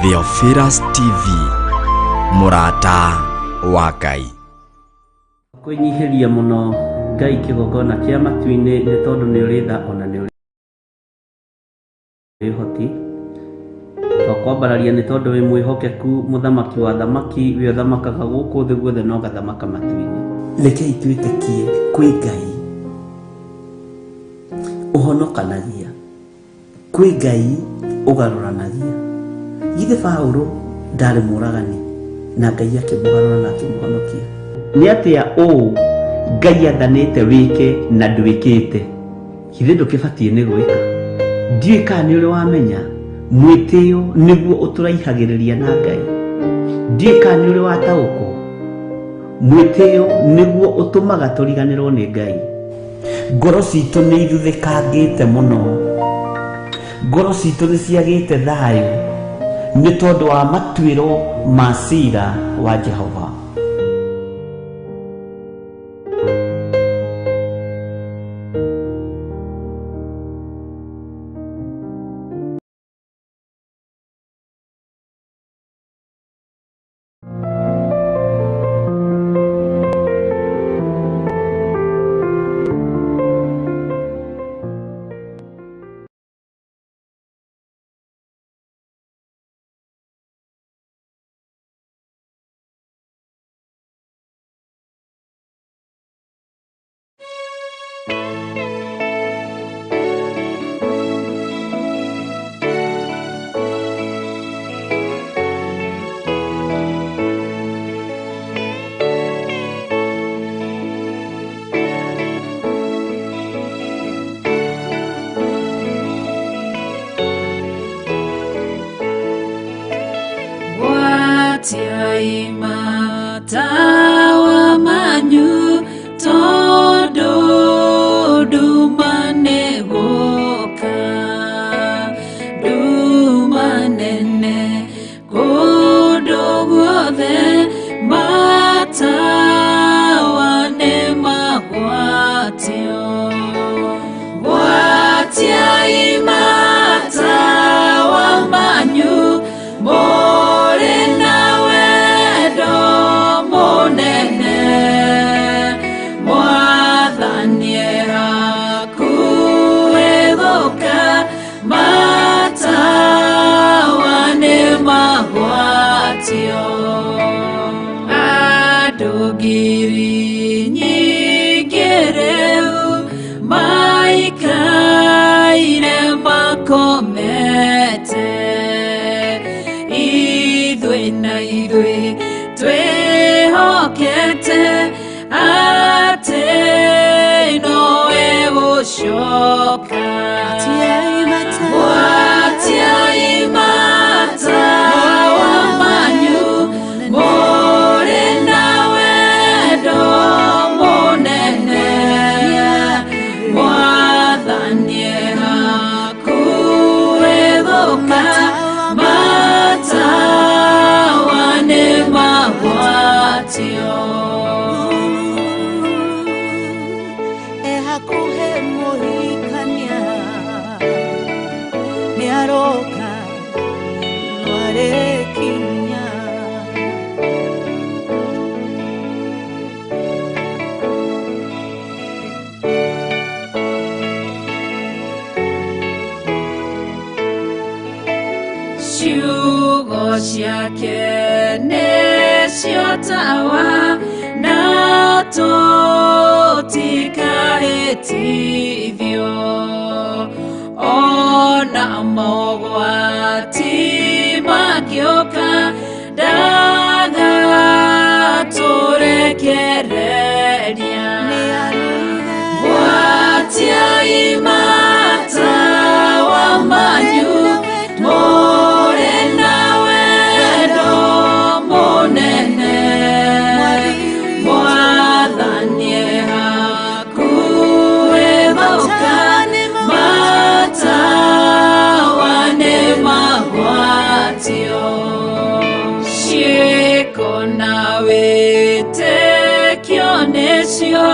Theophilus TV, mũrata wa Ngai. Kwĩnyihĩria mũno Ngai kĩgongona kĩa matu-inĩ nĩ tondũ nĩ ũrĩ tha ona nĩ ũrĩ ũhoti. Twakwambararia nĩ tondũ wĩ mwĩhokeku mũthamaki wa thamaki we ũthamakaga gũkũ thĩ guothe na ũgathamaka matu-inĩ. Rekei twĩtĩkie kwĩ Ngai ũhonokanagia. Kwĩ Ngai ũgarũranagia. Githĩ Paũlũ ndarĩ mũũragani na Ngai akĩmũgarũra na akĩmũhonokia? Nĩ atĩa ũũ Ngai athanĩte wĩke na ndwĩkĩte? Githĩ ndũkĩbatiĩ nĩ gwĩka? Ndiũĩ kana nĩ ũrĩ wamenya mwĩtĩo nĩguo ũtũraihagĩrĩria na Ngai. Ndiũĩ kana nĩ ũrĩ wataũkwo mwĩtĩo nĩguo ũtũmaga tũriganĩrwo nĩ Ngai. Ngoro citũ nĩ ithuthĩkangĩte mũno, ngoro citũ nĩ ciagĩte thayũ nĩ tondũ wa matuĩro ma cira wa Jehova. Gwatiai matawa manyu tondũ nduma nĩ gũka, nduma nene kũndũ guothe matawa nĩ magwatio. Gwatiai matawa manyu mũrĩ na wendo mũnene, Mwathani e hakuhĩ gũka, matawa nĩ magwatio. Andũ ngiri nyingĩ rĩu maikaire makomete, ithuĩ na ithuĩ twĩhokete atĩ nowe gũcoka. Gwatiai matawa manyu mũrĩ na wendo mũnene, Mwathani e hakuhĩ gũka, matawa nĩ magwatio. E hakuhĩ mũhikania nĩ aroka no arĩkinya. Ciugo ciake nĩcio tawa na tũtikahĩtithio, ona mogwati mangĩũka ndagatũrekereria. Gwatiai matawa manyu mũrĩ na wendo mũnene, Mwathani e hakuhĩ gũka, matawa nĩ magwatio. Ciĩko na wĩtĩkio nĩcio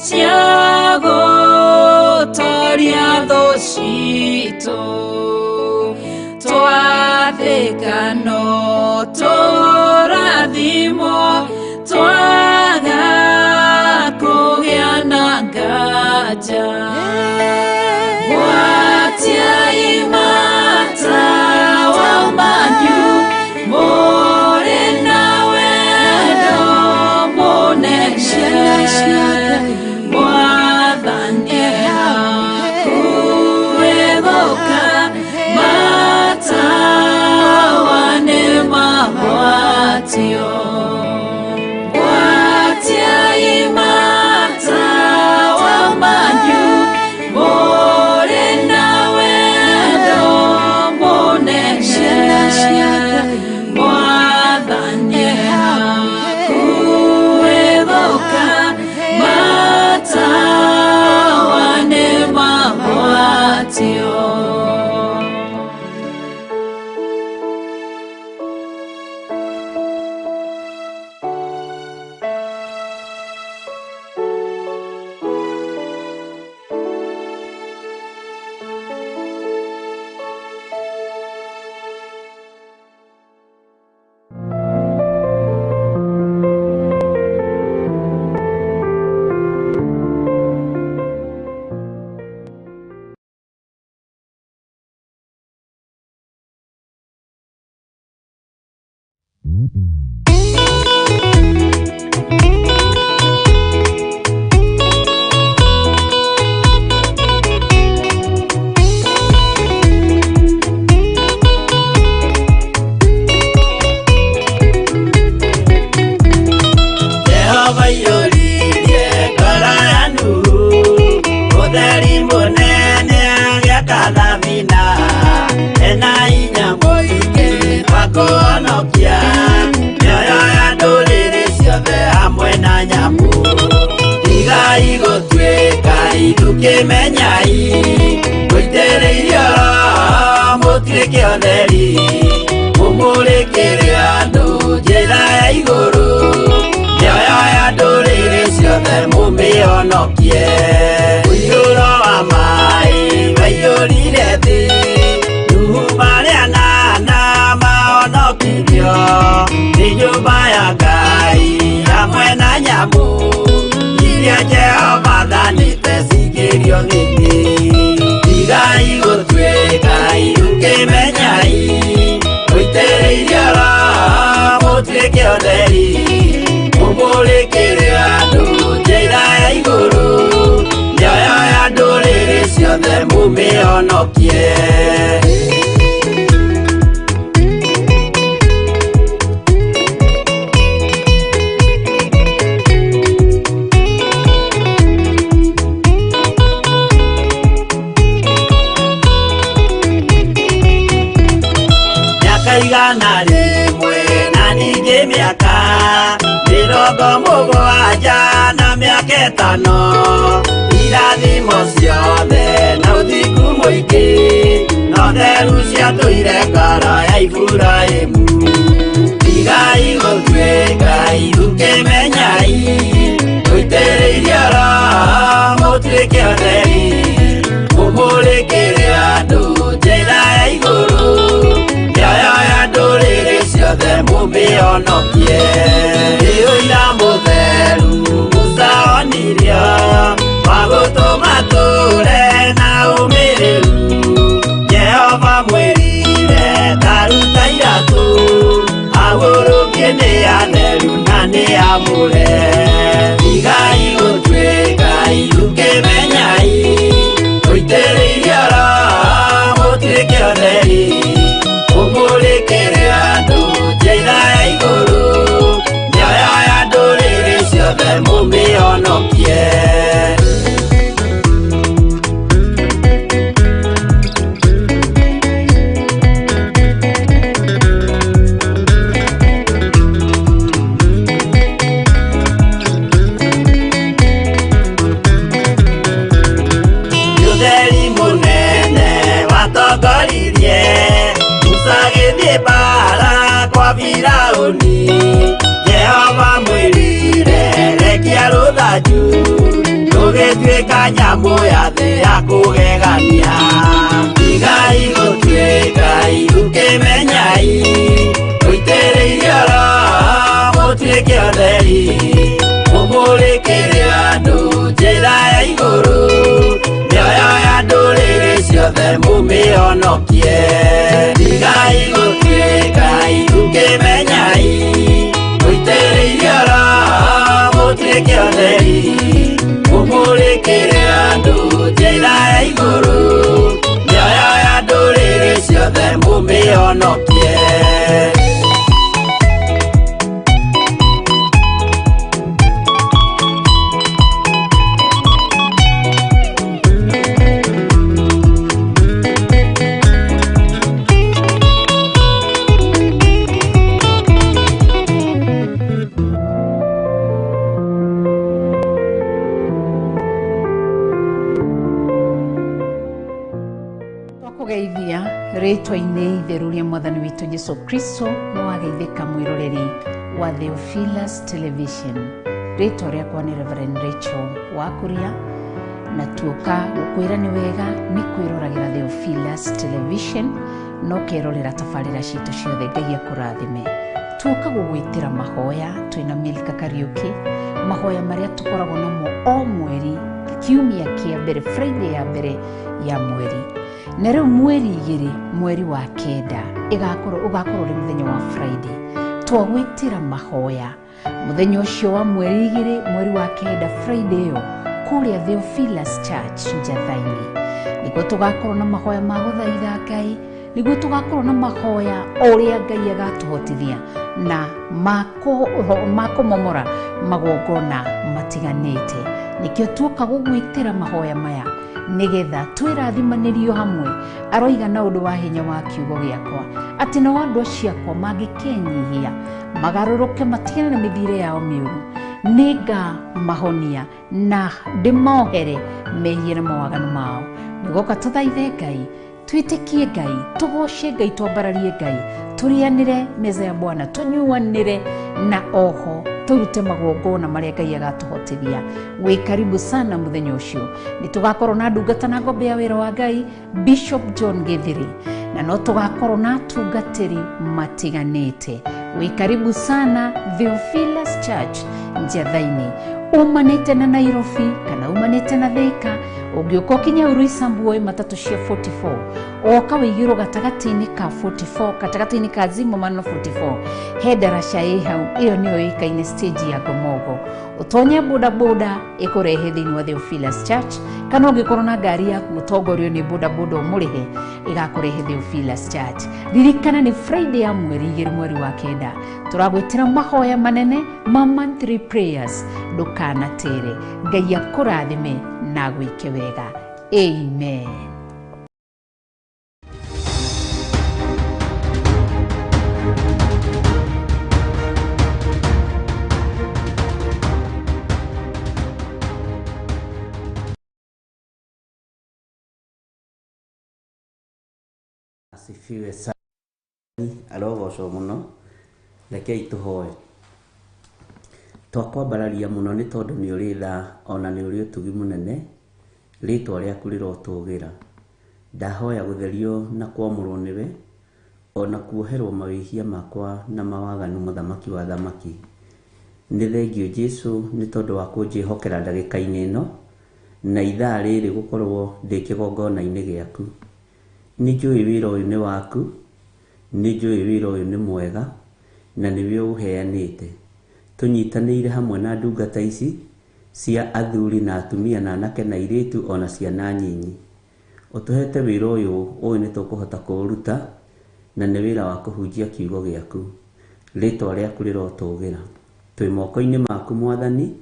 cia gũtoria thũ citũ. Twathĩka no tũrathimwo, twaga kũgĩa na nganja. Gwatiai matawa manyu, mũrĩ na wendo mũnene. Ciana cia Ngai. Mwathani hakuhĩ gũka, matawa nĩmagwatio. Gwatiai matawa manyu, mũrĩ na wendo mũnene. Ciana cia Ngai. Mwathani hakuhĩ gũka, matawa nĩmagwatio. Jehova iyũririe ngoro ya Nuhu, ũtheri mũnene agĩaka thabina, ena hinya mũingĩ wa kũhonokia mĩoyo ya ndũrĩrĩ ciothe hamwe na nyamũ. Tigai gũtuĩka ithukĩmenyai, mũitĩrĩirio Roho mũtuĩke ũtheri, mũmũrĩkĩre andũ njĩra ya igũrũ, mĩoyo ya ndũrĩrĩ ciothe mũmĩhonokie. Ũiyũro wa maĩ waiyũrire thĩ, Nuhu marĩ anana mahonokirio nĩ nyũmba ya Ngai hamwe na nyamũ iria Jehova athanĩte cingĩrio nĩ thĩ. Tigai gũtuĩka ithukĩmenyai, mũitĩrĩirio Roho mũtuĩke ũtheri, mũmũrĩkĩre andũ njĩra ya igũrũ, mĩoyo ya ndũrĩrĩ ciothe mũmĩhonokie. Mĩaka 100 na ningĩ mĩaka 70 na mĩaka 5, irathimo ciothe na ũthingu mũingĩ, na ũtheru ciatũire ngoro ya Iburahĩmu. Tigai gũtuĩka ithukĩmenyai, mũitĩrĩirio Roho mũtuĩke ũtheri, mũmũrĩkĩre andũ njĩra ya igũrũ, mĩoyo ya ndũrĩrĩ ciothe mũmĩhonokie. Nĩ ũira mũtheru Musa onirio, wa gũtũma tũre na ũmĩrĩru. Jehova mwĩrire taruta iratũ, agũrũkie nĩ atheru na nĩ amũre. Tigai gũtuĩka ithukĩmenyai, mũitĩrĩirio Roho mũtuĩke ũtheri, mũmũrĩkĩre andũ njĩra ya igũrũ, mĩoyo ya ndũrĩrĩ ciothe mũmĩhonokie. Ũtheri mũnene watongoririe Musa agĩthiĩ mbara kwa Firaũni. Jehova mwĩrire rekia rũthanju, rũgĩtuĩka nyamũ ya thĩ ya kũgegania. Tigai gũtuĩka Mũtuĩke atheri, mũmũrĩkĩre andũ njĩra ya igũrũ, mĩoyo ya ndũrĩrĩ ciothe mũmĩhonokie. Tigai gũtuĩka ũkĩmenyai, mũitĩrĩirio Roho mũtuĩke atheri, mũmũrĩkĩre andũ njĩra ya igũrũ, mĩoyo ya ndũrĩrĩ ciothe mũmĩhonokie. Twakugeithia rĩtwa-inĩ itheru rĩa mwathani witũ Jesu Kristo. Nĩ wageithĩka mwĩroreri wa Theophilus Television. Rĩtwa rĩakwa nĩ Reverend Rachel Wakuria, na tuoka gũkwĩra nĩ wega nĩ kwĩroragĩra Theophilus Television na ũkerorera tabarĩra citũ ciothe. Ngai akũrathime. Tuoka gũgwĩtĩra mahoya twĩna Milka Kariuki, mahoya marĩa tũkoragwo namo o mweri kiumia kĩa mbere, Friday ya mbere ya mweri. Na rĩu mweri 2 mweri wa 9 ĩgakorwo ũgakorwo ũrĩ mũthenya wa Friday. Twagwĩtĩra mahoya mũthenya ũcio wa mweri 2 mweri wa 9, Friday ĩyo, kũrĩa Theophilus Church Njatha-inĩ, nĩguo tũgakorwo na mahoya ma gũthaitha Ngai, nĩguo tũgakorwo na mahoya o ũrĩa Ngai agatũhotithia na makũmomora magongona matiganĩte. Nĩkĩo tuoka gũgwĩtĩra mahoya maya nĩgetha twĩrathimanĩrio hamwe. Aroiga na ũndũ wa hinya wa kiugo gĩakwa atĩ nao andũ acio akwa mangĩkenyihia magarũrũke matigane na mĩthiĩre yao mĩũru, nĩngamahonia na ndĩmohere mehia na mawaganu mao. Nĩgoka tũthaithe Ngai, twĩtĩkie Ngai, tũgoce Ngai, twambararie Ngai, tũrĩanĩre meza ya Bwana, tũnyuanĩre na oho tũrute magongona marĩa Ngai agatũhotithia. Wĩ karibu sana mũthenya ũcio. Nĩ tũgakorwo na ndungata na ngombe ya wĩra wa Ngai Bishop John Githiri, na no tũgakorwo na atungatĩri matiganĩte. Wĩ karibu sana Theophilus Church Njatha-inĩ. Umanĩte na Nairobi kana umanĩte na Thika, ũngĩũka ũkinye Uruisambu woe matatũ cia 44, oka wĩigĩrwo gatagatĩ-inĩ ka 44, gatagatĩ-inĩ ka Zimmerman na 44, he ndaraca ĩ hau, ĩyo nĩyo ĩkaine stage ya Ngomongo. Ũtonye bodaboda ĩkũrehe thĩinĩ wa Theophilus Church, kana ũngĩkorwo na ngari yaku ũtongorio nĩ bodaboda ũmũrĩhe ĩgakũrehe Theophilus Church. Ririkana nĩ Friday ya mweri 2 mweri wa 9, tũragwĩtĩra mahoya manene ma monthly prayers. Ndũkanatere. Ngai akũrathime na agwĩke wega. Amen. Asifiwe sana, arogocwo mũno. Rekei tũhoe. Twakwambararia mũno nĩ tondũ nĩ ũrĩ tha ona nĩ ũrĩ ũtugi mũnene, rĩtwa rĩaku rĩrotũgĩra. Ndahoya gũtherio na kwamũrwo nĩwe, ona kuoherwo mawĩhia makwa na mawaganu, mũthamaki wa thamaki. Nĩ thengio Jesu nĩ tondũ wa kũnjĩhokera ndagĩka-inĩ ĩno na ithaa rĩrĩ gũkorwo ndĩ kĩgongona-inĩ gĩaku. Nĩ njũĩ wĩra ũyũ nĩ waku, nĩ njũĩ wĩra ũyũ nĩ mwega na nĩwe ũheanĩte. Tũnyitanĩire hamwe na ndungata ici cia athuri na atumia na anake na airĩtu ona ciana nyinyi. Ũtũhete wĩra ũyũ, ũyũ nĩ tũkũhota kũũruta na nĩ wĩra wa kũhunjia kiugo gĩaku. Rĩtwa rĩaku rĩrotũgĩra. Twĩ moko-inĩ maku Mwathani,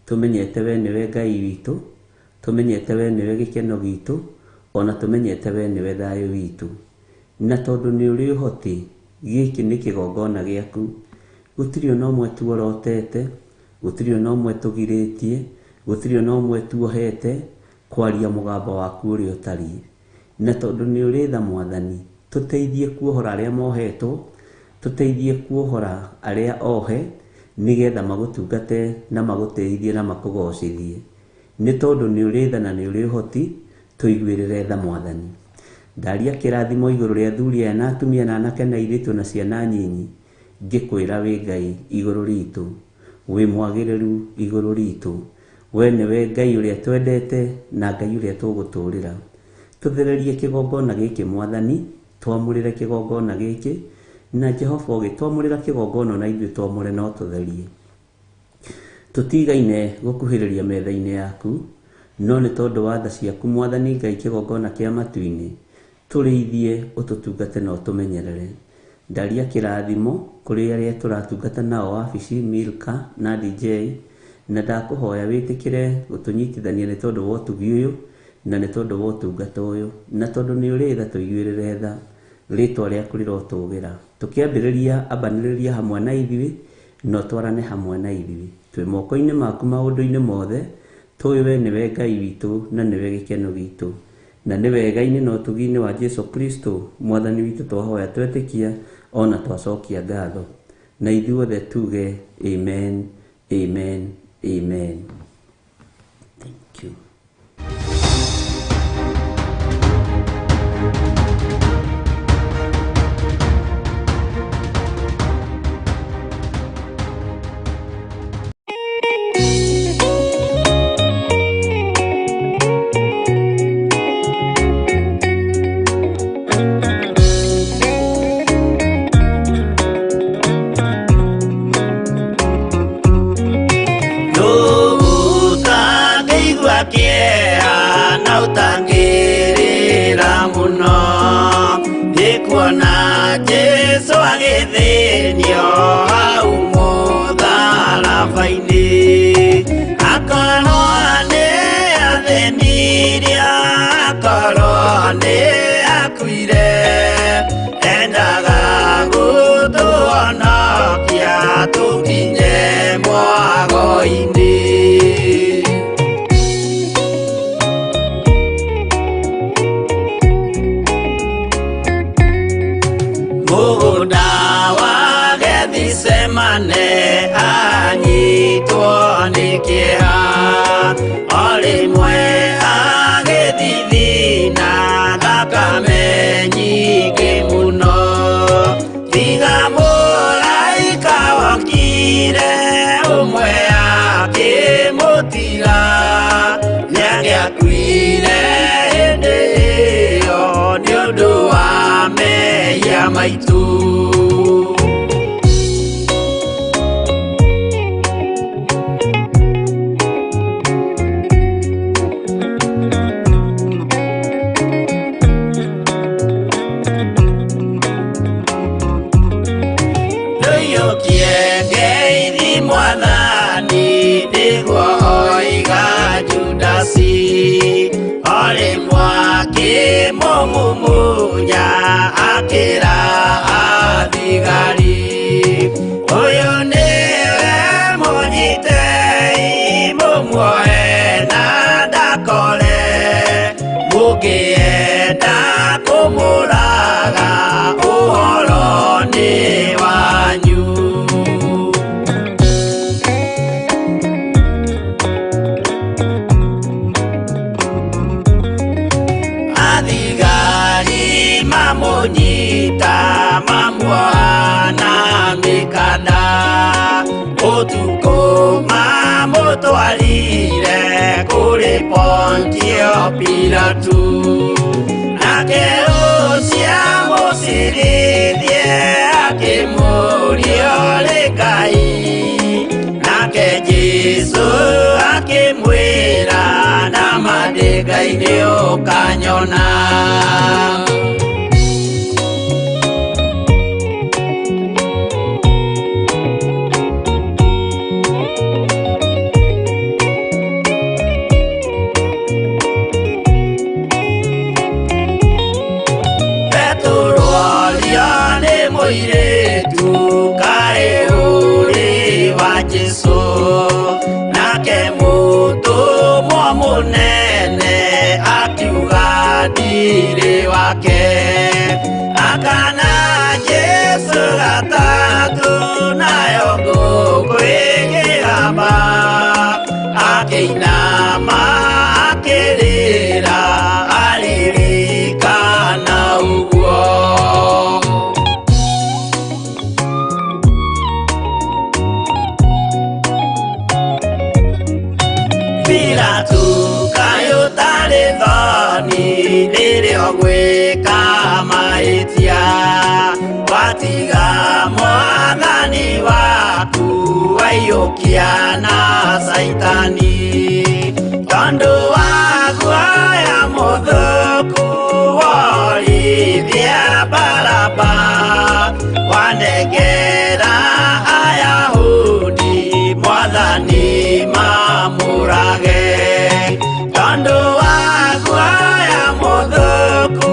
tũmenyete we nĩwe Ngai witũ, tũmenyete we nĩwe gĩkeno gitũ, ona tũmenyete we nĩwe thayũ witũ. Na tondũ nĩ ũrĩ ũhoti, gĩkĩ nĩ kĩgongona gĩaku. Gũtirĩ ona ũmwe tuorotete, gũtirĩ ona ũmwe tũgirĩtie, gũtirĩ ona ũmwe tuohete kwaria mũgambo waku ũrĩa ũtariĩ. Na tondũ nĩ ũrĩ tha Mwathani, tũteithie kuohora arĩa mohetwo, tũteithie kuohora arĩa ohe, nĩgetha magũtungate na magũteithie na makũgocithie. Nĩ tondũ nĩ ũrĩ tha na nĩ ũrĩ ũhoti, tũiguĩrĩre tha Mwathani. Ndaria kĩrathimo igũrũ rĩa athuri aya na atumia na anake na airĩtu na ciana nyinyi. Ngĩkwĩra wĩ Ngai igũrũ ritũ, wĩ mwagĩrĩru igũrũ ritũ. We nĩwe Ngai ũrĩa twendete na Ngai ũrĩa tũgũtũrĩra. Tũthererie kĩgongona gĩkĩ Mwathani, twamũrĩre kĩgongona gĩkĩ, na Jehova ũgĩtwamũrĩra kĩgongona na ithuĩ twamũre no tũtherie. Tũtigaine gũkuhĩrĩria metha-inĩ yaku, no nĩ tondũ wa tha ciaku Mwathani Ngai kĩgongona kĩa matu-inĩ, tũrĩithie ũtũtungate na ũtũmenyerere. Ndaria kĩrathimo kũrĩ arĩa tũratungata nao wabici, Milka na DJ, na ndakũhoya wĩtĩkĩre gũtũnyitithania nĩ tondũ wa ũtugi ũyũ na nĩ tondũ wa ũtungata ũyũ, na tondũ nĩ ũrĩ tha tũiguĩrĩre tha, rĩtwa rĩaku rĩrotũgĩra. Tũkĩambĩrĩria ambanĩrĩria hamwe na ithuĩ na ũtwarane hamwe na ithuĩ. Twĩ moko-inĩ maku maũndũ-inĩ mothe, tũĩ we nĩwe Ngai witũ na nĩwe gĩkeno gitũ. Na nĩ wega-inĩ na ũtugi-inĩ wa Jesu Kristo Mwathani witũ twahoya twetĩkia ona twacokia ngatho. Na ithuothe tuge amen, amen, amen. Thank you. Ũtangĩigua kĩeha na ũtangĩrĩra mũno nĩ kuona Jesũ agĩthĩnio hau mũtharaba-inĩ akorwo nĩ athĩnirie akorwo nĩ akuire endaga gũtũhonokia tũkinye mwago-inĩ. Mũgũnda wa Gethisemane anyitwo nĩ kĩeha, o rĩmwe agĩthithina thakame nyingĩ mũno. Tiga mũraika wokire ũmwe akĩmũtiga, nĩangĩakuire hĩndĩ ĩyo nĩ ũndũ wa mehia maitũ. Ndũiyũkie ngeithi Mwathani nĩguo oiga Judasi, o rĩmwe akĩmũmumunya akĩra athigari, ũyũ nĩwe mũnyitei mũmuoe na ndakore, mũngĩenda kũmũraga ũhoro nĩ wanyu. Athigari mamũnyita mamuoha na mĩkanda, ũtukũ mamũtwarire kũrĩ Pontio Pilatu, nake ũcio amũcirithie akĩmũũria ũrĩ Ngai, nake Jesũ akĩmwĩra nama ndĩ Ngai nĩũkanyona. Petero orio nĩ mũirĩtu kaĩ ũrĩ wa Jesũ, nake mũtũmwo mũnene akiuga ndirĩ wake. Akana Jesũ gatatũ nayo ngũkũ ĩkĩgamba, akĩinama akĩrĩra aririkana ũguo. Nĩrĩo gwĩka mahĩtia watiga mwathani waku waiyũkia na Saitani tondũ wa guoya mũthũku worithia Baraba wanengera Ayahudi mwathani mamũrage tondũ wa guoya mũthũku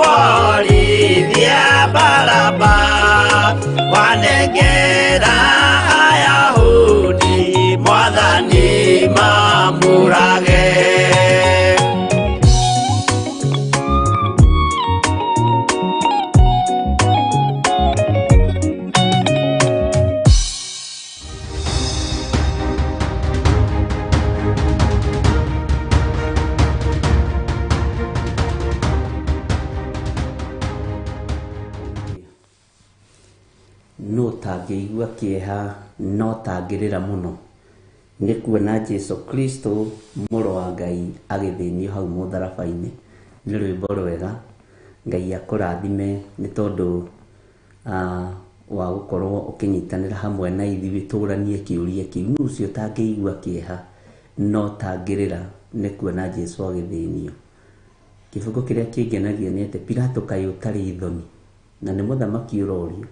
worithia Baraba wanengera Ayahudi mwathani mamũrage. No tangĩigua kĩeha no tangĩrĩra mũno nĩ kuona Jesu Kristo mũrũ wa Ngai agĩthĩnio hau mũtharaba-inĩ. Nĩ rwĩmbo rwega, Ngai akũrathime nĩ tondũ wa gũkorwo ũkĩnyitanĩra hamwe na ithuĩ tũranie kĩũria kĩu. Nũ ũcio ũtangĩigua kĩeha no tangĩrĩra nĩ kuona Jesu agĩthĩnio. Kĩbungo kĩrĩa kĩngenagia nĩ atĩ Pilato kaĩ ũtarĩ thoni, na nĩ mũthamaki ũrorio,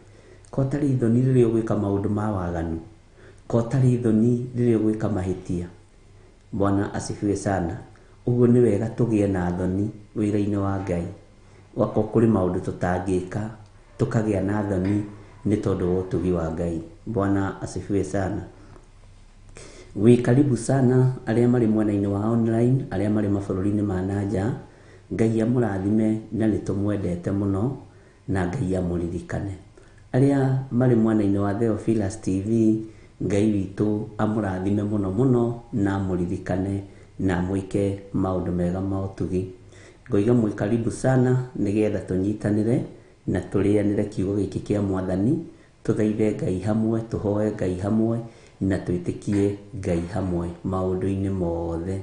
ko ũtarĩ thoni rĩrĩa ũgwĩka maũndũ ma waganu, ko ũtarĩ thoni rĩrĩa ũgwĩka mahĩtia. Bwana asifiwe sana. Ũguo nĩ wega tũgĩe na thoni wĩra-inĩ wa Ngai. Wakorwo kũrĩ maũndũ tũtangĩka tũkagĩa na thoni nĩ tondũ wa ũtugi wa Ngai. Bwana asifiwe sana. Wĩ karibu sana arĩa marĩ mwena-inĩ wa online, arĩa marĩ mabũrũri-inĩ ma na nja. Ngai amũrathime na nĩ tũmwendete mũno na Ngai amũririkane. Arĩa marĩ mwena-inĩ wa Theophilus TV, Ngai witũ amũrathime mũno mũno na amũririkane na amwĩke maũndũ mega ma ũtugi. Ngoiga mwĩ karibu sana nĩgetha tũnyitanĩre na tũrĩanĩre kiugo gĩkĩ kĩa mwathani, tũthaithe Ngai hamwe, tũhoe Ngai hamwe na twĩtĩkie Ngai hamwe maũndũ-inĩ mothe.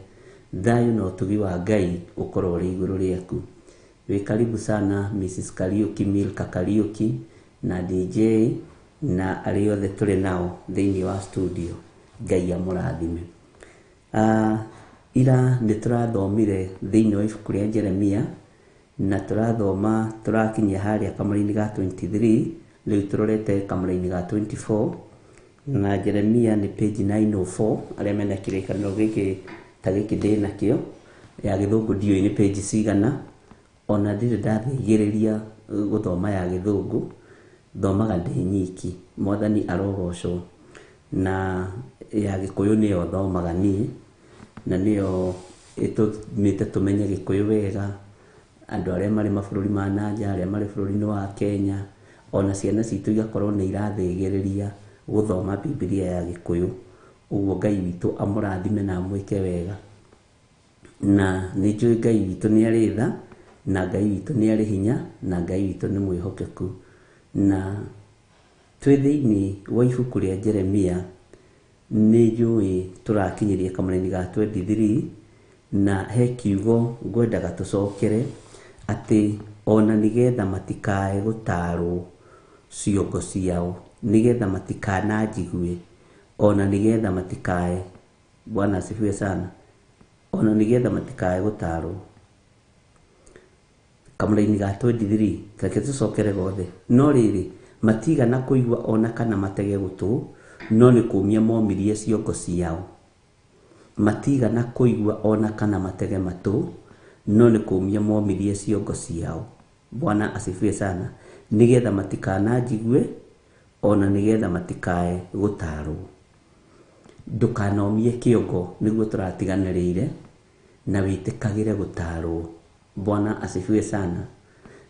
Thayũ na ũtugi wa Ngai ũkorwo ũrĩ igũrũ rĩaku. Wĩ karibu sana Mrs. Kariuki, Milka Kariuki na DJ na arĩa othe tũrĩ nao thĩinĩ wa studio. Ngai amũrathime. Ira nĩ tũrathomire thĩinĩ wa ibuku rĩa Jeremia na tũrathoma tũrakinyia harĩa kamũra-inĩ ga 23, rĩu tũrorete kamũra-inĩ ga 24 na Jeremia nĩ page 904. Arĩa mena kĩrĩkanĩro gĩkĩ ta gĩkĩ ndĩ nakĩo ya gĩthũngũ ndiũĩ nĩ page cigana, ona ndirĩ ndathĩgĩrĩria gũthoma ya gĩthũngũ, thomaga ndĩ nyiki. Mwathani arogocwo. Na ya gĩkũyũ nĩyo thomaga niĩ na nĩyo ĩtũmĩte tũmenye gĩkũyũ wega, andũ arĩa marĩ mabũrũri ma na nja, arĩa marĩ bũrũri-inĩ wa Kenya, ona ciana citũ igakorwo nĩ irathĩgĩrĩria gũthoma Bibilia ya gĩkũyũ. Ũguo Ngai witũ amũrathime na amwĩke wega. Na nĩ njũĩ Ngai witũ nĩ arĩ tha, na Ngai witũ nĩ arĩ hinya, na Ngai witũ nĩ mwĩhokeku. Na twĩ thĩinĩ wa ibuku rĩa Jeremia nĩ njũĩ tũrakinyĩria kamũra-inĩ ga 23 na he kiugo ngwendaga tũcokere atĩ ona nĩgetha matikae gũtarwo ciongo ciao, nĩgetha matikananjigue, ona nĩgetha matikae, Bwana asifiwe sana, ona nĩgetha matikae gũtarwo. Kamũra-inĩ ga 23 reke tũcokere gothe. No rĩrĩ, matigana kũigua ona kana matege gũtũ, no nĩ kũmia momirie ciongo ciao. Matigana kũigua ona kana matege matũ, no nĩ kũmia momirie ciongo ciao. Bwana asifiwe sana. Nĩgetha matikananjigue, ona nĩgetha matikae gũtarwo. Ndũkanomie kĩongo nĩguo tũratiganĩrĩire, na wĩtĩkagĩre gũtarwo. Bwana asifiwe sana.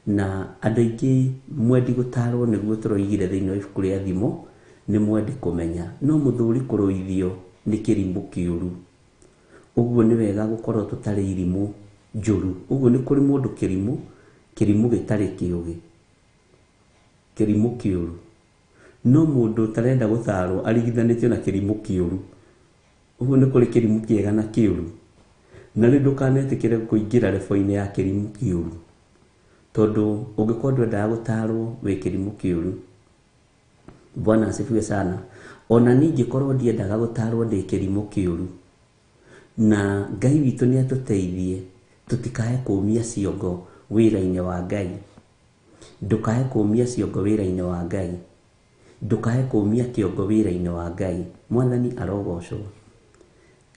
Na andũ aingĩ mwendi gũtarwo nĩguo tũroigire thĩinĩ wa ibuku rĩa Thimo, nĩ mwendi kũmenya. No mũthuri kũrũithio nĩ kĩrimũ kĩũru. Ũguo nĩ wega gũkorwo tũtarĩ irimũ njũru. Ũguo nĩ kũrĩ mũndũ kĩrimũ, kĩrimũ gĩtarĩ kĩũgĩ, kĩrimũ kĩũru. No mũndũ ũtarenda gũtarwo arigithanĩtio na kĩrimũ kĩũru. Ũguo nĩ kũrĩ kĩrimũ kĩega na kĩũru. Na rĩu ndũkanetĩkĩre kũingĩra rebo-inĩ ya kĩrimũ kĩũru, tondũ ũngĩkorwo ndwendaga gũtarwo wĩ kĩrimũ kĩũru. Bwana asifiwe sana. Ona niĩ ingĩkorwo ndiendaga gũtarwo ndĩ kĩrimũ kĩũru, na Ngai witũ nĩ atũteithie tũtikae kũmia ciongo wĩra-inĩ wa Ngai. Ndũkae kũmia ciongo wĩra-inĩ wa Ngai, ndũkae kũmia kĩongo wĩra-inĩ wa Ngai. Mwathani arogocwo.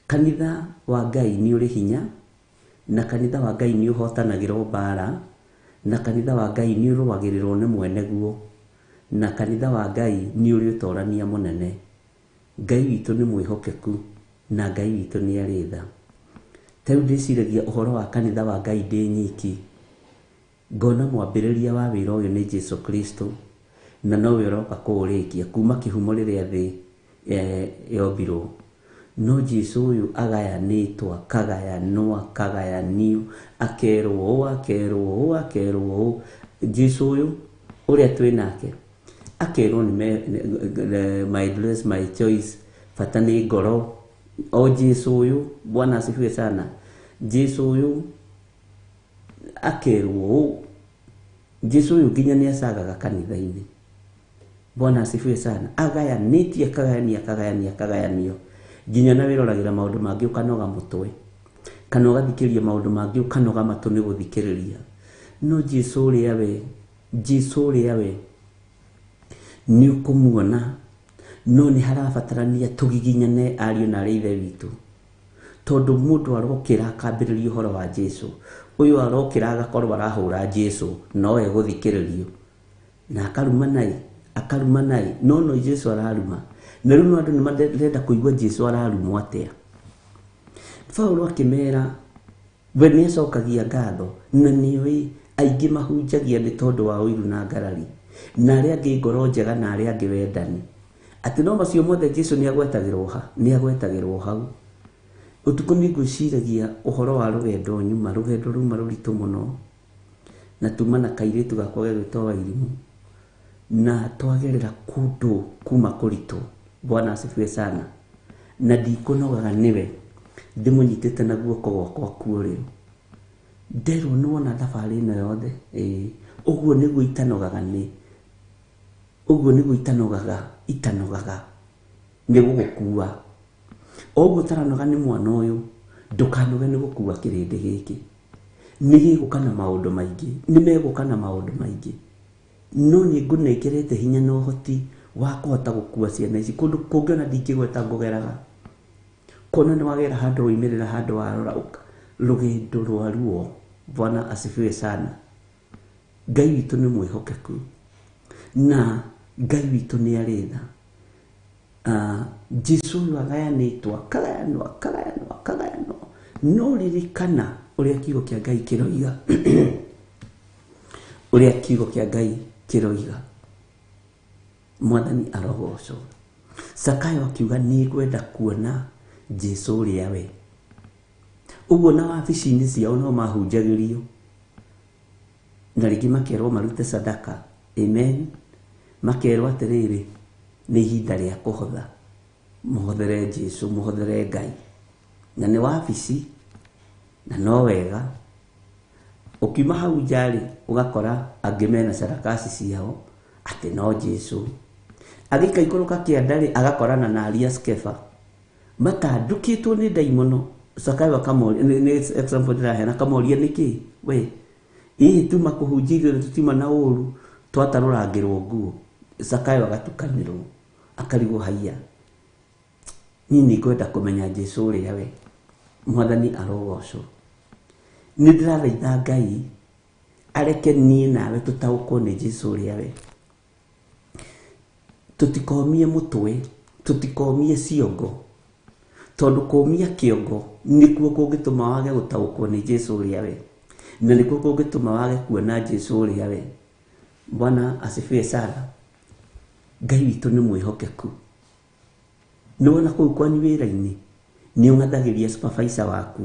Kanitha wa Ngai nĩ ũrĩ hinya, na kanitha wa Ngai nĩ ũhotanagĩrwo mbara, na kanitha wa Ngai nĩ ũrũagĩrĩrwo nĩ mwene guo, na kanitha wa Ngai nĩ ũrĩ ũtorania mũnene. Ngai witũ nĩ mwĩhokeku, na Ngai witũ nĩ arĩ tha. Ta rĩu ndĩciragia ũhoro wa kanitha wa Ngai ndĩ nyiki, ngona mwambĩrĩria wa wĩra ũyũ nĩ Jesu Kristo, na nowe ũroka kũũrĩkia kuma kĩhumo rĩrĩa thĩ yombirwo. No Jesu ũyũ agayanĩtwo, akagayanwo, akagayanio, akerwo ũũ, akerwo ũũ, akerwo ũũ. Jesu ũyũ ũrĩa twĩ nake akerwo nĩ my dress, my choice, bata nĩ ngoro. O Jesu ũyũ, Bwana asifiwe sana. Jesu ũyũ akerwo ũũ. Jesu ũyũ nginya nĩ acagaga kanitha-inĩ. Bwana asifiwe sana. Agayanĩtie, akagayania, akagayania, akagayanio, nginya na wĩroragĩra maũndũ mangĩ ũkanoga mũtwe, kana ũgathikĩrĩria maũndũ mangĩ ũkanoga matũ nĩ gũthikĩrĩria. No Jesu ũrĩa we, Jesu ũrĩa we nĩ ũkũmuona, no nĩ harabatarania tũgiginyane ariũ na arĩ ithe witũ, tondũ mũndũ arokĩra akambĩrĩria ũhoro wa Jesu, ũyũ arokĩra agakorwo arahũra Jesu, no egũthikĩrĩrio na akarumana, akarumana, no Jesu araruma. Na rĩu andũ nĩ marenda kũigua Jesu ararumwo atĩa. Paulo akĩmera we nĩ acokagia ngatho, na nĩoĩ aingĩ mahunjagia nĩ tondũ wa ũiru na ngarari, na arĩa angĩ ngoro njega, na arĩa angĩ wendani, atĩ no macio mothe Jesu nĩ agwetagĩrwo ha, nĩ agwetagĩrwo hau. Ũtukũ nĩ ngwĩciragia ũhoro wa rũgendo nyuma, rũgendo ruma rũritũ mũno, na tuma na kairĩtu gakwa gegwĩtwo Wairimũ, na twagerera kũndũ kuma kũritũ. Bwana asifiwe sana. Na ndikũnogaga nĩwe, ndĩmũnyitĩte na guoko gwakwa kwa ũrĩo. Nderwo nĩwona thabarĩ ĩno yothe, ĩĩ ũguo nĩguo itanogaga, nĩ ũguo nĩguo itanogaga, itanogaga nĩ gũgũkua. O ũguo ũtaranoga nĩ mwana ũyũ, ndũkanoge nĩ gũkua kĩrĩndĩ gĩkĩ. Nĩ gĩgũka na maũndũ maingĩ, nĩ megũka na maũndũ maingĩ, no nĩ ngũnengerete hinya na ũhoti wa kũhota gũkua ciana ici kũndũ kũngĩ ona ndingĩgweta ngũgeraga. Kuona nĩ wagera handũ woimĩrĩra handũ warora rũgendo rwa ruo. Bwana asifiwe sana. Ngai witũ nĩ mwĩhokeku, na Ngai witũ nĩ arĩ tha. Jesu ũyũ agayanĩtwo, akagayanwo, akagayanwo, akagayanwo, no ririkana ũrĩa kiugo kĩa Ngai kĩroiga, ũrĩa kiugo kĩa Ngai kĩroiga. Mwathani arogocwo. Zakayo akiuga nĩ ngwenda kuona Jesu ũrĩa we. Ũguo na wabici-inĩ ciao no mahunjagĩrio, na rĩngĩ makerwo marute sadaka. Amen. Makerwo atĩrĩrĩ, nĩ ihinda rĩa kũhotha, mũhothere Jesu, mũhothere Ngai. Na nĩ wabici, na no wega. Ũkiuma hau nja rĩ, ũgakora angĩ mena sarakasi ciao atĩ no Jesu. Agĩkaikũrũka kĩanda rĩ, agakorana na Aria Skefa matandũkĩtwo nĩ ndaimono. Zakayo akamoria, nĩ example ndĩraheana, akamoria nĩkĩ we hihi tuma kũhunjia na tũtiuma na ũru twatarũrangĩrwo nguo. Zakayo agatukanĩrwo, akarigwo haiya, niĩ nĩ ngwenda kũmenya Jesu ũrĩa we. Mwathani arogocwo. Nĩ ndĩrathaitha Ngai areke niĩ nawe tũtaũkwo nĩ Jesu ũrĩa we. Tũtikomie mũtwe, tũtikomie ciongo, tondũ kũmia kĩongo nĩkuo kũngĩtũma wage gũtaũkwo nĩ Jesu ũrĩa we, na nĩkuo kũngĩtũma wage kuona Jesu ũrĩa we. Bwana asifiwe sana. Ngai witũ nĩ mwĩhokeku. Nĩwona kũu kwanyu wĩra-inĩ nĩ ũng'athagĩria supervisor waku,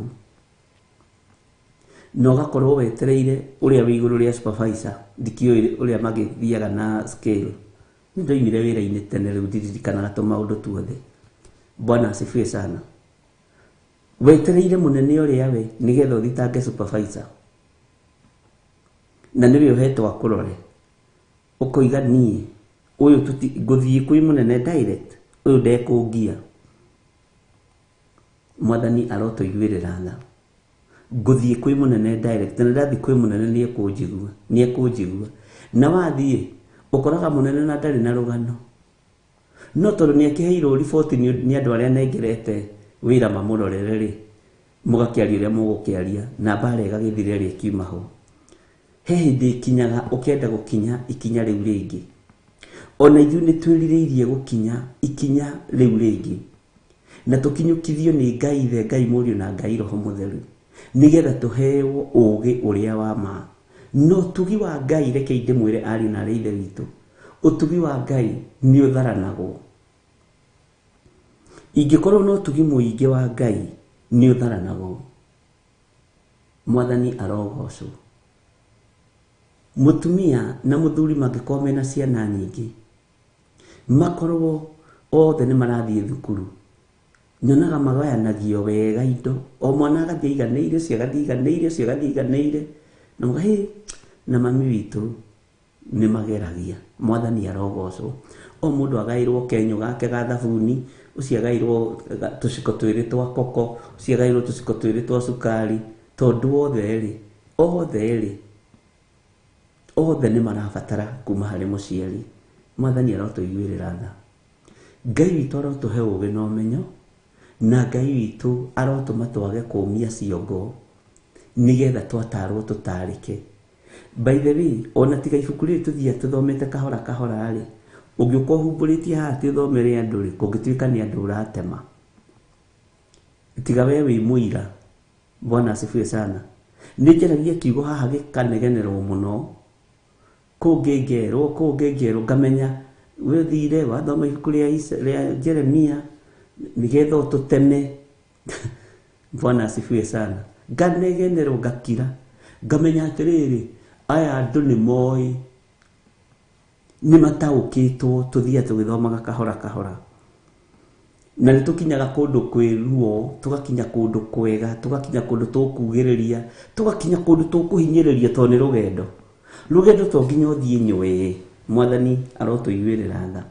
na ũgakorwo wetereire ũrĩa wĩ igũrũ rĩa supervisor. Ndikĩũĩ ũrĩa magĩthiaga na scale. Nĩ ndoimire wĩra-inĩ tene, rĩu ndiririkanaga tũmaũndũ tuothe. Bwana asifiwe sana. Wetereire mũnene ũrĩa we nĩgetha ũthitange supervisor na nĩwe ũhetwo akũrore, ũkoiga niĩ ũyũ ngũthiĩ kwĩ mũnene direct, ũyũ ndekũngia. Mwathani arotũiguĩrĩra tha. Ngũthiĩ kwĩ mũnene direct, na ndathiĩ kwĩ mũnene nĩekũnjigua, nĩekũnjigua. Na wathiĩ ũkoraga mũnene na ndarĩ na rũgano, no tondũ nĩakĩheirwo riboti nĩ andũ arĩa anengerete wĩra mamũrorere rĩ, mũgakĩaria ũrĩa mũgũkĩaria na mbara ĩgagĩthira ĩrĩa ĩkiuma ho. He hĩndĩ ĩkinyaga ũkenda gũkinya ikinya rĩu rĩngĩ. Ona ithuĩ nĩ twĩrirĩirie gũkinya ikinya rĩu rĩngĩ, na tũkinyũkithio nĩ Ngai Ithe, Ngai Mũriũ na Ngai Roho Mũtheru, nĩgetha tũheo ũũgĩ ũrĩa wa ma. No ũtugi wa Ngai, rekei ndĩmwĩre ariũ na arĩ Ithe witũ, ũtugi wa Ngai nĩ ũtharanagwo. Ingĩkorwo na ũtugi mũingĩ wa Ngai nĩ ũtharanagwo. Mwathani arogocwo. Mũtumia na mũthuri mangĩkorwo mena ciana nyingĩ, makorwo othe nĩ marathiĩ thukuru, nyonaga magayanagio wega indo, o mwana agathiĩ aiganĩire, ũcio agathiĩ aiganĩire, ũcio agathiĩ aiganĩire, na mũga, hĩ, na mami witũ nĩ mageragia. Mwathani arogocwo. O mũndũ agaĩrwo kenyũ gake ga thabuni, ũcio agaĩrwo tũciko twĩrĩ twa koko, ũcio agaĩrwo tũciko twĩrĩ twa cukari, tondũ othe rĩ, othe nĩ marabatara kuma harĩ mũciari. Mwathani arotũiguĩrĩra tha. Ngai witũ arotũhe ũũgĩ na ũmenyo, na Ngai witũ arotũma twage kũũmia ciongo nĩgetha twatarwo tũtarĩke. By the way, ona tiga ibuku rĩrĩ tũthiaga tũthomete kahora kahora rĩ, ũngĩũka ũhumbũrĩtie haha atĩ ũthomere andũ rĩ, kũngĩtuĩka nĩ andũ ũratema. Tiga we wĩ mũira. Bwana asifiwe sana. Nĩ njaragia kiugo haha gĩkanegenerwo mũno, kũngĩ ngerwo, kũngĩ ngerwo, ngamenya we ũthire wathoma ibuku rĩa Jeremia nĩgetha ũtũteme. Bwana asifiwe sana. Nganegenerwo ngakira, ngamenya atĩrĩrĩ, aya andũ nĩ moĩ, nĩ mataũkĩtwo, tũthiaga tũgĩthomaga kahora kahora. Na nĩ tũkinyaga kũndũ kwĩ ruo, tũgakinya kũndũ kwega, tũgakinya kũndũ tũkugĩrĩria, tũgakinya kũndũ tũkũhinyĩrĩria tondũ nĩ rũgendo. Rũgendo to nginya ũthiĩ nywee, Mwathani arotũiguĩrĩra tha.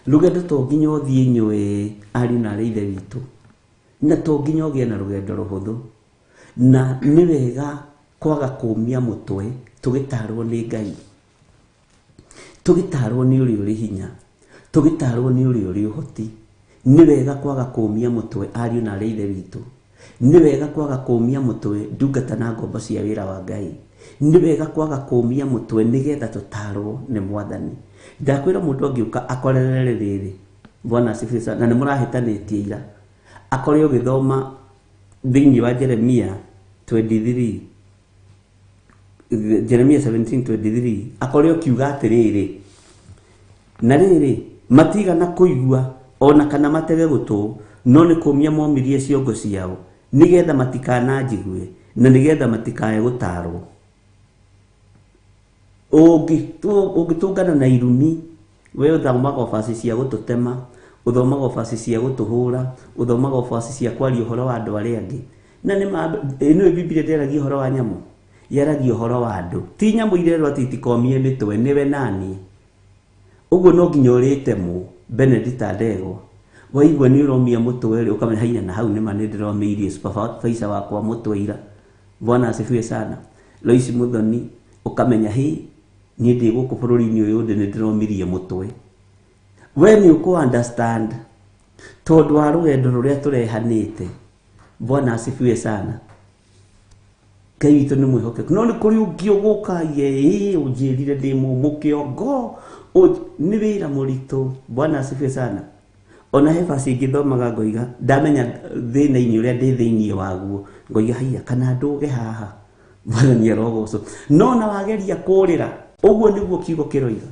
Rũgendo to nginya ũthiĩ nywee, ariũ na arĩ Ithe witũ, na to nginya ũgĩe na rũgendo rũhũthũ. Na nĩ wega kwaga kũũmia mũtwe tũgĩtarwo nĩ Ngai, tũgĩtarwo nĩ ũrĩa ũrĩ hinya, tũgĩtarwo nĩ ũrĩa ũrĩ ũhoti. Nĩ wega kwaga kũũmia mũtwe ariũ na arĩ Ithe witũ. Nĩ wega kwaga kũũmia mũtwe ndungata na ngombo cia wĩra wa Ngai. Nĩ wega kwaga kũũmia mũtwe nĩgetha tũtarwo nĩ Mwathani. Ndakwĩra mũndũ angĩũka akorerere rĩrĩ, Bwana asifiwe sana, na nĩ mũrahĩtanĩtie ira, akore ũgĩthoma thĩinĩ wa Jeremia 23, Jeremia 17:23, akore ũkiuga atĩrĩrĩ, na rĩrĩ matigana kũigua ona kana matege gũtũ, no nĩ kũũmia momirie ciongo ciao nĩgetha matikananjigue na nĩgetha matikae gũtarwo. Ũngĩtũngana na irumi, we ũthomaga obaci cia gũtũtema, ũthomaga obaci cia gũtũhũra, ũthomaga obaci cia kwaria ũhoro wa andũ arĩa angĩ. Na nĩ ma, nĩũĩ Bibilia ndĩaragia ũhoro wa nyamũ, yaragia ũhoro wa andũ. Ti nyamũ irerwo atĩ itikomie mĩtwe, nĩwe naniĩ. Ũguo no nginya ũrĩtemwo, Benedita Ndegwa. Waigua nĩ ũromia mũtwe rĩ, ũkamenya haiya na hau nĩma nĩ ndĩromeirie supervisor wakwa mũtwe ira. Bwana asifiwe sana. Lois Muthoni, ũkamenya hĩ, niĩ ndĩ gũkũ bũrũri-inĩ ũyũ ndĩ nĩ ndĩromirie mũtwe. We nĩ ũkũ understand tondũ wa rũgendo rũrĩa tũrehanĩte. Bwana asifiwe sana. Ngai witũ nĩ mwĩhokeku. No nĩ kũrĩ ũngĩ ũgũka, ye, ũnjĩrire ndĩ mũmũ kĩongo. Nĩ wĩra mũritũ. Bwana asifiwe sana. Ona he verse ingĩthomaga ngoiga, ndamenya thĩna-inĩ ũrĩa ndĩ thĩinĩ waguo, ngoiga haiya, kana ndũge haha. Mwathani arogocwo. No ona wageria kũrĩra, ũguo nĩguo kiugo kĩroiga.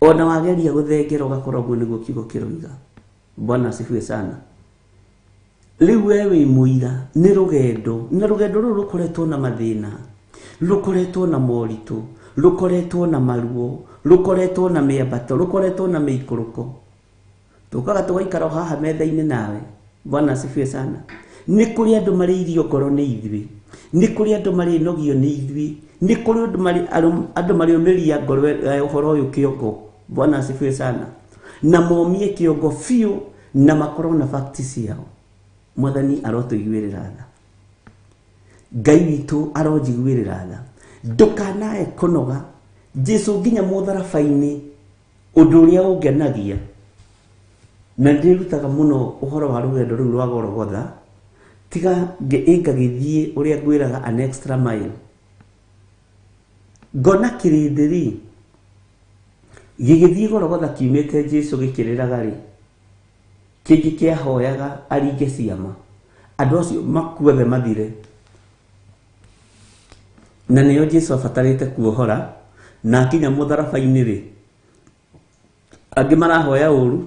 Ona wageria gũthengera ũgakora ũguo nĩguo kiugo kĩroiga. Bwana asifiwe sana. Rĩu we wĩ mũira, nĩ rũgendo, na rũgendo rũrũ rũkoretwo na mathĩna, rũkoretwo na moritũ, rũkoretwo na maruo, rũkoretwo na mĩambato, rũkoretwo na mĩikũrũko. Tũkaga tũgaikara o haha metha-inĩ nawe. Bwana asifiwe sana. Nĩ kũrĩ andũ marĩ irio ngoro nĩ ithuĩ, nĩ kũrĩ andũ marĩ nogio nĩ ithuĩ, nĩ kũrĩ andũ marĩ ũmĩria ngoro ũhoro ũyũ kĩongo. Bwana asifiwe sana. Na momie kĩongo biũ na makorwo na facts ciao. Mwathani arotũiguĩrĩra tha, Ngai witũ aronjiguĩrĩra tha. Ndũkanae kũnoga. Jesu nginya mũtharaba-inĩ, ũndũ ũrĩa ũngenagia na ndĩrutaga mũno ũhoro wa rũgendo rũu rwa Golgotha, tiga ĩngagĩthiĩ ũrĩa ngwĩraga an extra mile, ngona kĩrĩndĩ rĩ gĩgĩthiĩ Golgotha kiumĩte Jesu gĩkĩrĩraga rĩ, kĩngĩ kĩahoyaga aringe ciama, andũ acio makuothe mathire, na nĩo Jesu abatarĩte kuohora. Na akinya mũtharaba-inĩ rĩ, angĩ marahoya ũru,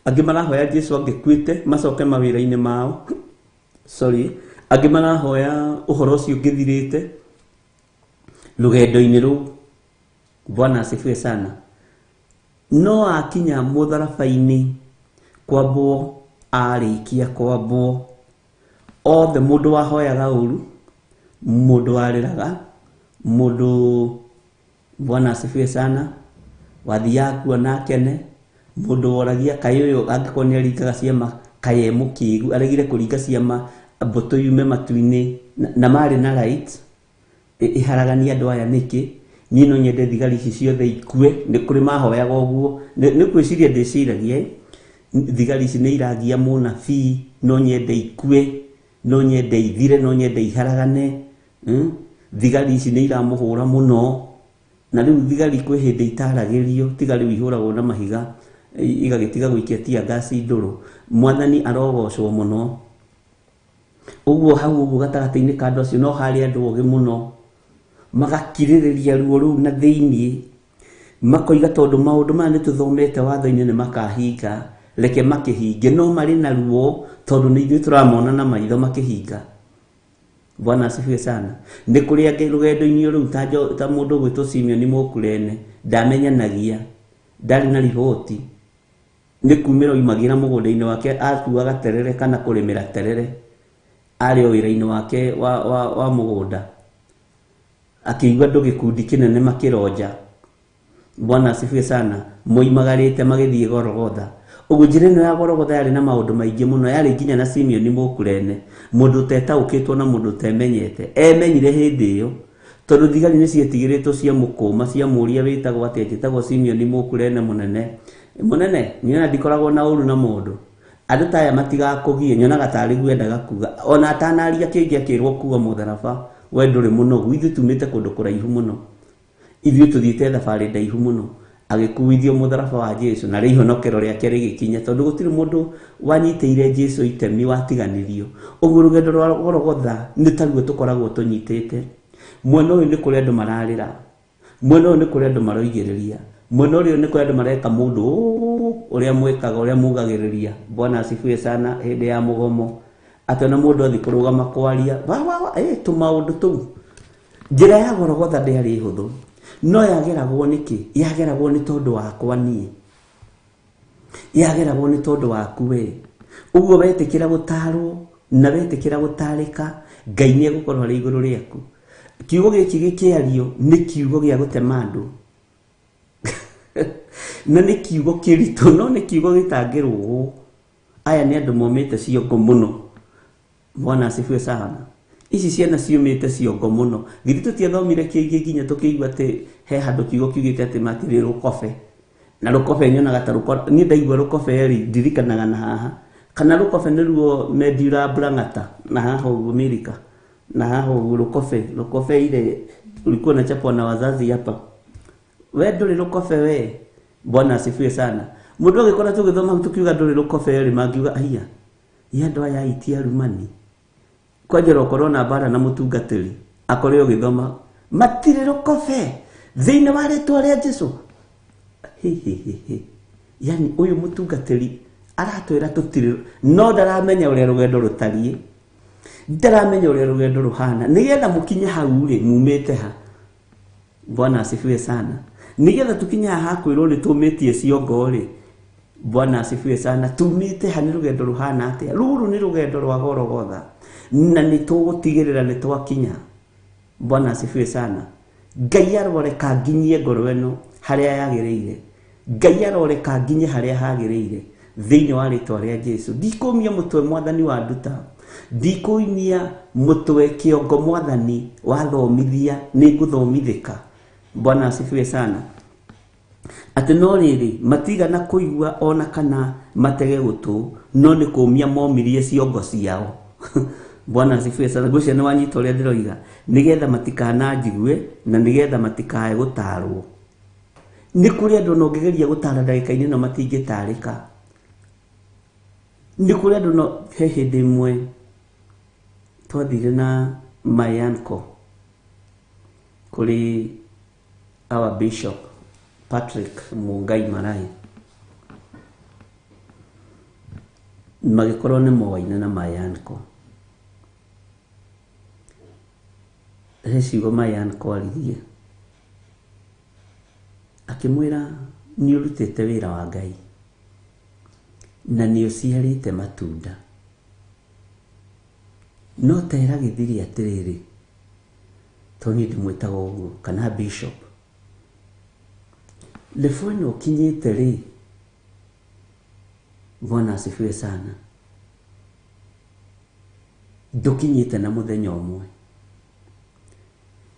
angĩ marahoya Jesu angĩkuĩte macoke mawĩra-inĩ mao, sorry, angĩ marahoya ũhoro ũcio ũngĩthirĩte rũgendo-inĩ rũu. Bwana asifiwe sana. No akinya mũtharaba-inĩ kwambwo, arĩkia kwambwo, othe mũndũ wahoyaga ũru, mũndũ warĩraga, mũndũ, Bwana asifiwe sana, wathiaga kuona akene, mũndũ woragia kaĩ ũyũ angĩkorwo nĩ aringaga ciama, kaĩ e mũkĩgu, aregire kũringa ciama mbũtũ yume matu-inĩ, na marĩ na right ĩharagania andũ aya nĩkĩ? Niĩ no nyende thigari ici ciothe ikue. Nĩ kũrĩ mahoyaga ũguo, nĩ kwĩciria ndĩciragia thigari ici nĩ iragia mũnabii, no nyende ikue, no nyende ithire, no nyende iharagane. Thigari ici nĩ iramũhũra mũno, na rĩu thigari kwĩ hĩndĩ itaragĩrio, tiga rĩu ihũragwo na mahiga igagĩtiga gũikia tear gas ndũrũ. Mwathani arogocwo mũno. Ũguo hau ũguo gatagatĩ-inĩ ka andũ acio no harĩ andũ ogĩ mũno, magakirĩrĩria ruo rũu na thĩiniĩ, makoiga tondũ maũndũ maya nĩ tũthomete watho-inĩ nĩ makahinga, reke makĩhinge. No marĩ na ruo tondũ nĩ ithuĩ tũramona na maitho makĩhinga. Bwana asifiwe sana. Nĩ kũrĩ angĩ rũgendo-inĩ rũu ta mũndũ ũgwĩtwo Simeon Mũkurene, ndamenyanagia, ndarĩ na riboti, nĩ kumĩra oimagĩra mũgũnda-inĩ wake atuaga terere kana kũrĩmĩra terere, arĩ o wĩra-inĩ wake wa mũgũnda, akĩigua andũ gĩkundi kĩnene makĩronja. Bwana asifiwe sana. Moimagarĩte magĩthiĩ Golgotha. Ũguo njĩra ĩno ya Golgotha yarĩ na maũndũ maingĩ mũno, yarĩ nginya na Simeon Mũkurene, mũndũ ũtetaũkĩtwo na mũndũ ũtemenyete. Emenyire hĩndĩ ĩyo tondũ thigari nĩ cietigĩrĩtwo cia mũkũma, cia mũria wĩtagwo atĩa, njĩtagwo Simeon Mũkurene mũnene. Mũnene, niĩ ona ndikoragwo na ũru na mũndũ. Andũ ta aya matigakũgie, nyonaga tarĩ guo endaga kuga. Ona atanaria kĩngĩ akĩrwo kuga mũtharaba, we ndũrĩ mũnogu, ithuĩ tumĩte kũndũ kũraihu mũno. Ithuĩ tũthiĩte thabarĩ ndaihu mũno. Agĩkuithio mũtharaba wa Jesu na rĩihonokero rĩake rĩgĩkinya, tondũ gũtirĩ mũndũ wanyitĩire Jesu itemi watiganĩrio. Ũguo rũgendo rwa Golgotha nĩ taruo tũkoragwo tũnyitĩte. Mwena ũyũ nĩ kũrĩ andũ mararĩra, mwena ũyũ nĩ kũrĩ andũ maroigĩrĩria, mwena ũrĩa nĩ kũrĩ andũ mareka mũndũ ũrĩa mwĩkaga, ũrĩa mugagĩrĩria. Bwana asifiwe sana. Hĩndĩ ya mũgomo atĩ ona mũndũ athiĩ kũrũgama kwaria wa wa wa, tũmaũndũ tũu. Njĩra ya Golgotha ndĩarĩ hũthũ, no yageragwo nĩkĩ? Yageragwo nĩ tondũ wakwa niĩ, yageragwo nĩ tondũ waku we. Ũguo wetĩkĩra gũtarwo na wetĩkĩra gũtarĩka, Ngai nĩ egũkorwo arĩ igũrũ rĩaku. Kiugo gĩkĩ gĩkĩario nĩ kiugo gĩa gũtema andũ na nĩ kiugo kĩritũ, no nĩ kiugo gĩtangĩrũgwo. Aya nĩ andũ momĩte ciongo mũno. Bwana asifiwe sana. Ici ciana ciumĩte ciongo mũno. Githĩ tũtiathomire kĩngĩ nginya tũkĩigua atĩ he handũ kiugo kiugĩte atĩ matirĩ rũkobe. Na rũkobe nyonaga ta rũkobe, niĩ ndaigua rũkobe rĩ ndirikanaga na haha. Kana rũkobe nĩruo Medula Brangata na haha ũguo Amerika. Na haha ũguo rũkobe, rũkobe ile ulikuwa unachapwa na wazazi hapa. We ndũrĩ rũkobe we. Bwana asifiwe sana. Mũndũ agĩkora tũgĩthoma hau tũkiuga ndũrĩ rũkobe rĩ, mangiuga aiya, ĩ andũ aya aitia arumani. Kwanjĩra ũkorwo na mbara na mũtungatĩri akore ũgĩthoma matirĩ rũkobe thĩinĩ wa rĩtwa rĩa Jesu. Hi, hi, hi, hi. Yani ũyũ mũtungatĩri aratwĩra tũtirĩ, no ndaramenya ũrĩa rũgendo rũtariĩ, ndaramenya ũrĩa rũgendo rũhana. Nĩgetha mũkinye hau rĩ, mumĩte ha? Bwana asifiwe sana. Nĩgetha tũkinye haha kwĩrwo nĩ tũmĩtie ciongo rĩ, Bwana asifiwe sana. Tumite ha nĩ rũgendo rũhana atĩa? Rũrũ nĩ rũgendo rwa Gorogotha na nĩ tũgũtigĩrĩra nĩ twakinya. Bwana asifiwe sana. Ngai aroreka nginyie ngoro ĩno harĩa yagĩrĩire. Ngai aroreka nginye harĩa hagĩrĩire thĩinĩ wa rĩtwa rĩa Jesu. Ndikũmia mũtwe mwathani wa nduta, ndikũimia mũtwe kĩongo mwathani wathomithia, nĩ ngũthomithĩka. Bwana asifiwe sana. Atĩ no rĩrĩ matigana kũigua ona kana matege gũtũ, no nĩ kũmia momirie ciongo ciao. Bwana asifiwe sana. Ngwĩciria nĩ wanyita ũrĩa ndĩroiga, nĩgetha matikananjigue na nĩgetha matikae gũtarwo. Nĩ kũrĩ andũ ona ũngĩgeria gũtara ndagĩka-inĩ ĩno matingĩtarĩka. Nĩ kũrĩ andũ no he hĩndĩ ĩmwe twathire na my uncle kũrĩ our bishop Patrick Mungai Marai, magĩkorwo nĩ moaine na my uncle. He ciugo my uncle aririe akĩmwĩra nĩ ũrutĩte wĩra wa Ngai na nĩ ũciarĩte matunda, no tera gĩthiri atĩrĩrĩ, tondũ niĩ ndĩmwĩtaga ũguo kana bishop, level ĩno ũkinyĩte rĩ, Bwana asifiwe sana, ndũkinyĩte na mũthenya ũmwe.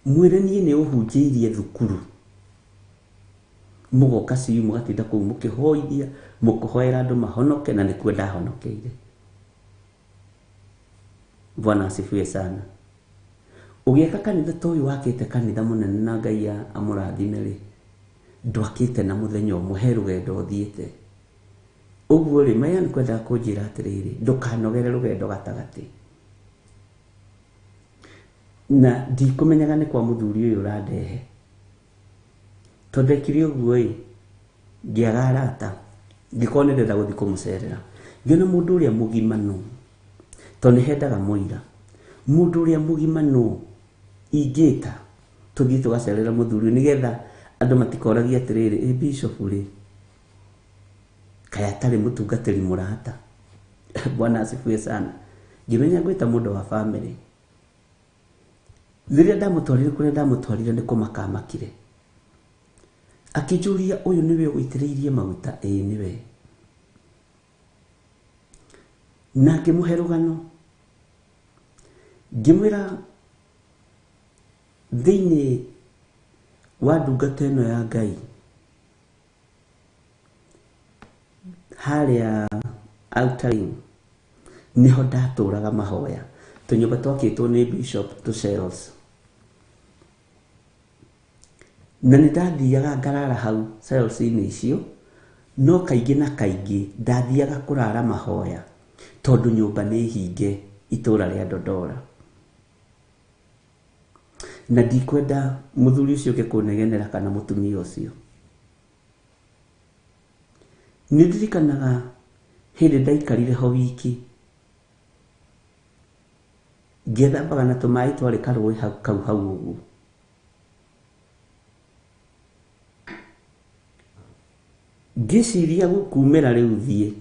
Mwĩre niĩ nĩ ũhunjĩirie thukuru, mũgoka ciu mũgatinda kũu mũkĩhoithia, mũkĩhoera andũ mahonoke, na nĩkuo ndahonokeire. Bwana asifiwe sana. Ũgĩaka kanitha ta ũyũ wakĩte kanitha mũnene na Ngai amũrathime rĩ, ndwakĩte na mũthenya ũmwe, he rũgendo ũthiĩte. Ũguo rĩ, maya nĩ kwendaga kũnjĩra atĩrĩrĩ, ndũkanogere rũgendo gatagatĩ. Na ndikũmenyaga nĩ kwa mũthuri ũyũ ũrandehe, tondũ ndekire ũguo ĩ, ngĩaga arata, ngĩkorwo nĩ ndĩrenda gũthiĩ kũmũcerera. Ngĩona mũndũ ũrĩa mũgima nũ, tondũ nĩ hendaga mũira, mũndũ ũrĩa mũgima nũ ingĩta tũthiĩ tũgacerera mũthuri ũyũ, nĩgetha andũ matikoragie atĩrĩrĩ, ĩ bishop rĩ, kaĩ atarĩ mũtungatĩri mũrata. Bwana asifiwe sana. Ngĩmenya ngwĩta mũndũ wa family. Rĩrĩa ndamũtwarire kũrĩa ndamũtwarire nĩ kũmaka amakire. Akĩnjũria, ũyũ nĩwe ũgũitĩrĩirie maguta? Ĩĩ nĩwe. Na ngĩmũhe rũgano, ngĩmwĩra thĩinĩ wa ndungata ĩno ya Ngai harĩa Outer Ring nĩho ndatũraga mahoya, tũnyũmba twakĩtwo nĩ bishop tũ shells, na nĩ ndathiaga ngarara hau cells-inĩ icio, no kaingĩ na kaingĩ ndathiaga kũrara mahoya tondũ nyũmba nĩ hinge itũra rĩa Dodora, na ndikwenda mũthuri ũcio ũke kũnegenera kana mũtumia ũcio. Nĩ ndirikanaga hĩndĩ ndaikarire ho wiki, ngĩthambaga na tũmaĩ twarĩ karũĩ kau hau ũguo. Ngĩciria gũkumĩra rĩu thiĩ,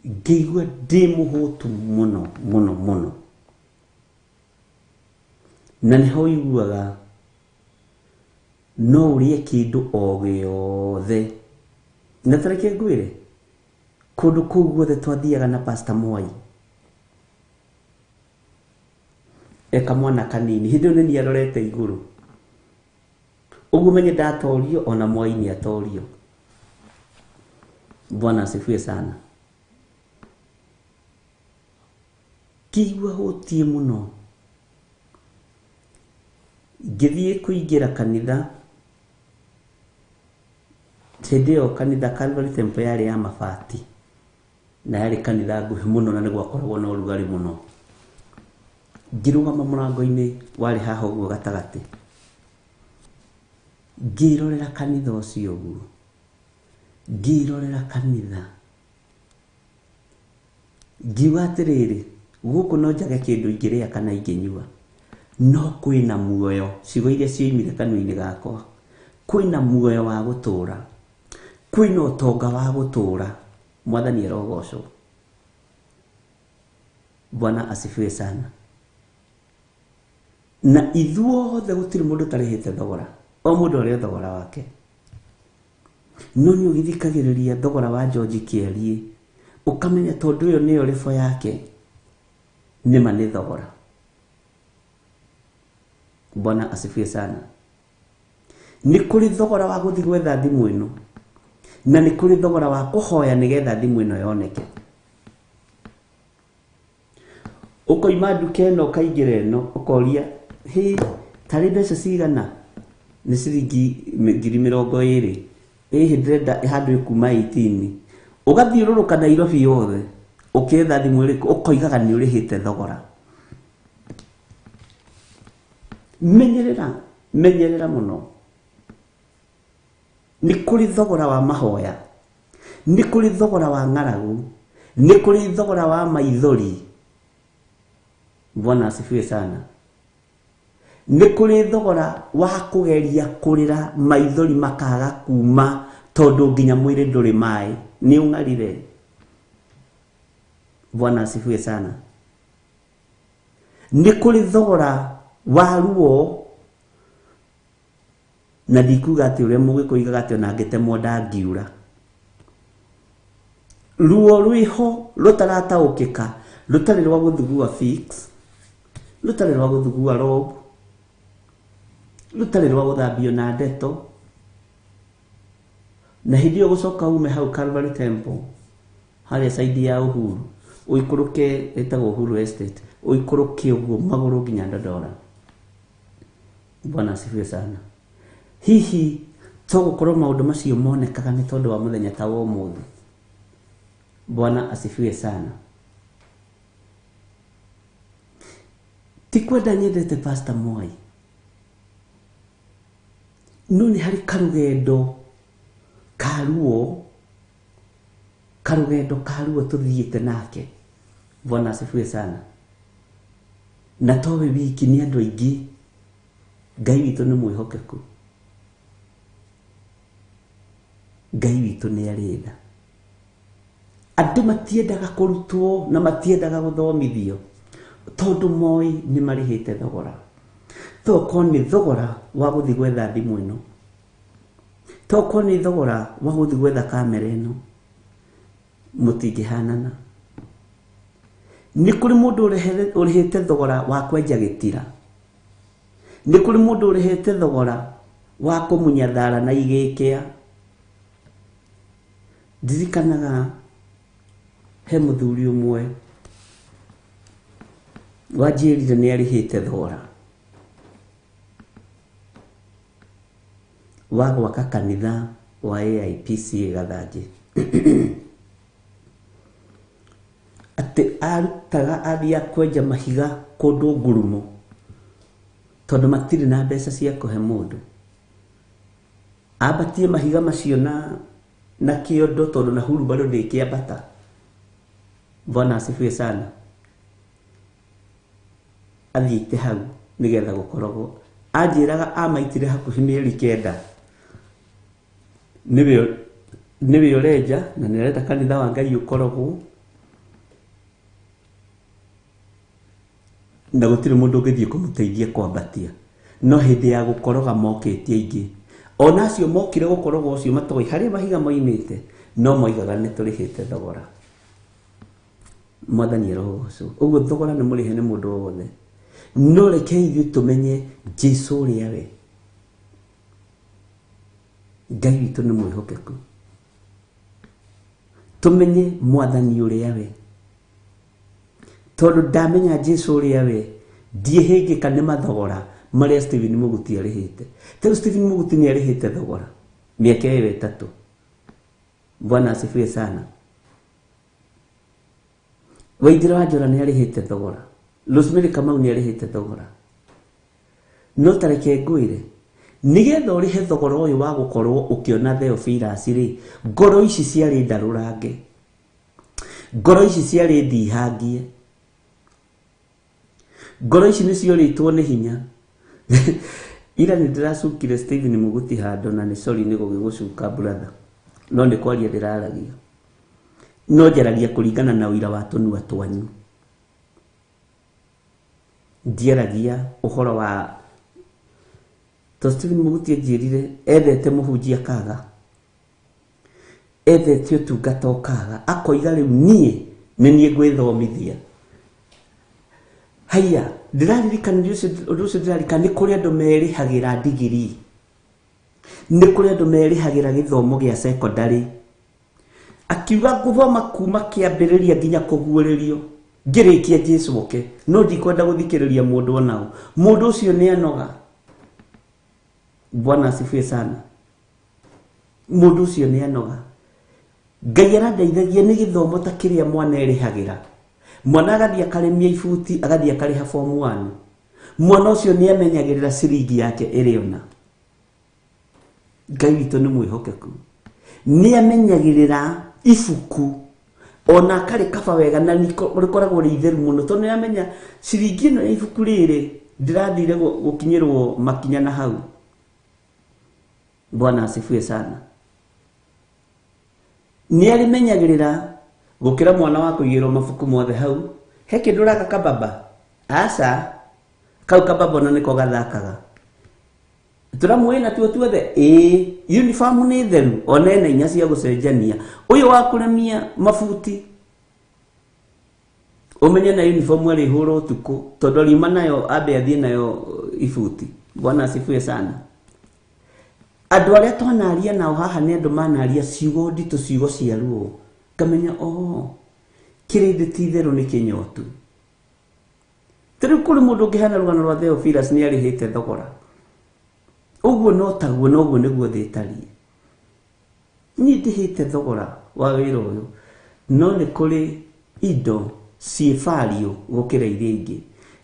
ngĩigua ndĩ mũhũtu mũno mũno mũno, na nĩho ũiguaga no ũrĩe kĩndũ o gĩothe. Na ta reke ngwĩre, kũndũ kũu guothe twathiaga na Pastor Mwai e kamwana kanini, hĩndĩ ĩyo nĩ niĩ arorete igũrũ ũguo, menye ndatorio ona Mwai nĩ atorio. Bwana asifiwe sana. Ngĩigua hũtiĩ mũno, ngĩthiĩ kũingĩra kanitha. Hĩndĩ ĩyo kanitha Calvary Temple yarĩ ya mabati, na yarĩ kanitha nguhĩ mũno na nĩ gwakoragwo na ũrugarĩ mũno. Ngĩrũgama mũrango-inĩ warĩ haha ũguo gatagatĩ, ngĩrorera kanitha ũcio ũguo, ngĩrorera kanitha, ngiuga atĩrĩrĩ, gũkũ no njage kĩndũ ingĩrĩa kana ingĩnyua, no kwĩna muoyo. Ciugo iria cioimire kanua-inĩ gakwa, Kwĩna muoyo wa gũtũũra, kwĩna ũtonga wa gũtũũra. Mwathani arogocwo. Bwana asifiwe sana. Na ithuothe gũtirĩ mũndũ ũtarĩhĩte thogora, o mũndũ arĩ thogora wake. No nĩ ũgĩthikagĩrĩria thogora wa George Kĩarie, ũkamenya tondũ ĩyo nĩyo rĩbo yake, nĩma nĩ thogora. Bwana asifiwe sana. Nĩ kũrĩ thogora wa gũthiĩ gwetha thimũ ĩno, na nĩ kũrĩ thogora wa kũhoya nĩgetha thimũ ĩno yoneke. Ũkoima nduka ĩno ũkaingĩra ĩno, ũkoria hĩ tarĩ mbeca cigana? Nĩ ciringi 20,000. Ĩhĩ ndĩrenda handũ ĩkuma 18. Ũgathiũrũrũka Nairobi yothe ũkĩetha thimũ ĩrĩkũ, ũkoigaga nĩ ũrĩhĩte thogora. Menyerera, menyerera mũno. Nĩ kũrĩ thogora wa mahoya, nĩ kũrĩ thogora wa ng'aragu, nĩ kũrĩ thogora wa maithori. Bwana asifiwe sana. Nĩ kũrĩ thogora wa kũgeria kũrĩra maithori makaga kuma tondũ nginya mwĩrĩ ndũrĩ maĩ, nĩ ũng'arire. Bwana asifiwe sana. Nĩ kũrĩ thogora wa ruo, na ndikuga atĩ ũrĩa mũgĩkũyũ oigaga atĩ ona ngĩtemwo ndangiura. Ruo rwĩho rũtarataũkĩka, rũtarĩ rwa gũthugua fix, rũtarĩ rwa gũthugua rob, rũtarĩ rwa gũthambio na ndeto. Na hĩndĩ ĩyo gũcoka ume hau Calvary Temple harĩa side ya Uhuru, ũikũrũke, ĩtagwo Uhuru Estate, ũikũrũke ũguo magũrũ nginya Dandora. Bwana asifiwe sana. Hihi to gũkorwo maũndũ macio monekaga nĩ tondũ wa mũthenya ta wa ũmũthĩ. Bwana asifiwe sana. Ti kwenda nyendete Pastor Mwai, no nĩ harĩ karũgendo ka ruo, karũgendo ka ruo tũthiĩte nake. Bwana asifiwe sana. Na towe wiki nĩ andũ aingĩ. Ngai witũ nĩ mwĩhokeku, Ngai witũ nĩ arĩ tha. Andũ matiendaga kũrutwo na matiendaga gũthomithio tondũ moĩ nĩ marĩhĩte thogora. Tokorwo nĩ thogora wa gũthiĩ gwetha thimũ ĩno, tokorwo nĩ thogora wa gũthiĩ gwetha kamera ĩno, mũtingĩhanana. Nĩ kũrĩ mũndũ ũrĩhĩte thogora wa kwenja gĩtira, nĩ kũrĩ mũndũ ũrĩhĩte thogora wa kũmunya thara na igĩkĩa. Ndirikanaga he mũthuri ũmwe wanjĩrire nĩ arĩhĩte thogora wa gwaka kanitha wa AIPCA Gathanjĩ. Atĩ arutaga athiaga kwenja mahiga kũndũ ngurumo tondũ matirĩ na mbeca cia kũhe mũndũ. Ambatie mahiga macio na kĩondo tondũ na hurumbarũ ndĩkĩambata. Bwana asifiwe sana. Athiĩte hau nĩgetha gũkoragwo. Anjĩraga amaitire hakuhĩ mĩeri 9. Nĩwe ũrenja na nĩarenda kanitha wa Ngai ũkoragwo, na gũtirĩ mũndũ ũngĩthiĩ kũmũteithia kwambatia. No hĩndĩ ya gũkoroga mokĩte aingĩ, ona acio mokire gũkoroga ũcio matoĩ harĩa mahiga moimĩte, no moigaga nĩ tũrĩhĩte thogora. Mwathani arogocwo. Ũguo thogora nĩ mũrĩhe nĩ mũndũ o wothe. No reke ithuĩ tũmenye Jesũ ũrĩa we. Ngai witũ nĩ mwĩhokeku. Tũmenye Mwathani ũrĩa we. Tondũ ndamenya Jesũ ũrĩa we, ndiĩhĩngĩka nĩ mathogora marĩa Stephen Mũguti arĩhĩte. Tarĩu Stephen Mũguti nĩ arĩhĩte thogora mĩaka ĩyo 3. Bwana asifiwe sana. Waithira wa Njora nĩ arĩhĩte thogora, Rosemary Kamau nĩ arĩhĩte thogora. No ta reke ngwĩre, nĩgetha ũrĩhe thogora ũyũ wa gũkorwo ũkĩona Theophilus rĩ, ngoro ici ciarĩ ndarũrange, ngoro ici ciarĩ ndihangie, ngoro ici nĩciorĩtwo nĩ hinya. Ira nĩ ndĩracukire Stephen Muguti handũ na nĩ sorry nĩ gũgĩgũcuka brother, no nĩ kwaria ndĩraragia, no njaragia kũringana na ũira wa tũnua twanyu. Ndiaragia ũhoro wa to Stephen Muguti anjĩrire ethete mũhunjia kaga, ethete ũtungata ũkaga, akoiga rĩu niĩ nĩ niĩ ngwĩthomithia. Haiya, ndĩraririkana ũndũ ũcio ndĩraririkana nĩ kũrĩ andũ merĩhagĩra ndigiri, nĩ kũrĩ andũ merĩhagĩra gĩthomo gĩa secondary. Akiuga ngũthoma kuma kĩambĩrĩria nginya kũguũrĩrio ngĩrĩkia Jesu oke, no ndikwenda gũthikĩrĩria mũndũ onao. Mũndũ ũcio nĩ anoga. Bwana asifiwe sana. Mũndũ ũcio nĩ anoga. Ngai arandeithagia nĩ gĩthomo ta kĩrĩa mwana erĩhagĩra. Mwana agathiĩ akarĩmia ibuti, agathiĩ akarĩha form 1. Mwana ũcio nĩ amenyagĩrĩra ciringi yake ĩrĩ ona. Ngai witũ nĩ mwĩhokeku. Nĩ amenyagĩrĩra ibuku ona akarĩkaba wega na rĩkoragwo rĩ itheru mũno, tondũ nĩ amenya ciringi ĩno ya ibuku rĩrĩ ndĩrathire gũkinyĩrwo makinya na hau. Bwana asifiwe sana. Nĩ arĩmenyagĩrĩra gũkĩra mwana wa kũigĩrwo mabuku mothe hau. He kĩndũ ũraka kababa? Aca, kau kababa ona nĩko gathakaga. Tũramuoĩ natuo tuothe? Ĩĩ, uniform nĩ theru, ona ena inya cia gũcenjania. Ũyũ wa kũremia mabuti, ũmenye na uniform arĩhũra ũtukũ, tondũ ariuma nayo ambe athiĩ nayo ibuti. Bwana asifiwe sana. Andũ arĩa twanaria nao haha nĩ andũ manaria ciugo nditũ, ciugo cia ruo. Ngamenya, oh, kĩrĩndĩ ti itherũ nĩ kĩnyotu. Ta rĩu kũrĩ mũndũ ũngĩheana rũgano rwa Theophilus nĩ arĩhĩte thogora. Ũguo no taguo, na ũguo nĩguo thĩ ĩtariĩ. Niĩ ndĩhĩte thogora wa wĩra ũyũ, no nĩ kũrĩ indo ciĩ value gũkĩra iria ingĩ.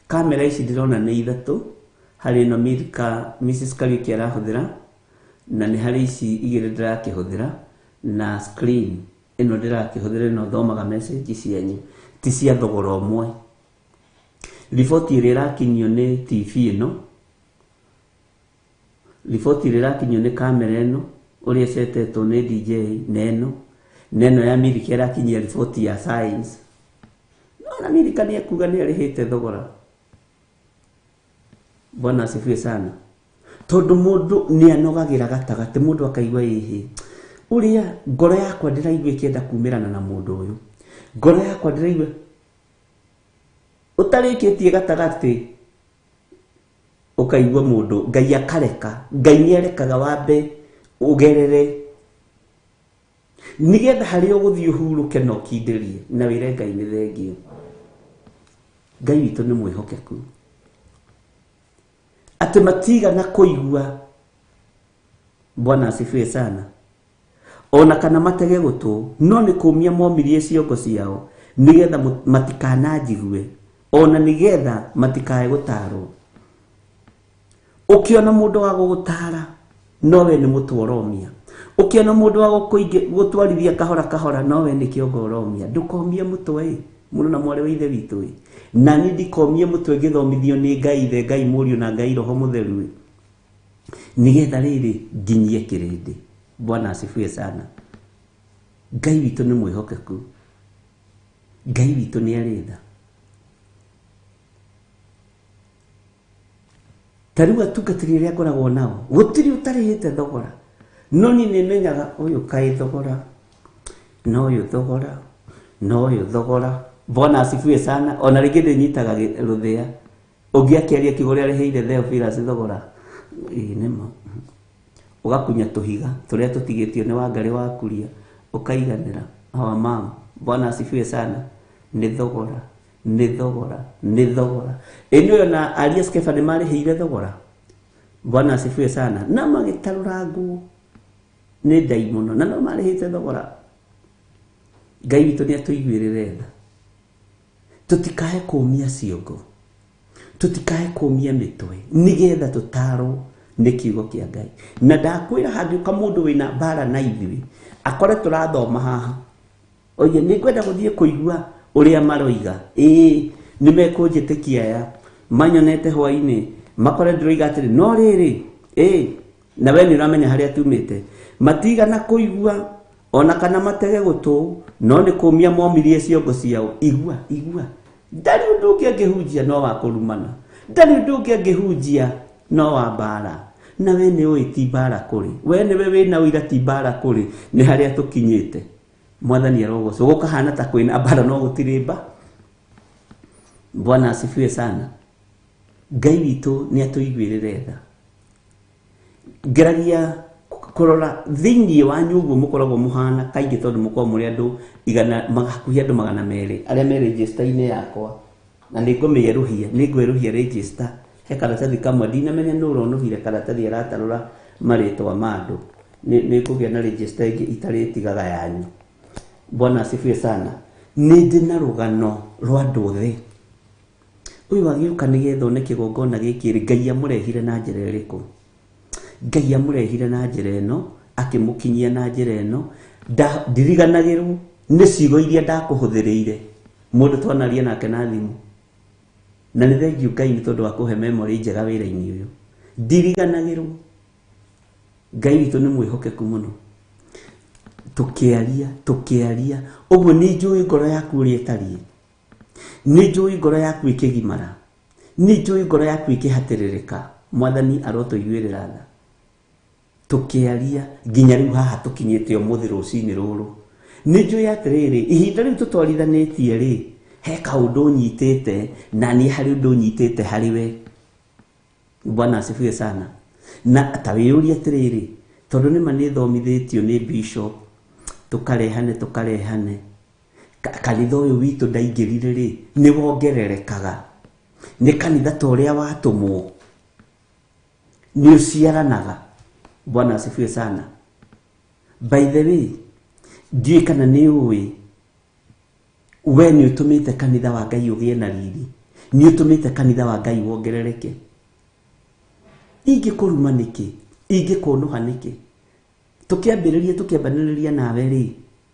Kamera ici ndĩrona nĩ ithatũ, harĩ ĩno Milka Mrs Kariuki arahũthĩra, na nĩ harĩ ici igĩrĩ ndĩrakĩhũthĩra, na screen ĩno ndĩrakĩhũthĩra ĩno thomaga message cianyu, ti cia thogora ũmwe. Riboti ĩrĩa ĩrakinyio nĩ TV ĩno, riboti ĩrĩa ĩrakinyio nĩ kamera ĩno, ũrĩa ĩcetetwo nĩ DJ na ĩno, na ĩno ya Milka ĩrakinyia riboti ya science. No na Milka nĩ ekuga nĩ arĩhĩte thogora. Bwana asifiwe sana. Tondũ mũndũ nĩ anogagĩra gatagatĩ, mũndũ akaigua ĩhĩ, ũrĩa ngoro yakwa ndĩraigua ĩkĩenda kumĩrana na mũndũ ũyũ, ngoro yakwa ndĩraigua ũtarĩkĩtie gatagatĩ, ũkaigua mũndũ Ngai akareka. Ngai nĩ arekaga wambe ũgerere nĩgetha harĩa ũgũthiĩ ũhurũke na ũkindĩrie na wĩre Ngai nĩ thengio. Ngai witũ nĩ mwĩhokeku. Atĩ matigana kũigua. Bwana asifiwe sana. Ona kana matege gũtũ, no nĩ kũmia momirie ciongo ciao nĩgetha matikananjigue, ona nĩgetha matikae gũtarwo. Ũkĩona mũndũ wa gũgũtara, nowe nĩ mũtwe ũromia. Ũkĩona mũndũ wa gũtwarithia kahora kahora, nowe nĩ kĩongo ũromia. Ndũkomie mũtwe ĩ, mũrũ na mwarĩ wa ithe witũ ĩ. Na niĩ ndikomie mũtwe ngĩthomithio nĩ Ngai Ithe, Ngai Mũriũ na Ngai Roho Mũtheru ĩ, nĩgetha rĩrĩ nginyie kĩrĩndĩ. Bwana asifiwe sana. Ngai witũ nĩ mwĩhokeku. Ngai witũ nĩ arĩ tha. Ta rĩu atungatĩri arĩa ngoragwo nao, gũtirĩ ũtarĩhĩte thogora. No niĩ nĩ menyaga ũyũ kaĩ thogora, na ũyũ thogora, na ũyũ thogora. Bwana asifiwe sana. Ona rĩngĩ ndĩnyitaga rũthĩa. Ũngĩ akĩaria kiugo ũrĩa arĩhĩire Theophilus thogora. Ĩĩ nĩma. Ũgakunya tũhiga tũrĩa tũtigĩtio nĩ Wangarĩ wa Kuria, ũkaiganĩra. Our mom. Bwana asifiwe sana. Nĩ thogora, nĩ thogora, nĩ thogora. Ĩ nĩ ona Aria Skepha nĩ marĩhĩire thogora. Bwana asifiwe sana. Na magĩtarũrangwo nĩ ndaimono, na no marĩhĩte thogora. Ngai witũ nĩ atũiguĩrĩre tha. Tũtikae kũmia ciongo, tũtikae kũmia mĩtwe, nĩgetha tũtarwo nĩ kiugo kĩa Ngai. Na ndakwĩra hangĩũka mũndũ wĩna mbara na ithuĩ, akore tũrathoma haha, oige nĩ ngwenda gũthiĩ kũigua ũrĩa maroiga. Ĩĩ, nĩ mekũnjĩtĩkia aya, manyonete hwainĩ, Makore ndĩroiga atĩrĩ, no rĩrĩ, ĩ na we nĩ ũramenya harĩa tumĩte. Matigana kũigua ona kana matege gũtũ, no nĩ kũmia momirie ciongo ciao. Igua, igua, ndarĩ ũndũ ũngĩ angĩhunjia no wa kũrumana, ndarĩ ũndũ ũngĩ angĩhunjia no wa mbara. Na we nĩ ũĩ ti mbara kũrĩ, we nĩwe wĩna ũira ti mbara kũrĩ, nĩ harĩa tũkinyĩte. Mwathani arogocwo. Gũkahana ta kwĩna mbara no gũtirĩ mba. Bwana asifiwe sana. Ngai witũ nĩ atũiguĩrĩre tha. Ngeragia kũrora thĩinĩ wanyu ũguo mũkoragwo mũhana kaingĩ, tondũ mũkoragwo mũrĩ andũ igana, hakuhĩ andũ 200 arĩa me register-inĩ yakwa, na nĩ ngũmĩerũhia, nĩ ngwerũhia register. He karatathi kamwe ndinamenya nũ ũronũhire karatathi aratarũra marĩtwa ma andũ. Nĩ ngũgĩa na register ĩngĩ itarĩtigaga yanyu. Bwana asifiwe sana. Nĩ ndĩ na rũgano rwa andũ othe. Ũyũ agĩũka nĩgetha one kĩgongona gĩkĩ rĩ, Ngai amũrehire na njĩra ĩrĩkũ? Ngai amũrehire na njĩra ĩno, akĩmũkinyia na njĩra ĩno. Ndiriganagĩrwo nĩ ciugo iria ndakũhũthĩrĩire mũndũ twanaria nake na thimũ. Na nĩ thengiũ Ngai nĩ tondũ wa kũhe memory njega wĩra-inĩ ũyũ. Ndiriganagĩrwo. Ngai witũ nĩ mwĩhokeku mũno. Tũkĩaria, tũkĩaria, ũguo nĩ njũĩ ngoro yaku ũrĩa ĩtariĩ. Nĩ njũĩ ngoro yaku ĩkĩgimara. Nĩ njũĩ ngoro yaku ĩkĩhatĩrĩrĩka. Mwathani arotũiguĩrĩra tha. Tũkĩaria nginya rĩu haha tũkinyĩte ũmũthĩ rũcinĩ rũrũ. Nĩ njũĩ atĩrĩrĩ, ihinda rĩu tũtwarithanĩtie rĩ, he kaũndũ ũnyitĩte na niĩ harĩ ũndũ ũnyitĩte harĩ we. Bwana asifiwe sana. Na ta wĩyũrie atĩrĩrĩ, tondũ nĩma nĩ thomithĩtio nĩ bishop, tũkarehane, tũkarehane. Kanitha ũyũ witũ ndaingĩrire rĩ, nĩ wongererekaga. Nĩ kanitha ta ũrĩa watũmwo, nĩ ũciaranaga. Bwana asifiwe sana. By the way, ndiũĩ kana nĩ ũĩ, we nĩ ũtũmĩte kanitha wa Ngai ũgĩe na riri, nĩ ũtũmĩte kanitha wa Ngai wongerereke. Ingĩkũruma nĩkĩ? Ingĩkũnũha nĩkĩ? Tũkĩambĩrĩria, tũkĩambanĩrĩria nawe rĩ,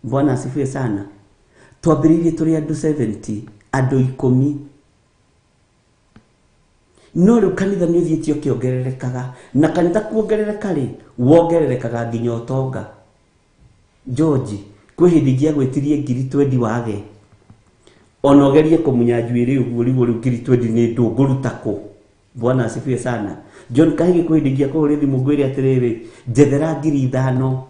Bwana asifiwe sana, twambĩrĩirie tũrĩ andũ 70, andũ 10. No rĩu kanitha nĩ ũthiĩte ũkĩongererekaga, na kanitha kuongerereka rĩ, wongererekaga nginya ũtonga. George, kwĩ hĩndĩ ingĩagwĩtirie ngiri twendi wage, ona ũgerie kũmunya njuĩrĩ ũguo ũrigwo rĩu ngiri twendi nĩ ndũ ngũruta kũ? Bwana asifiwe sana. John Kahigi, kwĩ hĩndĩ ingĩakũhũrĩra thimũ ngwĩre atĩrĩrĩ, njethera ngiri 5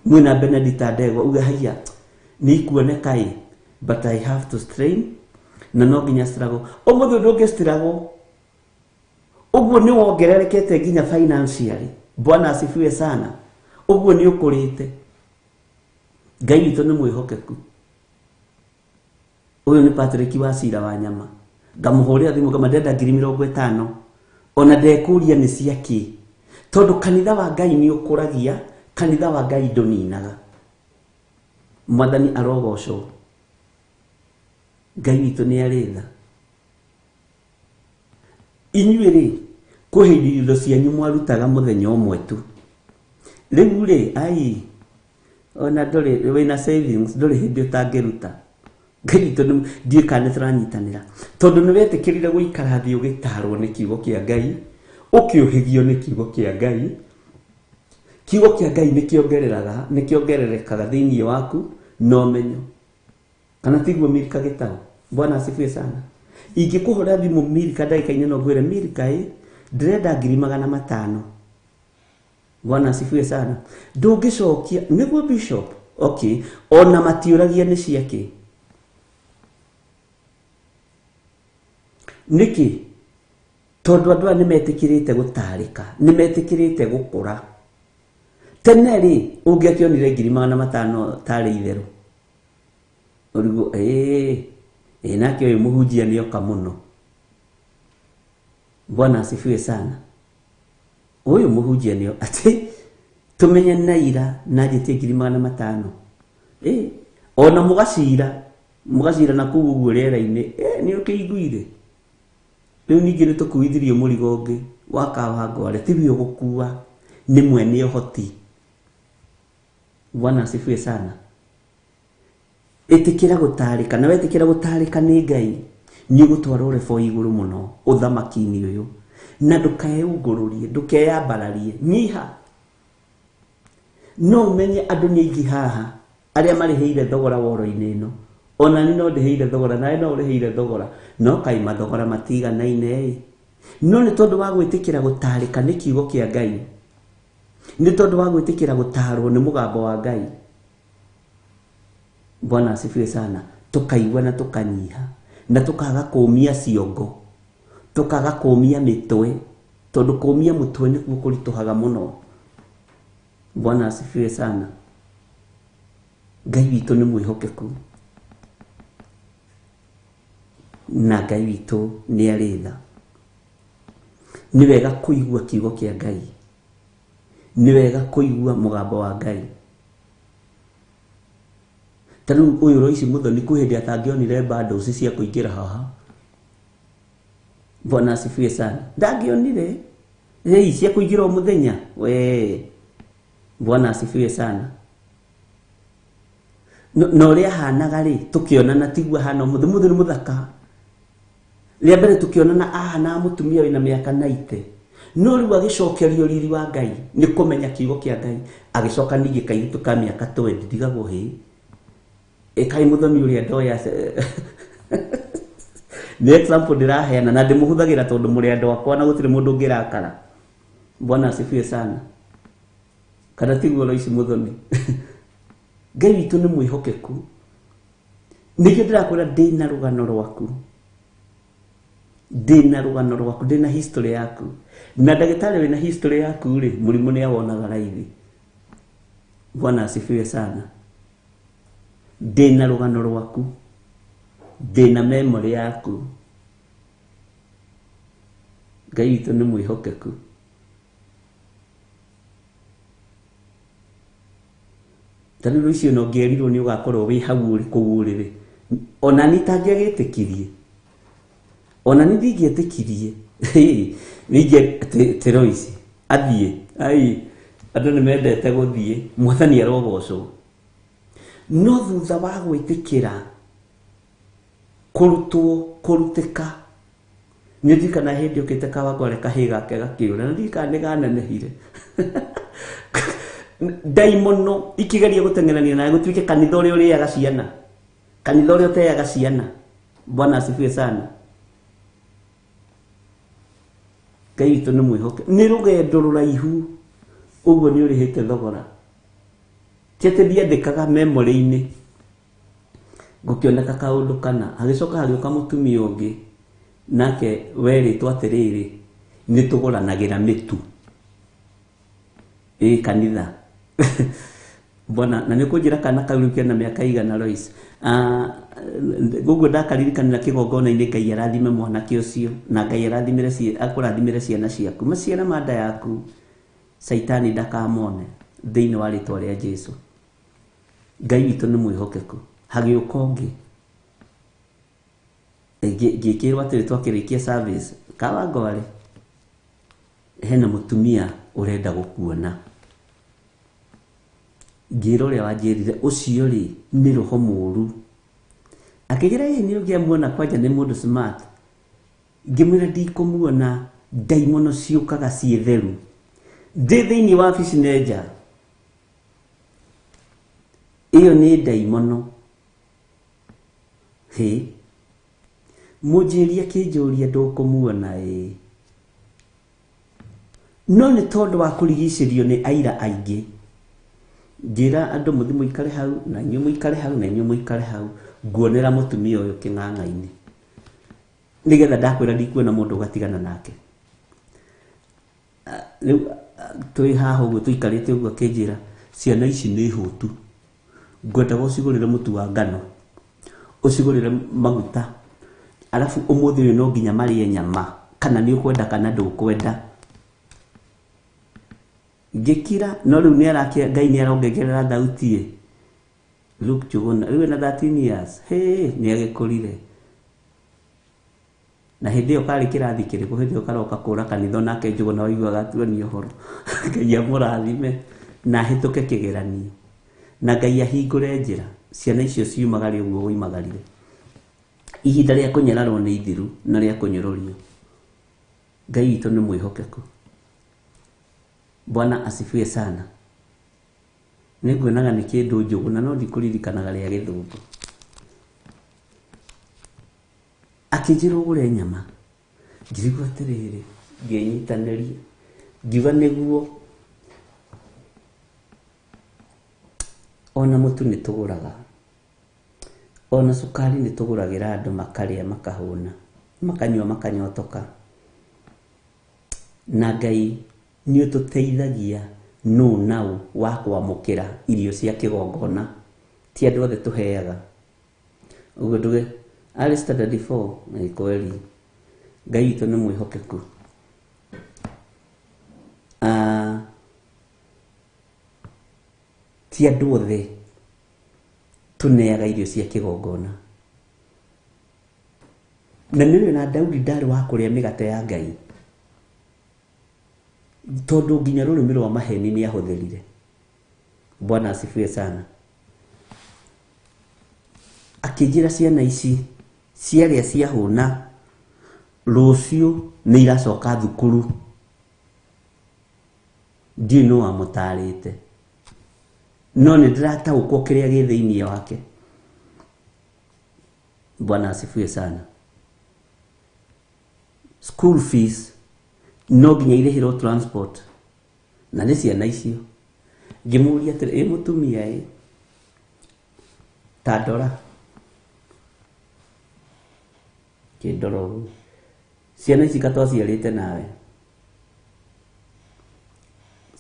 mwĩna Benedicta Ndegwa, uge haiya nĩ ikuoneka ĩ, but I have to strain, na no nginya struggle. Ũmũthĩ ũndũ ũngĩ struggle ũguo nĩ wongererekete nginya financially. Bwana asifiwe sana. Ũguo nĩ ũkũrĩte. Ngai witũ nĩ mwĩhokeku. Ũyũ nĩ Patrick wa Cira wa nyama, ngamũhũrĩra thimũ ngama ndĩrenda ngiri 50, ona ndekũria nĩ cia kĩ, tondũ kanitha wa Ngai nĩ ũkũragia, kanitha wa Ngai ndũninaga. Mwathani arogocwo. Ngai witũ nĩ arĩ tha. Inyuĩ rĩ, kwĩ hĩndĩ indo cianyu mwarutaga mũthenya ũmwe tu. Rĩu rĩ, ai, ona ndũrĩ wĩna savings, ndũrĩ hĩndĩ ũtangĩruta. Ngai witũ nĩ, ndiũĩ kana nĩ tũranyitanĩra, tondũ nĩ wetĩkĩrire gũikara thĩ ũgĩtarwo nĩ kiugo kĩa Ngai, ũkĩũhĩgio nĩ kiugo kĩa Ngai. Kiugo kĩa Ngai nĩ kĩongereraga, nĩ kĩongererekaga thĩinĩ waku na ũmenyo. Kana tiguo Milka Gĩtaũ? Bwana asifiwe sana. Ingĩkũhũrĩra thimũ Milka ndagĩka-inĩ ĩno ngwĩre Milka ĩ, ndĩrenda ngiri 500. Bwana asifiwe sana. Ndũngĩcokia nĩguo bishop. Okay, ona matiũragia nĩ ciakĩ. Nĩkĩ? Tondũ andũ aya nĩmetĩkĩrĩte gũtarĩka, nĩmetĩkĩrĩte gũkũra. Tene rĩ, ũngĩakĩonire ngiri 500 tarĩ itherũ, ũrigwo, ĩĩ, nake ũyũ mũhunjia nĩoka mũno. Bwana asifiwe sana. Ũyũ mũhunjia nĩo atĩ tũmenye naira na njĩtie ngiri 500. Ona mũgacira, mũgacira na kũu ũguo rĩera-inĩ, nĩ ũkĩiguire. Rĩu ningĩ nĩ tũkuithirio mũrigo ũngĩ wa Kawangware, tiwe ũgũkua, nĩ mwene ũhoti. Bwana asifiwe sana. Ĩtĩkĩra gũtarĩka, na wetĩkĩra gũtarĩka nĩ Ngai, Nĩ ũgũtwarwo level igũrũ mũno ũthamaki-inĩ ũyũ. Na ndũkeũngũrũrie, ndũkeyambararie, nyiha. No ũmenye andũ nĩ aingĩ haha arĩa marĩhĩire thogora woro-inĩ ĩno. Ona niĩ no ndĩhĩire thogora, nawe no ũrĩhĩire thogora. No kaĩ mathogora matiganaine ĩ. No nĩ tondũ wa gwĩtĩkĩra gũtarĩka nĩ kiugo kĩa Ngai. Nĩ tondũ wa gwĩtĩkĩra gũtarwo nĩ mũgambo wa Ngai. Bwana asifiwe sana. Tũkaigua na tũkanyiha. Na tũkaga kũmia ciongo. Tũkaga kũmia mĩtwe. Tondũ kũmia mũtwe nĩkuo kũritũhaga mũno. Bwana asifiwe sana. Ngai witũ nĩ mwĩhokeku. Na Ngai witũ nĩ arĩ tha. Nĩ wega kũigua kiugo kĩa Ngai. Nĩ wega kũigua mũgambo wa Ngai. Ta rĩu ũyũ Royce Muthoni kwĩ hĩndĩ atangĩonire bundles cia kũingĩra haha. Bwana asifiwe sana. Ndangĩonire. Hey, cia kũingĩra o mũthenya. We. Bwana asifiwe sana. Na ũrĩa ahanaga rĩ, tũkĩonana tiguo ahana ũmũthĩ. Ũmũthĩ nĩ mũthaka. Rĩa mbere tũkĩonana ahanaga mũtumia wĩna mĩaka 90. No rĩu agĩcokerio riri wa Ngai nĩ kũmenya kiugo kĩa Ngai. Agĩcoka ningĩ kairĩtu ka mĩaka 20 ndigagwo hĩ. Ĩkai Muthoni ũrĩa ndoya. Nĩ example ndĩraheana na ndĩmũhũthagĩra tondũ mũrĩ andũ akwa na gũtirĩ mũndũ ũngĩrakara. Bwana asifiwe sana. Kana tiguo Royce Muthoni. Ngai witũ nĩ mwĩhokeku. Nĩkĩo ndĩrakwĩra ndĩna rũgano rwaku. Ndĩna rũgano rwaku, ndĩna history yaku. Na ndagĩtarĩ wĩna history yaku rĩ, mũrimũ nĩ awonaga raithi. Bwana asifiwe sana. Ndĩna rũgano rwaku. Ndĩna memory yaku. Ngai witũ nĩ mwĩhokeku. Ta rĩu rũciũ no ngĩerirwo nĩ ũgakorwo wĩ hau ũrĩ kũu ũrĩ rĩ. Ona niĩ itangĩagĩtĩkirie. Ona niĩ ndingĩetĩkirie. Ningĩ ti Royce athiĩ. Ai, andũ nĩ mendete gũthiĩ. Mwathani arogocwo. No thutha wa gwĩtĩkĩra kũrutwo, kũrutĩka, nĩ ndirikana hĩndĩ ũkĩte Kawangware kahĩĩ gake gakĩũra, na ndirikana nĩ ganenehire. Ndaimono ikĩgeria gũteng'erania nawe gũtuĩke kanitha ũrĩa ũrĩaga ciana, kanitha ũrĩa ũteaga ciana. Bwana asifiwe sana. Ngai witũ nĩ mwĩhoke. Nĩ rũgendo rũraihu, ũguo nĩ ũrĩhĩte thogora. Ti atĩ ndiandĩkaga memory-inĩ, gũkĩoneka kaũndũ kana, hagĩcoka hagĩũka mũtumia ũngĩ, nake werĩtwo atĩrĩrĩ, nĩ tũgũranagĩra mĩtu. Ĩ kanitha. Bwana, na nĩ ũkũnjĩra kana kau rĩu kena mĩaka igana Royce. Ũguo ndakaririkanĩra kĩgongona-inĩ, Ngai arathime mwanake ũcio, na Ngai arathimire akũrathimĩre ciana ciaku. Maciara ma nda yaku, Caitani ndakamone thĩinĩ wa rĩtwa rĩa Jesu. Ngai witũ nĩ mwĩhokeku. Hagĩũka ũngĩ. Ngĩkĩrwo atĩrĩ twakĩrĩkia service, Kawangware, hena mũtumia ũrenda gũkuona. Ngĩra ũrĩa wanjĩrire, ũcio rĩ, nĩ roho mũũru. Akĩnjĩra, ĩ, nĩ ũngĩamuona kwanja nĩ mũndũ smart. Ngĩmwĩra ndikũmuona, ndaimono ciũkaga ciĩ theru. Ndĩ thĩinĩ wa wabici nenja. Ĩyo nĩ ndaimono. Hĩ. Mũnjĩri akĩnjũria ndũkũmuona ĩ. No nĩ tondũ wa kũrigicĩrio nĩ aira aingĩ. Njĩra andũ mũthiĩ mũikare hau, na inyuĩ mũikare hau, na inyuĩ mũikare hau. Nguonera mũtumia ũyũ kĩng'ang'a-inĩ. Nĩgetha ndakwĩra ndikuona mũndũ ũgatigana nake. Rĩu twĩ haha ũguo tũikarĩte ũguo akĩnjĩra, ciana ici nĩ hũtu. Ngwendaga ũcigũrĩre mũtu wa ngano, ũcigũrĩre maguta, arabu ũmũthĩ ũyũ no nginya marĩe nyama, kana nĩ ũkwenda kana ndũkwenda. Ngĩkira, no rĩu nĩ arakia, Ngai nĩ arongerera thauti ĩ. Luke Njuguna, rĩu ena 13 years. Hĩ, nĩ agĩkũrire. Na hĩndĩ ĩyo karĩ kĩrathi kĩrĩkũ, hĩndĩ ĩyo karoka kũra kanitha onake Njuguna waiguaga atuonia ũhoro. Ngai amũrathime na ahĩtũke kĩgeranio. Na Ngai ahingũre njĩra, ciana icio ciumagare ũguo woimagarire. Ihinda rĩa kũnyararwo nĩ ithiru na rĩa kũnyũrũrio. Ngai witũ nĩ mwĩhokeku. Bwana asifiwe sana. Nĩnguonaga nĩ kĩndũ njũgũ na no ndikũririkanaga rĩa gĩthũngũ. Akĩnjĩra ũgũre nyama. Ngĩrigwo atĩrĩrĩ, ngĩnyitanĩria. Ngiuga nĩguo ona mũtu nĩ tũgũraga. Ona cukari nĩ tũgũragĩra andũ makarĩa makahũna, makanyua makanyotoka. Na Ngai nĩ ũtũteithagia nũ naũ wa kwamũkĩra irio cia kĩgongona. Ti andũ othe tũheaga. Ũguo nduge arĩ standard 4 nĩ kweli. Ngai witũ nĩ mwĩhokeku. Ti andũ othe tũneaga irio cia kĩgongona. Na nĩ ũrĩ na Daudi ndarĩ wa kũrĩa mĩgate ya Ngai. Tondũ nginya rũrĩmĩ rwa maheni nĩ ahũthĩrire. Bwana asifiwe sana. Akĩnjĩra ciana ici ciarĩa ciahũna rũciũ nĩ iracoka thukuru. Ndiũĩ nũ wamũtarĩte. No nĩ ndĩrataũkwo kĩrĩa gĩ thĩinĩ wake. Bwana asifiwe sana. School fees no nginya irĩhĩrwo transport. Na nĩ ciana icio. Ngĩmũria atĩrĩ, ĩ mũtumia ĩ, ta ndora. Kĩndora ũguo. Ciana ici ka twaciarĩte nawe.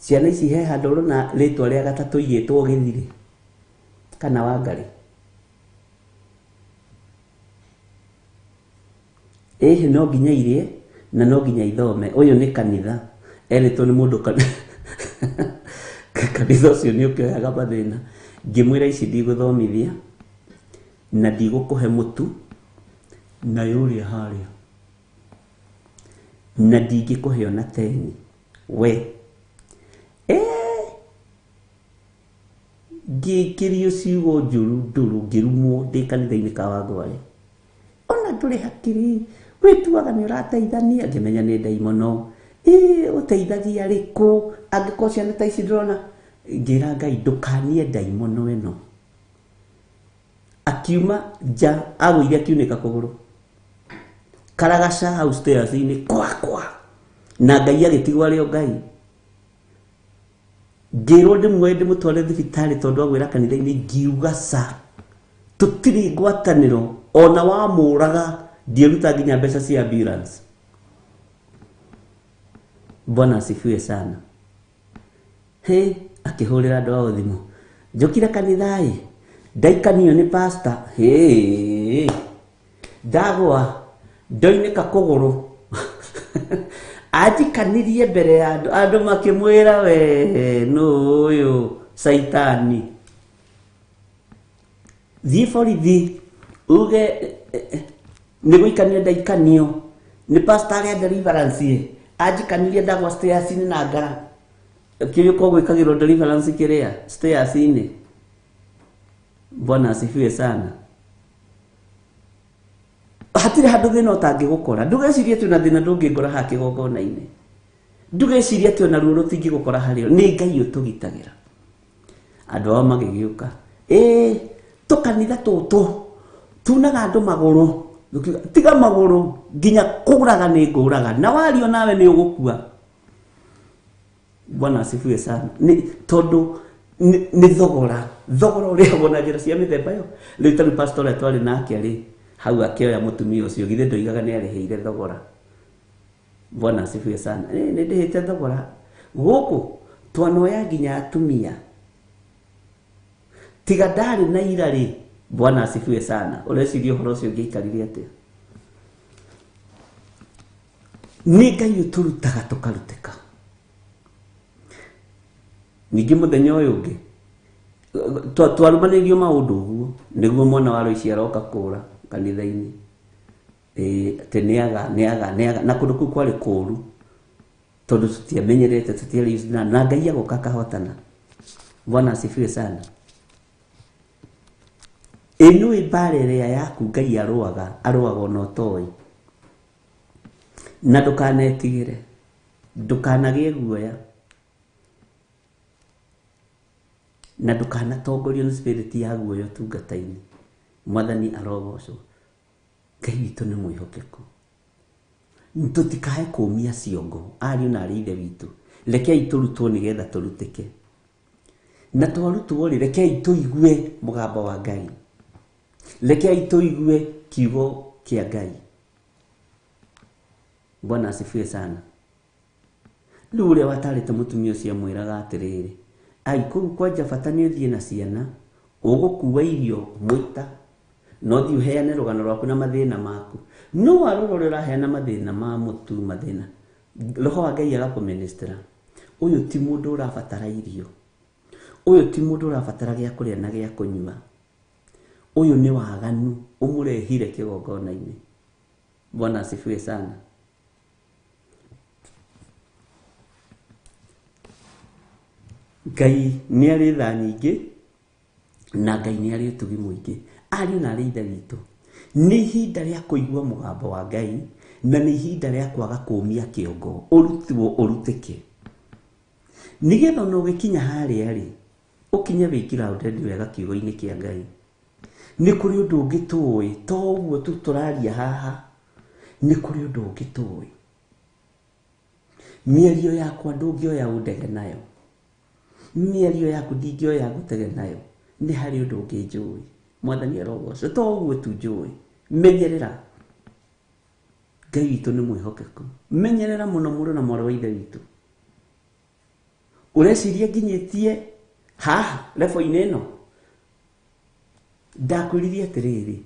Ciana ici he handũ ũrona rĩtwa rĩa gatatũ igĩtwo Gĩthirĩ kana Wangarĩ. Ĩhĩ no nginya irĩe na no nginya ithome. Ũyũ nĩ kanitha erĩtwo nĩ mũndũ kanitha ũcio nĩ ũkĩoyaga mathĩna. Ngĩmwĩra ici ndigũthomithia na ndigũkũhe mũtu na yũrĩa harĩa na ndingĩkũhe ona teni we. Ngĩkĩrio ciugo njũru ndũrũ ngĩrumwo ndĩ kanitha-inĩ ka Wangware. Ona ndũrĩ hakiri wĩtuaga nĩ ũrateithania. Ngĩmenya nĩ ndaimono. Ũteithagia rĩkũ angĩkorwo ciana ta ici ndĩrona. Ngĩra Ngai ndũkanie ndaimono ĩno. Akiuma nja agũire akiunĩka kũgũrũ. Karagaca hau stairs-inĩ kwa kwa. Na Ngai agĩtigwo arĩ o Ngai. Ngĩrwo ndĩmuoe ndĩmũtware thibitarĩ tondũ agwĩra kanitha-inĩ ngiuga ca. Tũtirĩ ngwatanĩro ona wamũraga ndieruta nginya mbeca cia ambulance. Bwana asifiwe sana. He akĩhũrĩra andũ ao thimũ. Njũkire kanitha ĩ, ndaikanio nĩ pastor. He ndagwa ndoinĩka kũgũrũ. Anjikanirie mbere ya andũ, andũ makĩmwĩra we nũ ũyũ caitani. Thiĩ borithi uge nĩ gũikanio ndaikanio nĩ pastor arĩa deliverance anjikanirie ndagwa stairs-inĩ na ngara. Kĩrĩa ũkoragwo gwĩkagĩrwo deliverance kĩrĩa stairs-inĩ. Bwana asifiwe sana. Hatirĩ handũ thĩna ũtangĩgũkora. Ndũgecirie atĩ ona thĩna ndũngĩngora haha kĩgongona-inĩ. Ndũgecirie atĩ ona ruo rũtingĩgũkora harĩo. Nĩ Ngai ũtũgitagĩra. Andũ ao magĩgĩũka. Tũkanitha tũtũ tunaga andũ magũrũ. Tiga magũrũ nginya kũraga nĩ ngũraga. Na wario nawe nĩ ũgũkua. Bwana asifiwe sana. Nĩ tondũ nĩ thogora. Thogora ũrĩhagwo na njĩra cia mĩthemba ĩyo. Rĩu ta rĩu pastor ũrĩa twarĩ nake rĩ, hau akĩoya mũtumia ũcio githĩ ndoigaga nĩ arĩhĩire thogora. Bwana asifiwe sana. Nĩ ndĩhĩte thogora. Gũkũ twanoya nginya atumia. Tiga ndarĩ na ira rĩ. Bwana asifiwe sana. Ũreciria ũhoro ũcio ũngĩaikarire atĩa? Nĩ Ngai ũtũrutaga tũkarutĩka. Ningĩ mũthenya ũyũ ũngĩ twarũmanĩirio maũndũ ũguo nĩguo mwana wa Loici aroka kũra kanitha-inĩ. Atĩ nĩaga nĩaga nĩaga na kũndũ kũu kwarĩ kũũru tondũ tũtiamenyerete, tũtiarĩ used na Ngai agoka akahotana. Bwana asifiwe sana. Ĩ nĩũĩ mbara ĩrĩa yaku Ngai arũaga, arũaga ona ũtoĩ. Na ndũkanetigĩre, ndũkanagĩe guoya, na ndũkanatongorio nĩ spirit ya guoya ũtungata-inĩ. Mwathani arogocwo. Ngai witũ nĩ mwĩhokeku. Tũtikae kũmia ciongo, ariũ na arĩ ithe witũ. Rekei tũrutwo nĩgetha tũrutĩke. Na twarutwo rĩ, rekei tũigue mũgambo wa Ngai. Rekei tũigue kiugo kĩa Ngai. Bwana asifiwe sana. Rĩu ũrĩa watarĩte mũtumia ũcio amwĩraga atĩrĩrĩ, ai kũu kwanja bata nĩ ũthiĩ na ciana, ũgũkua irio mũita, na ũthiĩ ũheane rũgano rwaku na mathĩna maku. No warora ũrĩa ũraheana mathĩna ma mũtu, mathĩna, roho wa Ngai agakũministera. Ũyũ ti mũndũ ũrabatara irio. Ũyũ ti mũndũ ũrabatara gĩa kũrĩa na gĩa kũnyua. Ũyũ nĩ waganu ũmũrehire kĩgongona-inĩ. Bwana asifiwe sana. Ngai nĩ arĩ tha nyingĩ na Ngai nĩ arĩ ũtugi mũingĩ. Ariũ na arĩ ithe witũ, nĩ ihinda rĩa kũigua mũgambo wa Ngai na nĩ ihinda rĩa kwaga kũmia kĩongo, ũrutwo ũrutĩke. Nĩgetha ona ũgĩkinya harĩa rĩ, ũkinye wĩ grounded wega kiugo-inĩ kĩa Ngai. Nĩ kũrĩ ũndũ ũngĩ tũĩ, to ũguo tu tũraria haha, nĩ kũrĩ ũndũ ũngĩ tũĩ. Mĩario yakwa ndũngĩoya ũndege nayo. Mĩario yaku ndingĩoya ngũtege nayo. Nĩ harĩ ũndũ ũngĩ njũĩ. Mwathani arogocwo. To ũguo tu njũĩ. Menyerera. Ngai witũ nĩ mwĩhokeku. Menyerera mũno mũrũ na mwarĩ wa ithe witũ. Ũreciria nginyĩtie haha level-inĩ ĩno? Ndakwĩrire atĩrĩrĩ,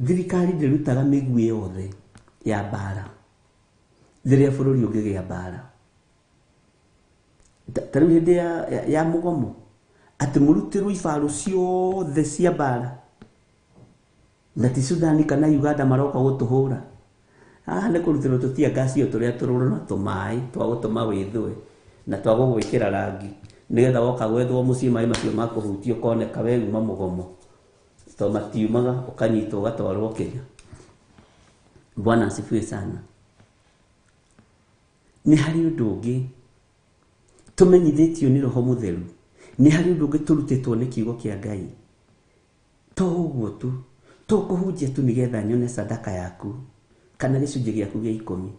thirikari ndĩrutaga mĩguĩ yothe ya mbara rĩrĩa bũrũri ũngĩgĩa mbara. Ta rĩu hĩndĩ ya mũgomo, atĩ mũrutĩrwo ibarũ ciothe cia mbara, na ti Sudan kana Uganda maroka gũtũhũra. Haha nĩ kũrutĩrwo tũtia ngacio tũrĩa tũrũrũ na tũmaĩ twa gũtũma wĩthũe na twa gũgwĩkĩra rangi nĩgetha woka gwethwo mũciĩ maĩ macio ma kũhutia ũkoneka we uma mũgomo, to matiumaga ũkanyitwo ũgatwarwo Kenya. Bwana asifiwe sana. Nĩ harĩ ũndũ ũngĩ tũmenyithĩtio nĩ Roho Mũtheru, nĩ harĩ ũndũ ũngĩ tũrutĩtwo nĩ kiugo kĩa Ngai. To ũguo tu, to kũhunjia tu nĩgetha nyone sadaka yaku kana gĩcunjĩ gĩaku gĩa ikũmi.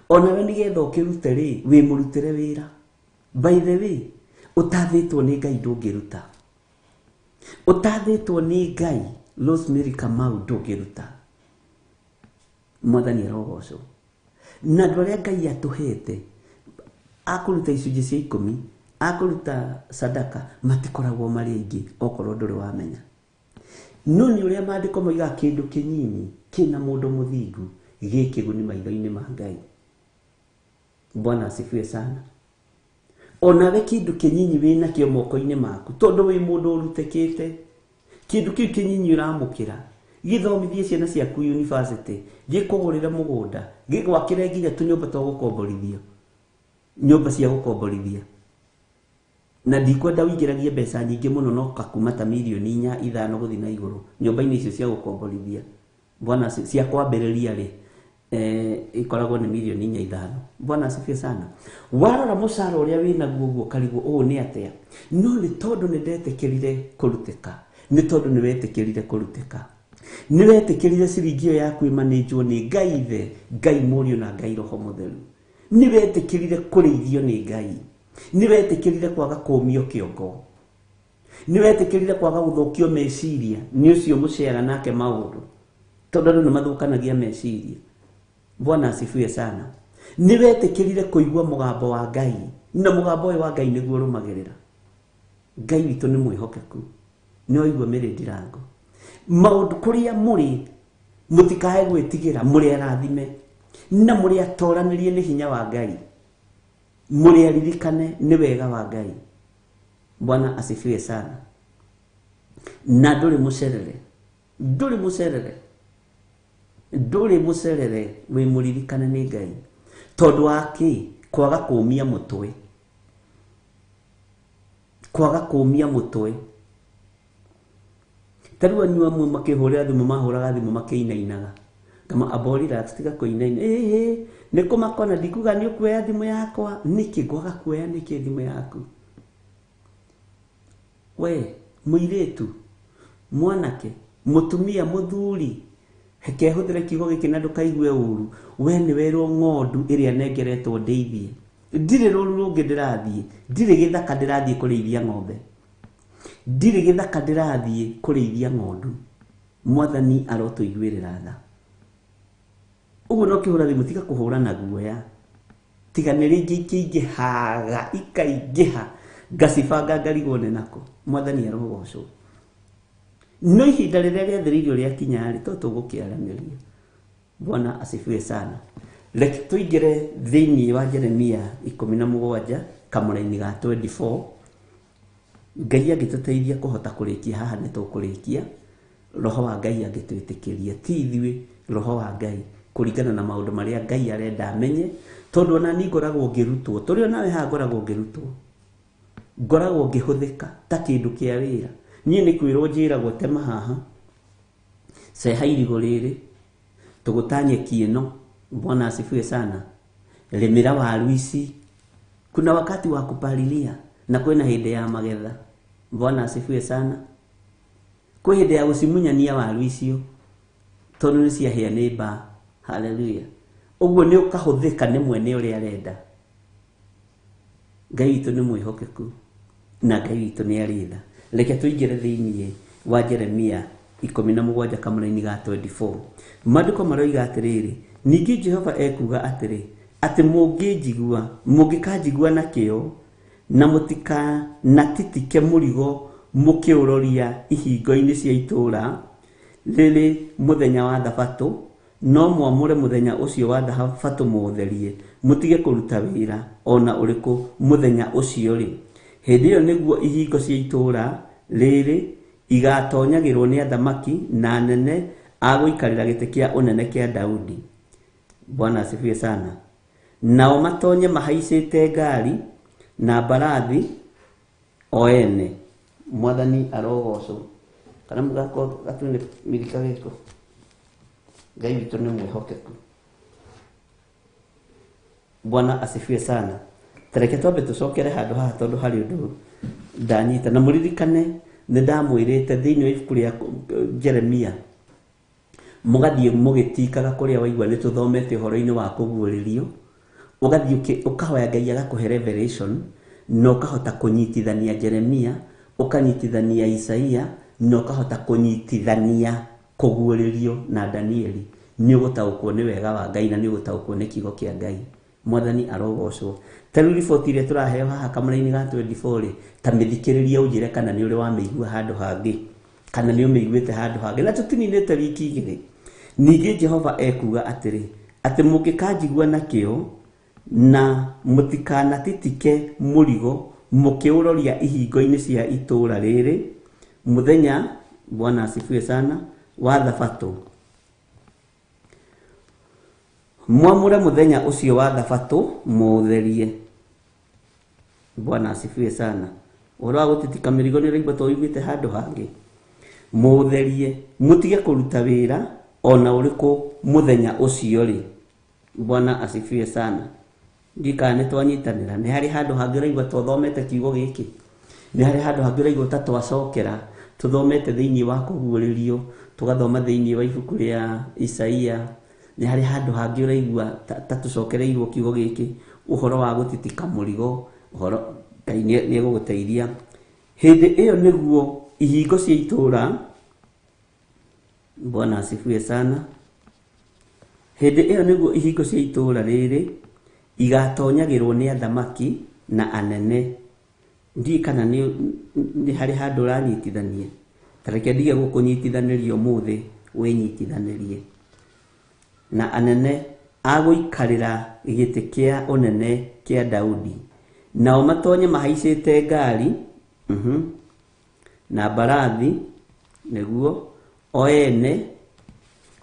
Onawe nĩgetha ũkĩrute rĩ, wĩ mũrutĩre wĩra. By the way, ũtathĩtwo nĩ Ngai ndũngĩruta. Ũtathĩtwo nĩ Ngai, Rosemary Kamau ndũngĩruta. Mwathani arogocwo. Na andũ arĩa Ngai atũhete akũruta icunjĩ cia ikũmi, akũruta sadaka, matikoragwo marĩ aingĩ okorwo ndũrĩ wamenya. No nĩ ũrĩa maandĩko moigaga kĩndũ kĩnyinyi kĩna mũndũ mũthingu gĩ kĩguni maitho-inĩ ma Ngai. Bwana asifiwe sana. Onawe kĩndũ kĩnyinyi wĩnakĩo moko-inĩ maku, tondũ wĩ mũndũ ũrutĩkĩte, kĩndũ kĩu kĩnyinyi ũramũkĩra, gĩthomithie ciana ciaku university, gĩkũgũrĩre mũgũnda, gĩgwakĩre nginya tũnyũmba twa gũkomborithio, nyũmba cia gũkomborithia. Na ndikwenda ũingĩragie mbeca nyingĩ mũno, no kakuma ta mirioni 4 5 gũthiĩ na igũrũ nyũmba-inĩ icio cia gũkomborithia. Bwana cia kwambĩrĩria rĩ, ikoragwo nĩ mirioni 4 5. Bwana asifiwe sana. Warora mũcara ũrĩa wĩnaguo ũguo ũkarigwo ũũ nĩ atĩa, no nĩ tondũ nĩ ndetĩkĩrire kũrutĩka, nĩ tondũ nĩ wetĩkĩrire kũrutĩka, nĩ wetĩkĩrire ciringi ĩyo yaku ĩmanĩnjwo nĩ Ngai Ithe, Ngai Mũriũ na Ngai Roho Mũtheru. Nĩ wetĩkĩrire kũrĩithio nĩ Ngai, nĩ wetĩkĩrire kwaga kũmio kĩongo, nĩ wetĩkĩrire kwaga gũthũkio meciria nĩ ũcio mũceaga nake maũndũ, tondũ andũ nĩ mathũkanagia meciria. Bwana asifiwe sana. Nĩ wetĩkĩrire kũigua mũgambo wa Ngai, na mũgambo ũyũ wa Ngai nĩguo ũrũmagĩrĩra. Ngai witũ nĩ mwĩhokeku, nĩ oigua mĩrĩ ndirango. Maũndũ kũrĩa mũrĩ mũtikae gwĩtigĩra, mũrĩ arathime na mũrĩ atoranĩrie nĩ hinya wa Ngai, mũrĩ aririkane nĩ wega wa Ngai. Bwana asifiwe sana. Na ndũrĩ mũcerere, ndũrĩ mũcerere, ndũrĩ mũcerere, wĩ mũririkane nĩ Ngai. Tondũ wa kĩ? Kwaga kũmia mũtwe, kwaga kũmia mũtwe. Ta rĩu anyua amwe makĩhũrĩra thimũ mahũraga thimũ makĩinainaga. Ngama amba relax tiga kũinaina. Ĩhĩ nĩ kũmakona ndikuga nĩ ũkuoya thimũ yakwa. Nĩkĩ ngwaga kuoya nĩkĩ thimũ yaku? We mũirĩtu, mwanake, mũtumia, mũthuri, reke hũthĩre kiugo gĩkĩ na ndũkaigue ũru. We nĩwe ng'ondu ĩrĩa nengeretwo ndĩithie. Ndirĩ rũru rũngĩ ndĩrathiĩ, ndirĩ gĩthaka ndĩrathiĩ kũrĩithia ng'ombe, ndirĩ gĩthaka ndĩrathiĩ kũrĩithia ng'ondu. Mwathani arotũiguĩrĩra tha. Ũguo no kĩhũra thimũ tiga kũhũra na guoya. Tiga nĩ rĩngĩ ikĩingĩhaga ikaingĩha ngacibanga ngarigwo nĩ nako. Mwathani arogocwo. No ihinda rĩrĩa rĩathĩrĩirio rĩakinya rĩ, to tũgũkĩaranĩria. Bwana asifiwe sana. Reke tũingĩre thĩinĩ wa Jeremia 17 kamũraini ga 24. Ngai angĩtũteithia kũhota kũrĩkia haha nĩ tũkũrĩkia. Roho wa Ngai angĩtwĩtĩkĩria, ti ithuĩ, Roho wa Ngai kũringana na maũndũ marĩa Ngai arenda amenye, tondũ ona niĩ ngoragwo ngĩrutwo, tũrĩ onawe haha ngoragwo ngĩrutwo, ngoragwo ngĩhũthĩka ta kĩndũ kĩa wĩra. Niĩ nĩ kwĩrwo njĩragwo tema haha, ceha irigũ rĩrĩ, tũgũta nyeki ĩno. Bwana asifiwe sana. Rĩmĩra waru ici. Kuna wakati wa kupalilia na kwĩna hĩndĩ ya magetha. Bwana asifiwe sana. Kwĩ hĩndĩ ya gũcimunyania waru icio tondũ nĩ ciahĩa nĩ mbaa. Haleluya. Ũguo nĩ ũkahũthĩka nĩ mwene ũrĩa arenda. Ngai witũ nĩ mwĩhokeku na Ngai witũ nĩ arĩ tha. Reke tũingĩre thĩinĩ wa Jeremia 17 kamũraini ga 24. Maandĩko maroiga atĩrĩrĩ, ningĩ Jehova ekuuga atĩrĩ, atĩ mũngĩnjigua, mũngĩkanjigua na kĩyo, na mũtikanatitike mũrigo mũkĩũroria ihingo-inĩ cia itũũra rĩrĩ mũthenya wa Thabatũ, no mwamũre mũthenya ũcio wa Thabatũ mũũtherie, mũtige kũruta wĩra ona ũrĩkũ mũthenya ũcio rĩ. Hĩndĩ ĩyo nĩguo ihingo cia itũũra rĩrĩ igatonyagĩrwo nĩ athamaki na anene a gũikarĩra gĩtĩ kĩa ũnene kĩa Daudi. Bwana asifiwe sana. Nao matonye mahaicĩte ngari na mbarathi o ene. Mwathani arogocwo. Kana mũgako gatune mirika gĩko. Ngai witũ nĩ mwĩhokeku. Bwana asifiwe sana. Tareke twambe tũcokere handũ haha tondũ harĩ ũndũ ndanyita. Na mũririkane nĩ ndamwĩrĩte thĩinĩ wa ibuku rĩa Jeremia, mũgathiĩ mũgĩtikaga kũrĩa waigua nĩ tũthomete ũhoro-inĩ wa kũguũrĩrio, ũgathiĩ ũkahoya Ngai agakũhe revelation, na ũkahota kũnyitithania Jeremia, ũkanyitithania Isaia, na ũkahota kũnyitithania kũguũrĩrio na Danieli. Nĩ ũgũtaũkwo nĩ wega wa Ngai na nĩ ũgũtaũkwo nĩ kiugo kĩa Ngai. Mwathani arogocwo. Ta rĩu riboti ĩrĩa tũraheo haha kamũraini ga 24 rĩ, ta mĩthikĩrĩrie ũnjĩre kana nĩ ũrĩ wamĩigua handũ hangĩ, kana nĩ ũmĩiguĩte handũ hangĩ. Na tũtininĩte wiki igĩrĩ. Ningĩ Jehova ekuuga atĩrĩ, atĩ mũngĩkanjigua na kĩyo na mũtikanatitike mũrigo mũkĩũroria ihingo-inĩ cia itũũra rĩrĩ mũthenya, Bwana asifiwe sana, wa Thabatũ, mwamũre mũthenya ũcio wa Thabatũ mũũtherie. Bwana asifiwe sana. Ũhoro wa gũtitika mĩrigo nĩ ũraigua ta ũiguĩte handũ hangĩ. Mũũtherie, mũtige kũruta wĩra ona ũrĩkũ mũthenya ũcio rĩ. Bwana asifiwe sana. Ndiũĩ kana nĩ twanyitanĩra. Nĩ harĩ handũ hangĩ ũraigua twathomete kiugo gĩkĩ? Nĩ harĩ handũ hangĩ ũraigua ta twacokera tũthomete thĩinĩ wa kũguũrĩrio, tũgathoma thĩinĩ wa ibuku rĩa Isaia? Nĩ harĩ handũ hangĩ ũraigua ta tũcokereirwo kiugo gĩkĩ, ũhoro wa gũtitika mũrigo, ũhoro Ngai nĩ egũgũteithia. Hĩndĩ ĩyo nĩguo ihingo cia itũũra, Bwana asifiwe sana, hĩndĩ ĩyo nĩguo ihingo cia itũũra rĩrĩ igatonyagĩrwo nĩ athamaki na anene. Ndiũĩ kana nĩ harĩ handũ ũranyitithania. Ta reke ndige gũkũnyitithanĩria ũmũthĩ, wĩnyitithanĩrie. Na anene a gũikarĩra gĩtĩ kĩa ũnene kĩa Daudi, nao matonye mahaicĩte ngari, na mbarathi, nĩguo o ene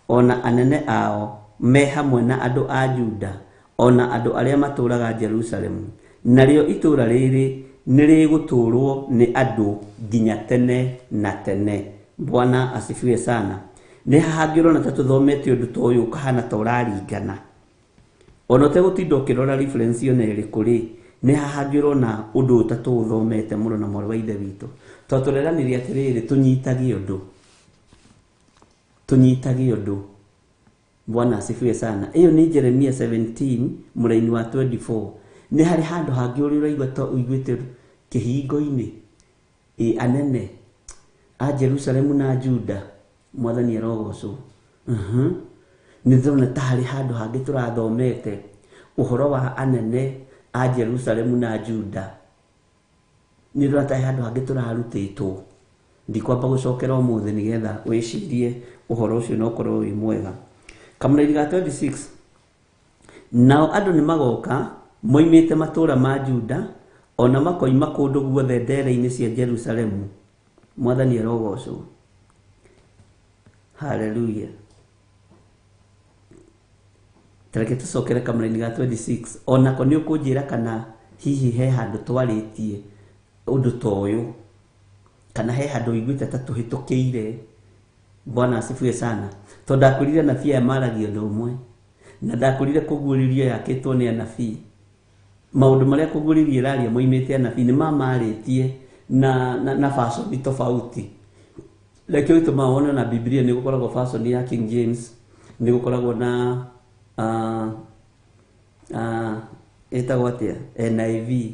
ona anene ao me hamwe na andũ a Juda ona andũ arĩa matũũraga Jerusalemu. Narĩo itũũra rĩrĩ nĩ rĩgũtũũrwo nĩ andũ nginya tene na tene. Bwana asifiwe sana. Nĩ haha ngĩrona ta tũthomete ũndũ ta ũyũ ũkahana ta ũraringana ona ũtegũtinda ũkĩrora reference ona ĩrĩkũ rĩ, nĩ haha ngĩrona ũndũ ũyũ ta tũũthomete mũno na mwarĩ wa ithe witũ, tondũ tũreranire atĩrĩrĩ, tũnyitage ũndũ, tũnyitage ũndũ. Bwana asifiwe sana. Ĩyo nĩ Jeremia 17 mũraini wa 24. Nĩ harĩ handũ hangĩ ũrĩa ũraigua ta ũiguĩte kĩhingo-inĩ, ĩ anene a Jerusalemu na Juda, mwathani arogocwo. Nĩ ndĩrona ta harĩ handũ hangĩ tũrathomete ũhoro wa anene a Jerusalemu na Juda. Nĩ ndĩrona ta harĩ handũ hangĩ tũrarutĩtwo. Ndikwamba gũcokera ũmũthĩ nĩgetha wĩcirie ũhoro ũcio na ũkorwo wĩ mwega. Kamũraini ga 26, nao andũ nĩ magoka moimĩte matũũra ma Juda ona makoima kũndũ guothe ndere-inĩ cia Jerusalemu. Mwathani arogocwo. Haleluya. Tareke tũcokere kamũraini ga 26, onako nĩ ũkũnjĩra kana hihi he handũ twarĩtie ũndũ ta ũyũ, kana he handũ ũiguĩte ta tũhĩtũkĩire. Bwana asifiwe sana. Tondũ ndakwĩrire anabii aya maragia ũndũ ũmwe, na ndakwĩrire kũguũrĩrio yakĩtwo nĩ anabii. Maũndũ marĩa kũguũrĩrio ĩraria moimĩte anabii nĩ mamarĩtie na fashion tofauti. Nakĩo gĩtũmaga wone ona Biblia nĩ gũkoragwo fashion ya King James, nĩ gũkoragwo na ĩtagwo atĩa, NIV.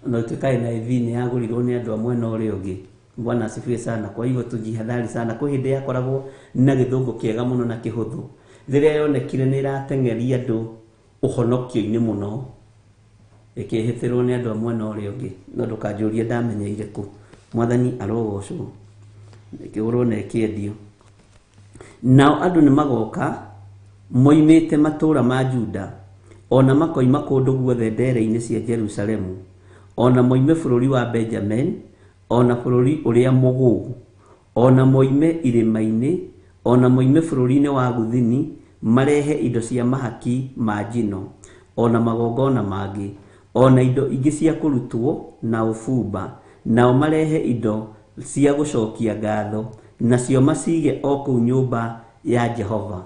Na gũtuĩka NIV nĩ yagũrirwo nĩ andũ a mwena ũrĩa ũngĩ. Bwana asifiwe sana. Kwa hivyo tujihadhari sana. Kwĩ hĩndĩ yakoragwo na gĩthũngũ kĩega mũno na kĩhũthũ, rĩrĩa yonekire nĩ ĩrateng'eria andũ ũhonokio-inĩ mũno, ĩkĩhĩtĩrwo nĩ andũ a mwena ũrĩa ũngĩ. No ndũkanjũrie ndamenyeire kũ. Mwathani arogocwo. Ĩkĩgũrwo na ĩkĩendio. Nao andũ nĩ magoka moimĩte matũũra ma Juda, ona makoima kũndũ guothe ndere-inĩ cia Jerusalemu, ona moime bũrũri wa Benjamin, ona bũrũri ũrĩa mũgũu, ona moime irĩma-inĩ, ona moime bũrũri-inĩ wa Guthini, marehe indo cia mahaki ma njino, ona magongona mangĩ, ona indo ingĩ cia kũrutwo na ũbumba, nao marehe indo cia gũcokia ngatho, nacio macige o kũu nyũmba ya Jehova.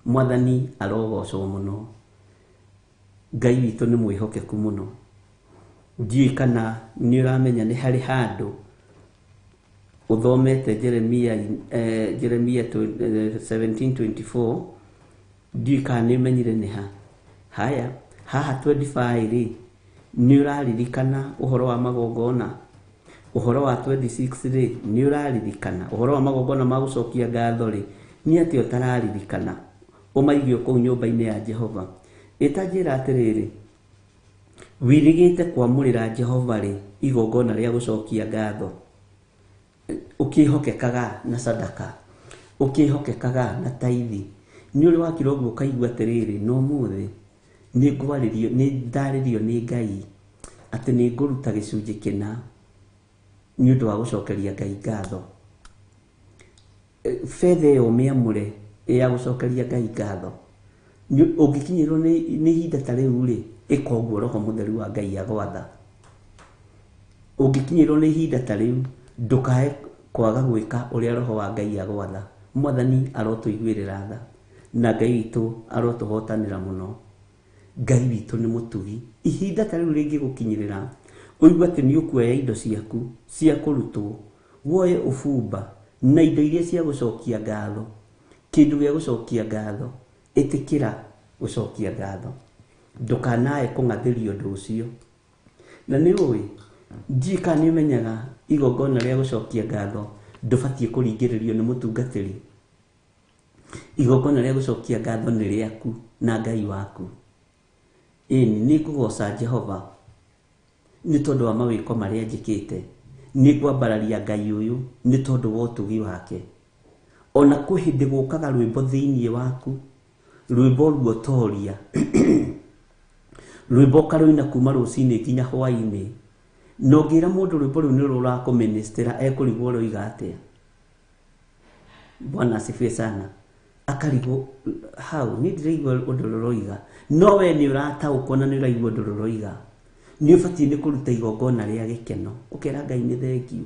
Mwathani arogocwo mũno. Ngai witũ nĩ mwĩhokeku mũno. Ndiũĩ kana nĩ ũramenya nĩ harĩ handũ ũthomete Jeremia, Jeremia 17:24. Ndiũĩ kana nĩ ũmenyire nĩ ha. Haya, haha 25 rĩ, nĩ ũraririkana ũhoro wa magongona? Ũhoro wa 26 rĩ, nĩ ũraririkana ũhoro wa magongona ma gũcokia ngatho rĩ, nĩ atĩa ũtararirikana? Ũmaige kũu nyũmba-inĩ ya Jehova. Ĩtanjĩra atĩrĩrĩ, wĩrĩgĩte kwamũrĩra Jehova rĩ igongona rĩa gũcokia ngatho, ũkĩhokekaga na sadaka, ũkĩhokekaga na taithi, nĩ ũrĩ wakira ũguo ũkaigua atĩrĩrĩ, no ũmũthĩ nĩ ngwarĩrio, nĩ ndarĩrio nĩ Ngai atĩ nĩ ngũruta gĩcunjĩ kĩna nĩ ũndũ wa gũcokeria Ngai ngatho. Betha ĩyo ũmĩamũre ya gũcokeria Ngai ngatho. Ũngĩkinyĩrwo nĩ ihinda ta rĩu rĩ, ĩka ũguo Roho Mũtheru wa Ngai agwatha. Ũngĩkinyĩrwo nĩ ihinda ta rĩu, ndũkae kwaga gwĩka ũrĩa Roho wa Ngai agwatha. Mwathani arotũiguĩrĩra tha, na Ngai witũ arotũhotanĩra mũno. Ngai witũ nĩ mũtugi. Ihinda ta rĩu rĩngĩgũkinyĩrĩra, ũigue atĩ nĩ ũkuoya indo ciaku cia kũrutwo, woe ũbumba na indo iria cia gũcokia ngatho, kĩndũ gĩa gũcokia ngatho, ĩtĩkĩra gũcokia ngatho. Ndũkanae kũng'athĩria ũndũ ũcio. Na nĩ ũĩ, ndiũĩ kana nĩ ũmenyaga igongona rĩa gũcokia ngatho ndũbatiĩ kũringĩrĩrio nĩ mũtungatĩri. Igongona rĩa gũcokia ngatho nĩ rĩaku na Ngai waku. Ĩni, nĩ ngũgoca Jehova nĩ tondũ wa mawĩko marĩa njĩkĩte, nĩ ngwambararia Ngai ũyũ nĩ tondũ wa ũtugi wake. Ona kwĩ hĩndĩ gũkaga rwĩmbo thĩinĩ waku, rwĩmbo ruotoria, rwĩmbo ũkarũina kuma rũcinĩ nginya hwaĩ-inĩ, na ũngĩra mũndũ rwĩmbo rũu nĩ rũrakũmĩnĩstĩra, ekũrigwo ũroiga atĩa. Bwana asifiwe sana. Akarigwo hau, niĩ ndĩraigua ũndũ rũroiga, no we nĩ ũrataũkwo na nĩ ũraigua ũndũ rũroiga. Nĩ ũbatiĩ nĩ kũruta igongona rĩa gĩkeno, ũkera Ngai nĩ thengiũ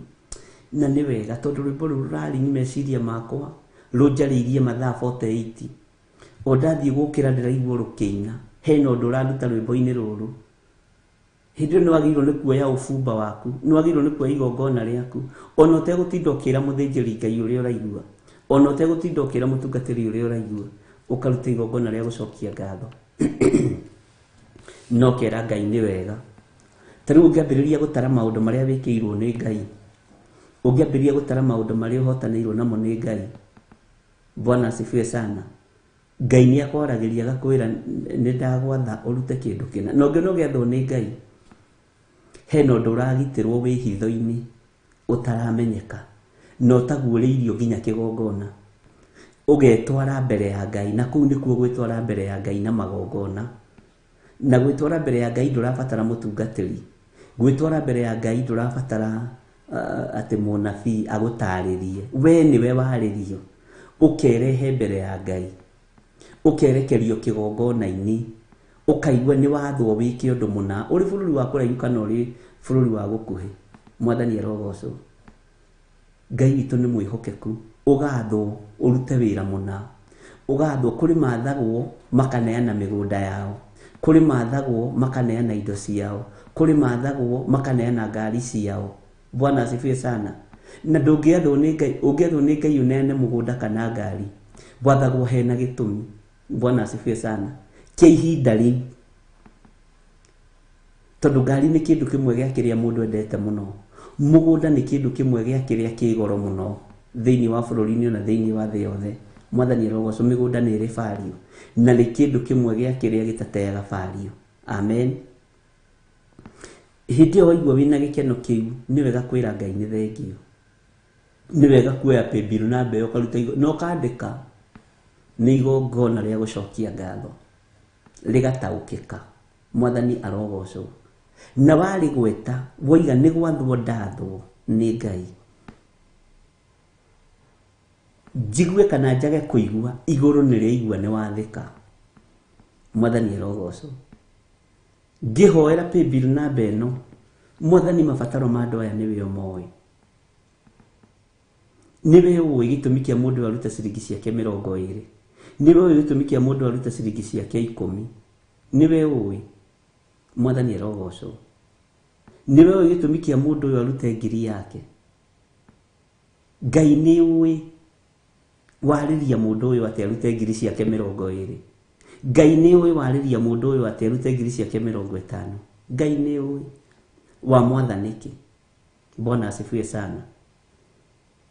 Na nĩ wega tondũ rwĩmbo rũu rũraringi meciria makwa rũnjarĩirie mathaa 48 o ndathiĩ gũkĩra ndĩraigua rũkĩina hena ũndũ ũraruta rwĩmbo-inĩ rũrũ. Hĩndĩ ĩyo nĩwagĩrĩirwo nĩ kuoya ũbumba waku, nĩwagĩrĩirwo nĩ kuoya igongona rĩaku, ona ũtegũtinda ũkĩra mũthĩnjĩri Ngai ũrĩa ũraigua, ona ũtegũtinda ũkĩra mũtungatĩri ũrĩa ũraigua, ũkaruta igongona rĩa gũcokia ngatho na ũkera Ngai nĩ wega. Ta rĩu ũngĩambĩrĩria gũtara maũndũ marĩa wĩkĩirwo nĩ Ngai, ũngĩambĩrĩria gũtara maũndũ marĩa ũhotanĩirwo namo nĩ Ngai, Bwana asifiwe sana. Ngai nĩ akwaragĩria agakwĩra nĩ ndagwatha ũrute kĩndũ kĩna, na ũngĩona ũgĩathwo nĩ Ngai hena ũndũ ũragitĩrwo wĩ hitho-inĩ ũtaramenyeka na ũtaguũrĩirio nginya kĩgongona, ũgetwara mbere ya Ngai, na kũu nĩkuo gwĩtwara mbere ya Ngai na magongona. Na gwĩtwara mbere ya Ngai ndũrabatara mũtungatĩri, gwĩtwara mbere ya Ngai ndũrabatara atĩ mũnabii agũtarĩrie, we nĩwe warĩrio, ũkerehe mbere ya Ngai, ũkerekerio kĩgongona-inĩ, ũkaigua nĩ wathwo wĩke ũndũ mũna, ũrĩ bũrũri wa kũraihu kana ũrĩ bũrũri wa gũkuhĩ. Mwathani arogocwo. Ngai witũ nĩ mwĩhokeku, ũgathwo ũrute wĩra mũna, ũgathwo kũrĩ mathagwo makaneana mĩgũnda yao, kũrĩ mathagwo makaneana indo ciao, kũrĩ mathagwo makaneana ngari ciao. Bwana asifiwe sana. Na ndũngĩathwo nĩ Ngai, ũngĩathwo nĩ Ngai ũneane mũgũnda kana ngari, wathagwo hena gĩtũmi. Bwana asifiwe sana. Kĩa ihinda rĩu, tondũ ngari nĩ kĩndũ kĩmwe gĩa kĩrĩa mũndũ endete mũno, mũgũnda nĩ kĩndũ kĩmwe gĩa kĩrĩa kĩ goro mũno thĩinĩ wa bũrũri-inĩ na thĩinĩ wa thĩ yothe. Mwathani arogocwo, mĩgũnda nĩ ĩrĩ value na nĩ kĩndũ kĩmwe gĩa kĩrĩa gĩtateaga value. Amen. Hĩndĩ ĩyo waigua wĩna gĩkeno kĩu, nĩ wega kwĩra Ngai nĩ thengio, nĩ wega kuoya paybill namba ĩyo ũkaruta na ũkandĩka nĩ igongona rĩa gũcokia ngatho, rĩgataũkĩka. Mwathani arogocwo. Na warĩgweta woiga nĩ gwathwo ndathwo nĩ Ngai, njigue kana njage kũigua, igũrũ nĩ rĩaigua nĩ wathĩka. Mwathani arogocwo. Ngĩhoera paybill namba ĩno, Mwathani mabataro ma andũ aya nĩwe ũmoĩ, nĩwe ũĩ gĩtũmi kĩa mũndũ arute ciringi ciake 20, nĩwe ũĩ gĩtũmi kĩa mũndũ arute ciringi ciake 10, nĩwe ũĩ. Mwathani arogocwo. Nĩwe ũĩ gĩtũmi kĩa mũndũ ũyũ arute ngiri yake. Ngai nĩ ũĩ warĩria mũndũ ũyũ atĩ arute ngiri ciake 20. Ngai nĩ ũĩ warĩria mũndũ ũyũ atĩ arute ngiri ciake 50. Ngai nĩ ũĩ wa mwathanĩke. Bwana asifiwe sana.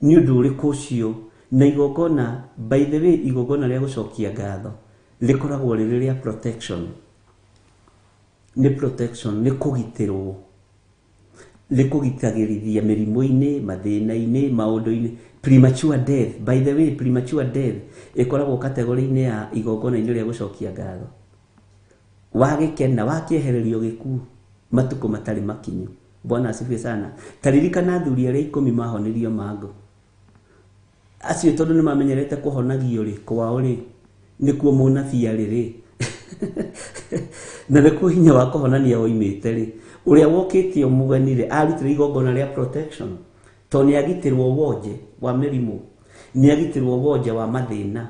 Nĩ ũndũ ũrĩkũ ũcio? Na igongona, by the way, igongona rĩa gũcokia ngatho rĩkoragwo rĩrĩ rĩa protection. Nĩ protection, nĩ kũgitĩrwo, rĩkũgitagĩrithia mĩrimũ-inĩ, mathĩna-inĩ, maũndũ-inĩ. Premature death, by the way, premature death ĩkoragwo kategori-inĩ ya igongona-inĩ rĩa gũcokia ngatho. Wagĩkena, wakĩehererio gĩkuũ matukũ matarĩ makinyu. Bwana asifiwe sana. Taririkana athuri arĩa 10 mahonirio mangũ. Acio tondũ nĩ mamenyerete kũhonagio rĩ, kwao rĩ, nĩkuo mũnabii arĩ rĩ, na nĩkuo hinya wa kũhonania woimĩte rĩ, ũrĩa wokĩte mũgeni rĩ, arutire igongona rĩa protection, tondũ nĩ agitĩrwo wonje wa mĩrimũ, nĩ agitĩrwo wonje wa mathĩna.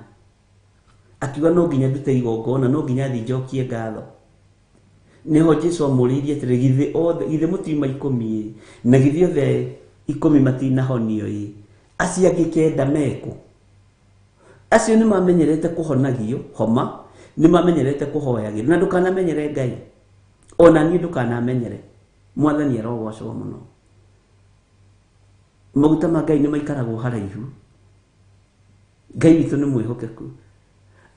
Akiuga no nginya ndute igongona, no nginya thiĩ njokie ngatho. Nĩho Jesu amũrĩirie atĩrĩ, githĩ othe, githĩ mũtiuma 10 ĩ, na githĩ othe 10 matinahonio ĩ, acio angĩ 9 mekũ? Acio nĩ mamenyerete kũhonagio homa, nĩ mamenyerete kũhoyagĩrwo, na ndũkanamenyere Ngai, ona niĩ ndũkanamenyere. Mwathani arogocwo mũno. Maguta ma Ngai nĩ maikaragwo haraihu. Ngai witũ nĩ mwĩhokeku.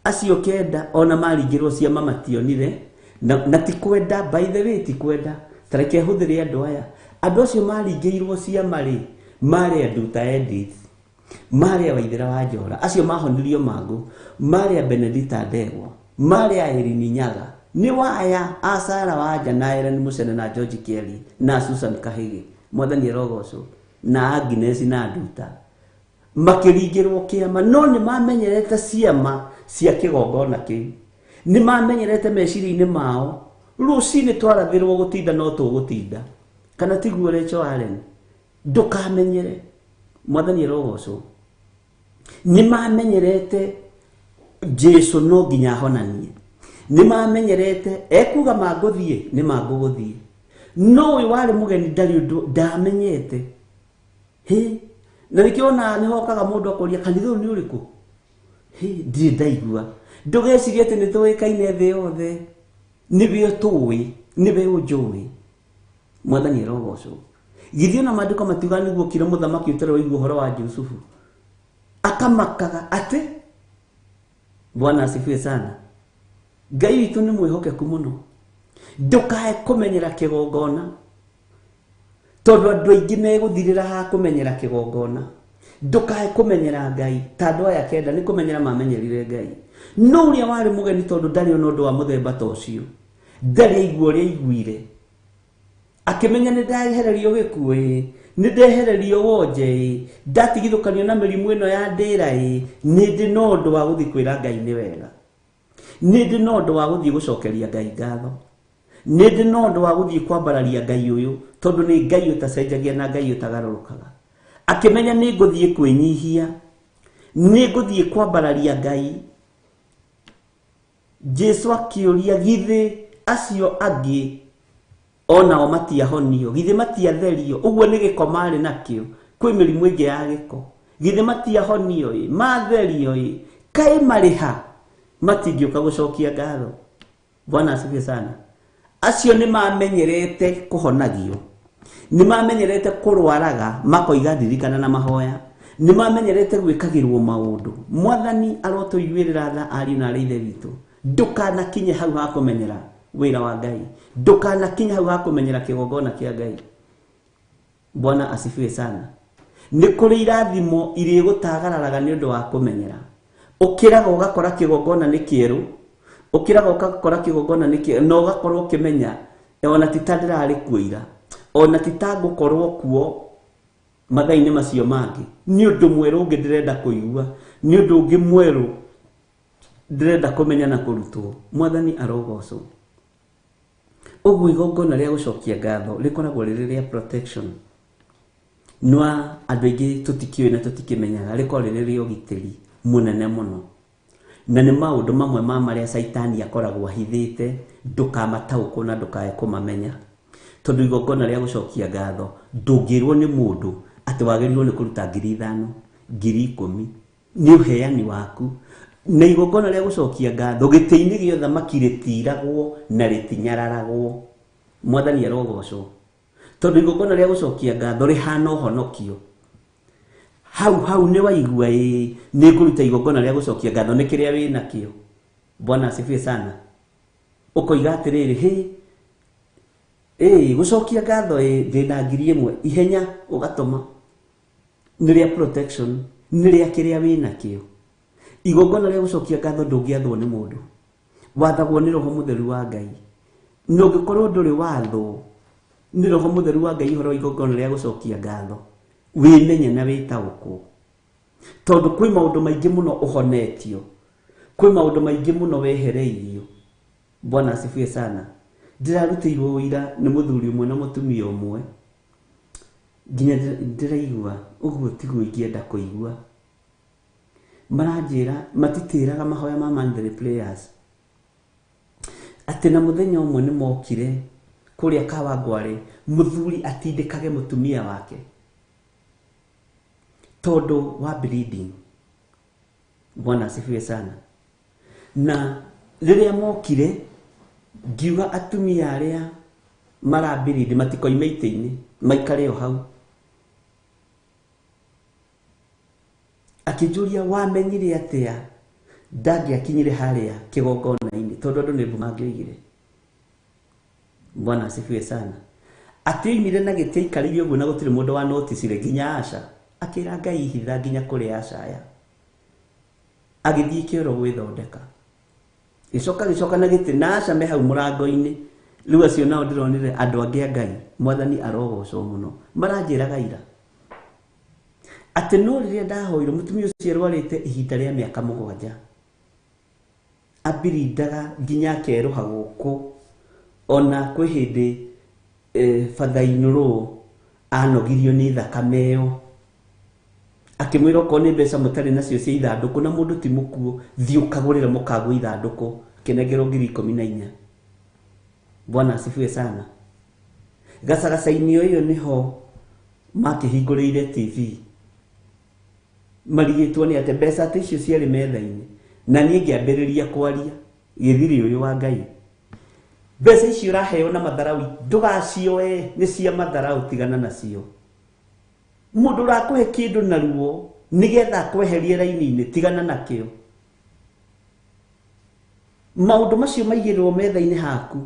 Acio 9 ona maringĩrwo ciama mationire, na ti kwenda, by the way, ti kwenda. Ta reke hũthĩre andũ aya. Andũ acio maringĩirwo ciama rĩ, marĩ andũ ta Edith, marĩ a Waithera wa Njora, acio mahonirio mangũ, marĩ a Benedita Ndegwa, marĩ a Erini Nyaga, nĩ waya a Sara Wanja na Ellen Mucene na George Kelly na Susan Kahigi. Mwathani arogocwo. Na Agnes na Nduta makĩringĩrwo kĩama, no nĩ mamenyerete ciama cia kĩgongona kĩu, nĩ mamenyerete meciria-inĩ mao, rũcinĩ twarathĩrwo gũtinda no tũgũtinda. Kana tiguo Rachel Allen? Ndũkamenyere. Mwathani arogocwo. Nĩ mamenyerete Jesu no nginya ahonanie. Nĩ mamenyerete ekuga mangũthiĩ nĩ mangũgũthiĩ. No ũyũ warĩ mũgeni ndarĩ ũndũ ndamenyete. Hĩ, na nĩkĩo ona nĩ hokaga mũndũ akoria kanitha ũyũ nĩ ũrĩkũ? Hĩ, ndirĩ ndaigua. Ndũgecirie atĩ nĩ tũĩkaine thĩ yothe. Nĩwe ũtũĩ, nĩwe ũnjũĩ. Mwathani arogocwo. Githĩ ona maandĩko matiugaga nĩguo okire mũthamaki ũtarĩ waigua ũhoro wa Jusufu. Akamakaga atĩ Bwana asifiwe sana. Ngai witũ nĩ mwĩhokeku mũno. Ndũkae kũmenyera kĩgongona. Tondũ andũ aingĩ megũthirĩra ha kũmenyera kĩgongona. Ndũkae kũmenyera Ngai ta andũ aya kenda nĩ kũmenyera mamenyerire Ngai. No ũrĩa warĩ mũgeni tondũ ndarĩ ona ũndũ wa mũthemba ta ũcio. Ndarĩ aigua ũrĩa aiguire. Akĩmenya nĩ ndaehererio gĩkuũ ĩ, nĩ ndehererio wonje ĩ, ndatigithũkanio na mĩrimũ ĩno ya ndĩra ĩ, nĩ ndĩ na ũndũ wa gũthiĩ kwĩra Ngai nĩ wega. Nĩ ndĩ na ũndũ wa gũthiĩ gũcokeria Ngai ngatho. Nĩ ndĩ na ũndũ wa gũthiĩ kwambararia Ngai ũyũ, tondũ nĩ Ngai ũtacenjagia na Ngai ũtagarũrũkaga. Akĩmenya nĩ ngũthiĩ kwĩnyihia, nĩ ngũthiĩ kwambararia Ngai. Jesu akĩũria githĩ acio angĩ onao matiahonio, githĩ matiatherio, ũguo nĩ gĩko marĩ nakĩo, kwĩ mĩrimũ ĩngĩ ya gĩko, githĩ matiahonio ĩ, matherio ĩ, kaĩ marĩ ha matingĩũka gũcokia ngatho. Bwana asifiwe sana. Acio nĩ mamenyerete kũhonagio, nĩ mamenyerete kũrwaraga makoiga ndirikana na mahoya, nĩ mamenyerete gwĩkagĩrwo maũndũ. Mwathani arotũiguĩrĩra tha ariũ na arĩ ithe witũ. Ndũkanakinye hau ha kũmenyera wĩra wa Ngai, ndũkanakinye hau ha kũmenyera kĩgongona kĩa Ngai. Bwana asifiwe sana. Nĩ kũrĩ irathimo irĩgũtagararaga nĩ ũndũ wa kũmenyera. Ũkĩraga ũgakora kĩgongona nĩ kĩerũ, ũkĩraga ũgakora kĩgongona nĩ kĩerũ, na ũgakorwo ũkĩmenya ona ti ta ndĩrarĩ kuo ira, ona ti ta ngũkorwo kuo mathaa-inĩ macio mangĩ. Nĩ ũndũ mwerũ ũngĩ ndĩrenda kũigua, nĩ ũndũ ũngĩ mwerũ ndĩrenda kũmenya na kũrutwo. Mwathani arogocwo. Ũguo igongona rĩa gũcokia ngatho rĩkoragwo rĩrĩ rĩa protection. No andũ aingĩ tũtikĩũĩ na tũtikĩmenyaga, rĩkoragwo rĩrĩ rĩa ũgitĩri mũnene mũno. Na nĩ maũndũ mamwe ma marĩa Caitani akoragwo ahithĩte, ndũkamataũkwo na ndũkae kũmamenya. Tondũ igongona rĩa gũcokia ngatho ndũngĩrwo nĩ mũndũ atĩ wagĩrĩirwo nĩ kũruta 5,000, 10,000, nĩ ũheani waku. Na igongona rĩa gũcokia ngatho gĩtĩ-inĩ gĩa ũthamaki rĩtiragwo na rĩtinyararagwo. Mwathani arogocwo. Tondũ igongona rĩa gũcokia ngatho rĩhana ũhonokio. Hau hau nĩ waigua ĩ, nĩ ngũruta igongona rĩa gũcokia ngatho nĩ kĩrĩa wĩ nakĩo. Bwana asifiwe sana. Ũkoiga atĩrĩrĩ, hĩ, ĩ, gũcokia ngatho ĩ, ndĩna 1,000, ihenya ũgatũma. Nĩ rĩa protection, nĩ rĩa kĩrĩa wĩ nakĩo. Igongona rĩa gũcokia ngatho ndũngĩathwo nĩ mũndũ. Wathagwo nĩ Roho Mũtheru wa Ngai. Na ũngĩkorwo ndũrĩ wathwo nĩ Roho Mũtheru wa Ngai ũhoro wa igongona rĩa gũcokia ngatho, wĩmenye na wĩtaũkwo. Tondũ kwĩ maũndũ maingĩ mũno ũhonetio, kwĩ maũndũ maingĩ mũno wehereirio. Bwana asifiwe sana. Ndĩrarutĩirwo ũira nĩ mũthuri ũmwe na mũtumia ũmwe, nginya ndĩraigua ũguo tiguo ingĩenda kũigua. Maranjĩra matitĩraga mahoya ma monthly prayers, atĩ na mũthenya ũmwe nĩ mokire kũrĩa Kawangware, mũthuri atindĩkage mũtumia wake tondũ wa bleeding. Bwana asifiwe sana. Na rĩrĩa mokire ngiuga atumia arĩa marabiridi matikoime itĩ-inĩ, maikare o hau. Akĩnjũria wamenyire atĩa ndangĩakinyire harĩa kĩgongona-inĩ, tondũ andũ nĩ mbu mangĩoigire. Bwana asifiwe sana. Atĩ oimire na gĩtĩ aikarĩire ũguo na gũtirĩ mũndũ wa noticire nginya Asha. Akĩra Ngai hitha nginya kũrĩ Asha aya. Agĩthiĩ kĩoro gwĩthondeka. Gĩcoka gĩcoka na gĩtĩ na Asha me hau mũrango-inĩ. Rĩu acio nao ndĩronire andũ angĩ a Ngai, Mwathani arogocwo mũno. Maranjĩraga ira atĩ no rĩrĩa ndahoirwo, mũtumia ũcio arwarĩte ihinda rĩa mĩaka 7. Abirindaga nginya akerũha gũkũ. Ona kwĩ hĩndĩ father-in-law anogirio nĩ thakame ĩyo. Akĩmwĩra okorwo nĩ mbeca mũtarĩ nacio cia ithandũkũ na mũndũ ti mũkuũ, thiĩ ũkagũrĩre mũkagũ ithandũkũ. Akĩnengerwo 14,000. Bwana asifiwe sana. Gacagaca-inĩ o ĩyo nĩho makĩhingũrĩire TV. Marigĩtwo nĩ atĩ mbeca atĩ icio ciarĩ metha-inĩ. Na niĩ ngĩambĩrĩria kwaria gĩthiri ũyũ wa Ngai. Mbeca icio ũraheo na matharau ndũgacioe, nĩ cia matharau, tigana nacio. Mũndũ ũrakũhe kĩndũ na ruo nĩgetha akweherie raini-inĩ, tigana nakĩo. Maũndũ macio maigĩrĩrwo metha-inĩ haku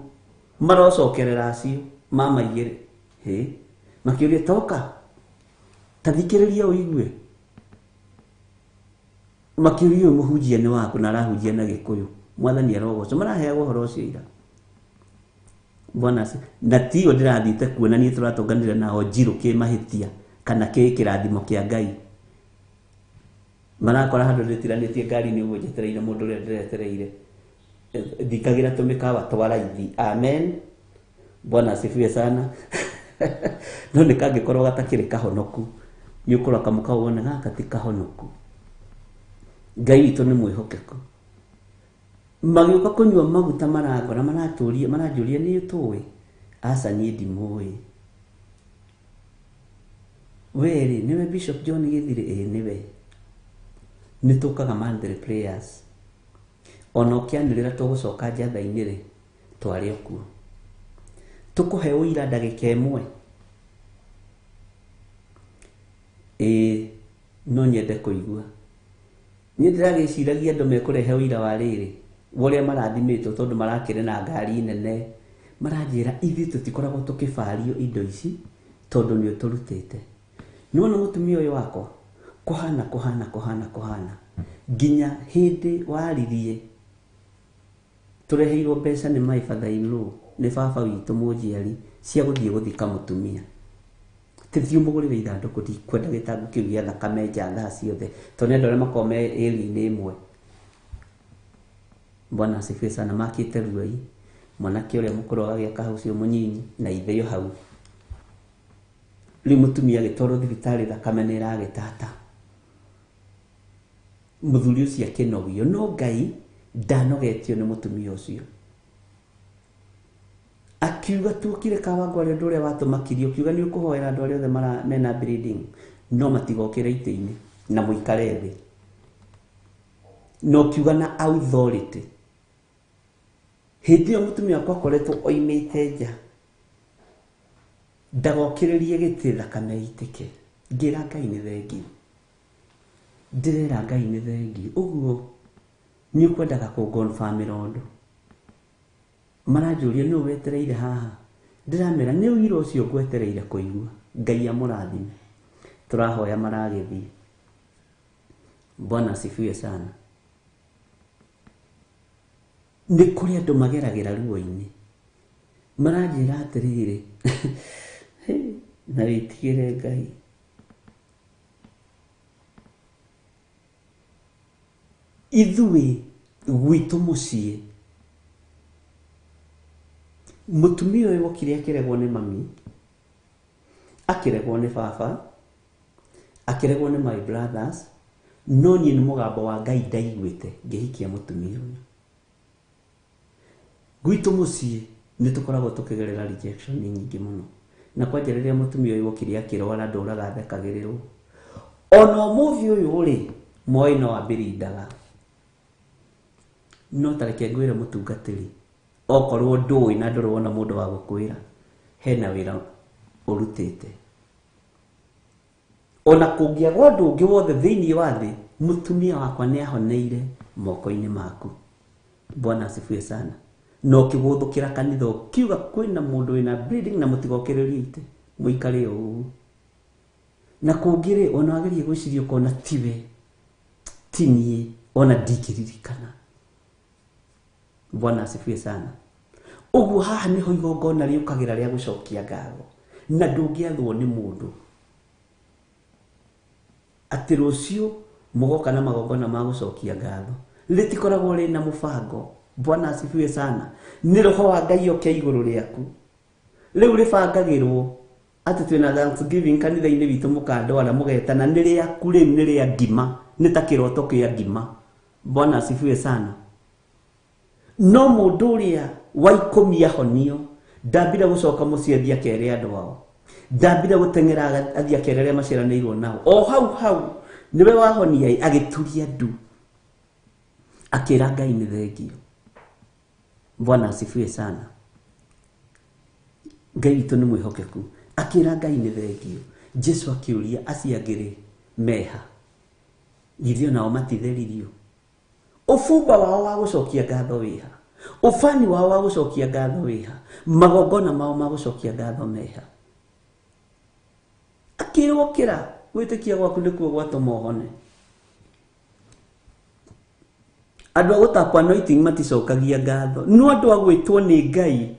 marocokerera acio mamaigĩrĩ. Hĩ, makĩũria toka ta thikĩrĩria ũigue. Makĩũria ũyũ mũhunjia nĩ waku na arahunjia na Gĩkũyũ. Mwathani arogocwo. Maraheagwo ũhoro ũcio ira. Bwana asifiwe. Na tiyo ndĩrathiĩte kuona niĩ tũratũnganire nao njirũ kĩmahĩtia kana kĩ kĩrathimo kĩa Ngai. Marakora handũ ndĩtiranĩtie ngari-inĩ ũguo njetereire mũndũ ũrĩa ndĩretereire. Ndikagĩra tũmĩkawa twa raithi. Amen. Bwana asifiwe sana. No nĩ kangĩkorwo gatakĩrĩ kahonoku, nĩ ũkũrora kamũkawa wone gaka ti kahonoku. Ngai witũ nĩ mwĩhokeku. Magĩũka kũnyua maguta marangora, maratũria, maranjũria nĩ ũtũĩ? Aca niĩ ndimũĩ. We rĩ, nĩwe Bishop John Gĩthirĩ? Ĩĩ nĩwe. Nĩ tũkaga monthly prayers. Ona ũkĩanĩrĩra tũgũcoka njatha-inĩ rĩ, twarĩ o kuo. Tũkũhe ũira ndagĩka ĩmwe. Ĩĩ, no nyende kũigua. Niĩ ndĩragĩciragia andũ mekũrehe ũira wa rĩrĩ, wa ũrĩa marathimĩtwo tondũ marakĩrĩ na ngari nene. Maranjĩra ithuĩ tũtikoragwo tũkĩbario indo ici tondũ nĩ ũtũrutĩte. Nĩwona mũtumia ũyũ wakwa kũhana kũhana kũhana kũhana nginya hĩndĩ waririe tũreheirwo mbeca nĩ my father in law, nĩ baba witũ mũnjiari, cia gũthiĩ gũthika mũtumia. Tĩthiĩ ũmũgũrĩre ithandũkũ, ndikwenda gĩtangũ kĩu gĩa thakame nja thaa ciothe tondũ nĩ andũ arĩa makoragwo me ĩri-inĩ ĩmwe. Bwana asifiwe sana. Makĩte ruai, mwanake ũrĩa mũkũrũ agagĩaka hau ũcio mũnyinyi na ithe hau. Rĩu mũtumia agĩtwarwo thibitarĩ thakame nĩ ĩragĩtata. Mũthuri ũcio akĩnogio, no Ngai ndanogetio nĩ mũtumia ũcio. Akiuga tuokire Kawangware ũndũ ũrĩa watũmakirie, ũkiuga nĩ ũkũhoera andũ arĩa othe mena bleeding, no matigokĩre itĩ-inĩ na mũikare thĩ. Na ũkiuga na authority. Hĩndĩ ĩyo mũtumia wakwa akoretwo oimĩte nja, ndagokĩrĩrie gĩtĩ thakame ĩitĩke. Ngĩra Ngai nĩ thengiũ. Ndĩrera Ngai nĩ thengiũ. Ũguo nĩ ũkwendaga kũngonbamĩra ũndũ. Maranjũria nĩ wetereire haha. Ndĩramera nĩ ũira ũcio ngwetereire kũigua. Ngai amũrathime. Tũrahoya maragĩthiĩ. Bwana asifiwe sana. Nĩ kũrĩ andũ mageragĩra ruo-inĩ. Maranjĩra atĩrĩrĩ, na wĩtigĩre Ngai. Ithuĩ gwitũ mũciĩ, mũtumia ũyũ okire akĩregwo nĩ mami, akĩregwo nĩ baba, akĩregwo nĩ my brothers, no niĩ nĩ mũgambo wa Ngai ndaiguĩte ngĩhikia mũtumia ũyũ. Gwitũ mũciĩ nĩ tũkoragwo tũkĩgerera rejection nyingĩ mũno. Na kwanja rĩrĩa mũtumia ũyũ okire akĩrwara ndũraga thekagĩrĩrwo. Ona ũmũthĩ ũyũ rĩ, Moi no ambĩrindaga. No ta reke ngwĩre mũtungatĩri, okorwo ndũĩ na ndũrĩ wona mũndũ wa gũkwĩra, hena wĩra ũrutĩte. Ona kũngĩaga ũndũ ũngĩ wothe thĩinĩ wa thĩ, mũtumia wakwa nĩ ahoneire moko-inĩ maku. Bwana asifiwe sana. Na ũkĩgũthũkĩra kanitha ũkiuga kwĩna mũndũ wĩna bleeding na mũtigokĩrĩrie itĩ, mũikare o ũguo. Na kũngĩ rĩ, ona wageria gwĩciria ũkona tiwe, ti niĩ, ona ndingĩririkana. Bwana asifiwe sana. Ũguo haha nĩho igongona rĩũkagĩra rĩa gũcokia ngatho. Na ndũngĩathwo nĩ mũndũ. Atĩ rũciũ mũgoka na magongona ma gũcokia ngatho. Rĩtikoragwo rĩna mũbango. Bwana asifiwe sana. Nĩ roho wa Ngai oke igũrũ rĩaku. Rĩu rĩbangagĩrwo Atĩ twĩna Thanksgiving kanitha-inĩ witũ mũkandwara mũgetana nĩ rĩaku rĩu nĩ rĩa ngima, nĩ ta kĩroto kĩa ngima. Bwana asifiwe sana. No mũndũ ũrĩa wa 10 ahonio ndambire gũcoka mũciĩ athiĩ akere andũ ao, ndambire gũteng'era athiĩ akere arĩa maciaranĩirwo nao. O hau hau nĩwe wahonia agĩturia ndu akĩra Ngai nĩ thengio. Bwana asifiwe sana. Ngai witũ nĩ mwĩhokeku. Akĩra Ngai nĩ thengio. Jesu akĩũria acio angĩ rĩ meha, githĩ onao matitheririo? Ũbumba wao wa gũcokia ngatho wĩha, ũbani wao wa gũcokia ngatho wĩha, magongona mao ma gũcokia ngatho meha. Akĩrwo kĩra gwĩtĩkia gwaku nĩkuo gwatũma ũhone. Andũ a gũtakwo anointing maticokagia ngatho, no andũ a gwĩtwo nĩ Ngai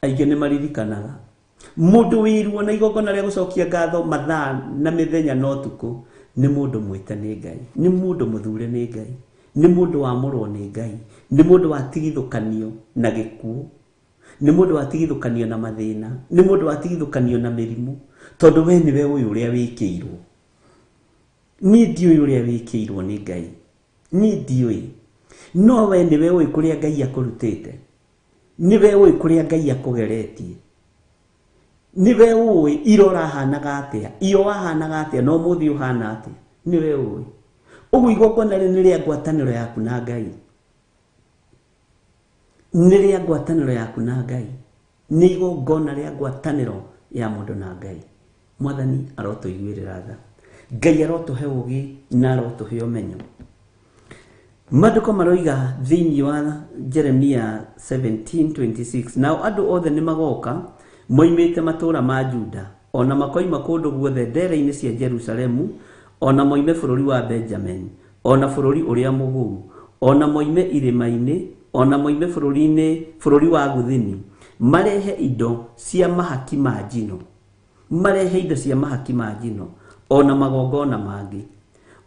aingĩ nĩ maririkanaga. Mũndũ wĩirwo na igongona rĩa gũcokia ngatho mathaa na mĩthenya na ũtukũ nĩ mũndũ mwĩte nĩ Ngai, nĩ mũndũ mũthure nĩ Ngai, nĩ mũndũ wamũrwo nĩ Ngai, nĩ mũndũ watigithũkanio na gĩkuũ, nĩ mũndũ watigithũkanio na mathĩna, nĩ mũndũ watigithũkanio na mĩrimũ, tondũ we nĩwe ũyũ ũrĩa wĩkĩirwo. Niĩ ndiũĩ ũrĩa wĩkĩirwo nĩ Ngai, niĩ ndiũĩ, no we nĩwe ũĩ kũrĩa Ngai akũrutĩte, nĩwe ũĩ kũrĩa Ngai akũgeretie, nĩwe ũĩ ira ũrahanaga atĩa, iyo wahanaga atĩa na ũmũthĩ ũhana atĩa, nĩwe ũĩ. Ũguo igongona rĩu nĩ rĩa ngwatanĩro yaku na Ngai, nĩ rĩa ngwatanĩro yaku na Ngai, nĩ igongona rĩa ngwatanĩro ya mũndũ na Ngai. Mwathani arotũiguĩrĩra tha, Ngai arotũhe ũũgĩ na arotũhe ũmenyo. Maandĩko maroiga thĩinĩ wa Jeremia 17:26, nao andũ othe nĩ magoka moimĩte matũũra ma Juda, ona makoima kũndũ guothe ndere-inĩ cia Jerusalemu, ona moime bũrũri wa Benjamin, ona bũrũri ũrĩa mũgũu, ona moime irĩma-inĩ, ona moime bũrũri wa Guthini, marehe indo cia mahaki ma njino, marehe indo cia mahaki ma njino, ona magongona mangĩ,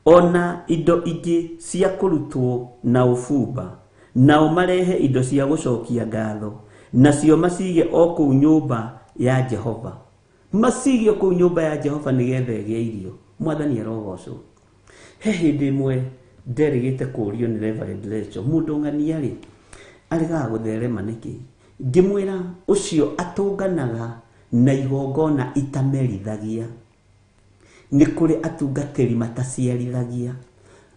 ona indo ingĩ cia kũrutwo na ũbumba, nao marehe indo cia gũcokia ngatho, nacio macige o kũu nyũmba ya Jehova, macige o kũu nyũmba ya Jehova nĩgetha ĩgĩe irio. Mwathani arogocwo. He hĩndĩ ĩmwe nderĩgĩte kũũrio nĩ Reverend Rachel, mũndũ ng'ania rĩ aregaga gũtherema nĩkĩ? Ngĩmwĩra ũcio atũnganaga na igongona itamerithagia. Nĩ kũrĩ atungatĩri mataciarithagia,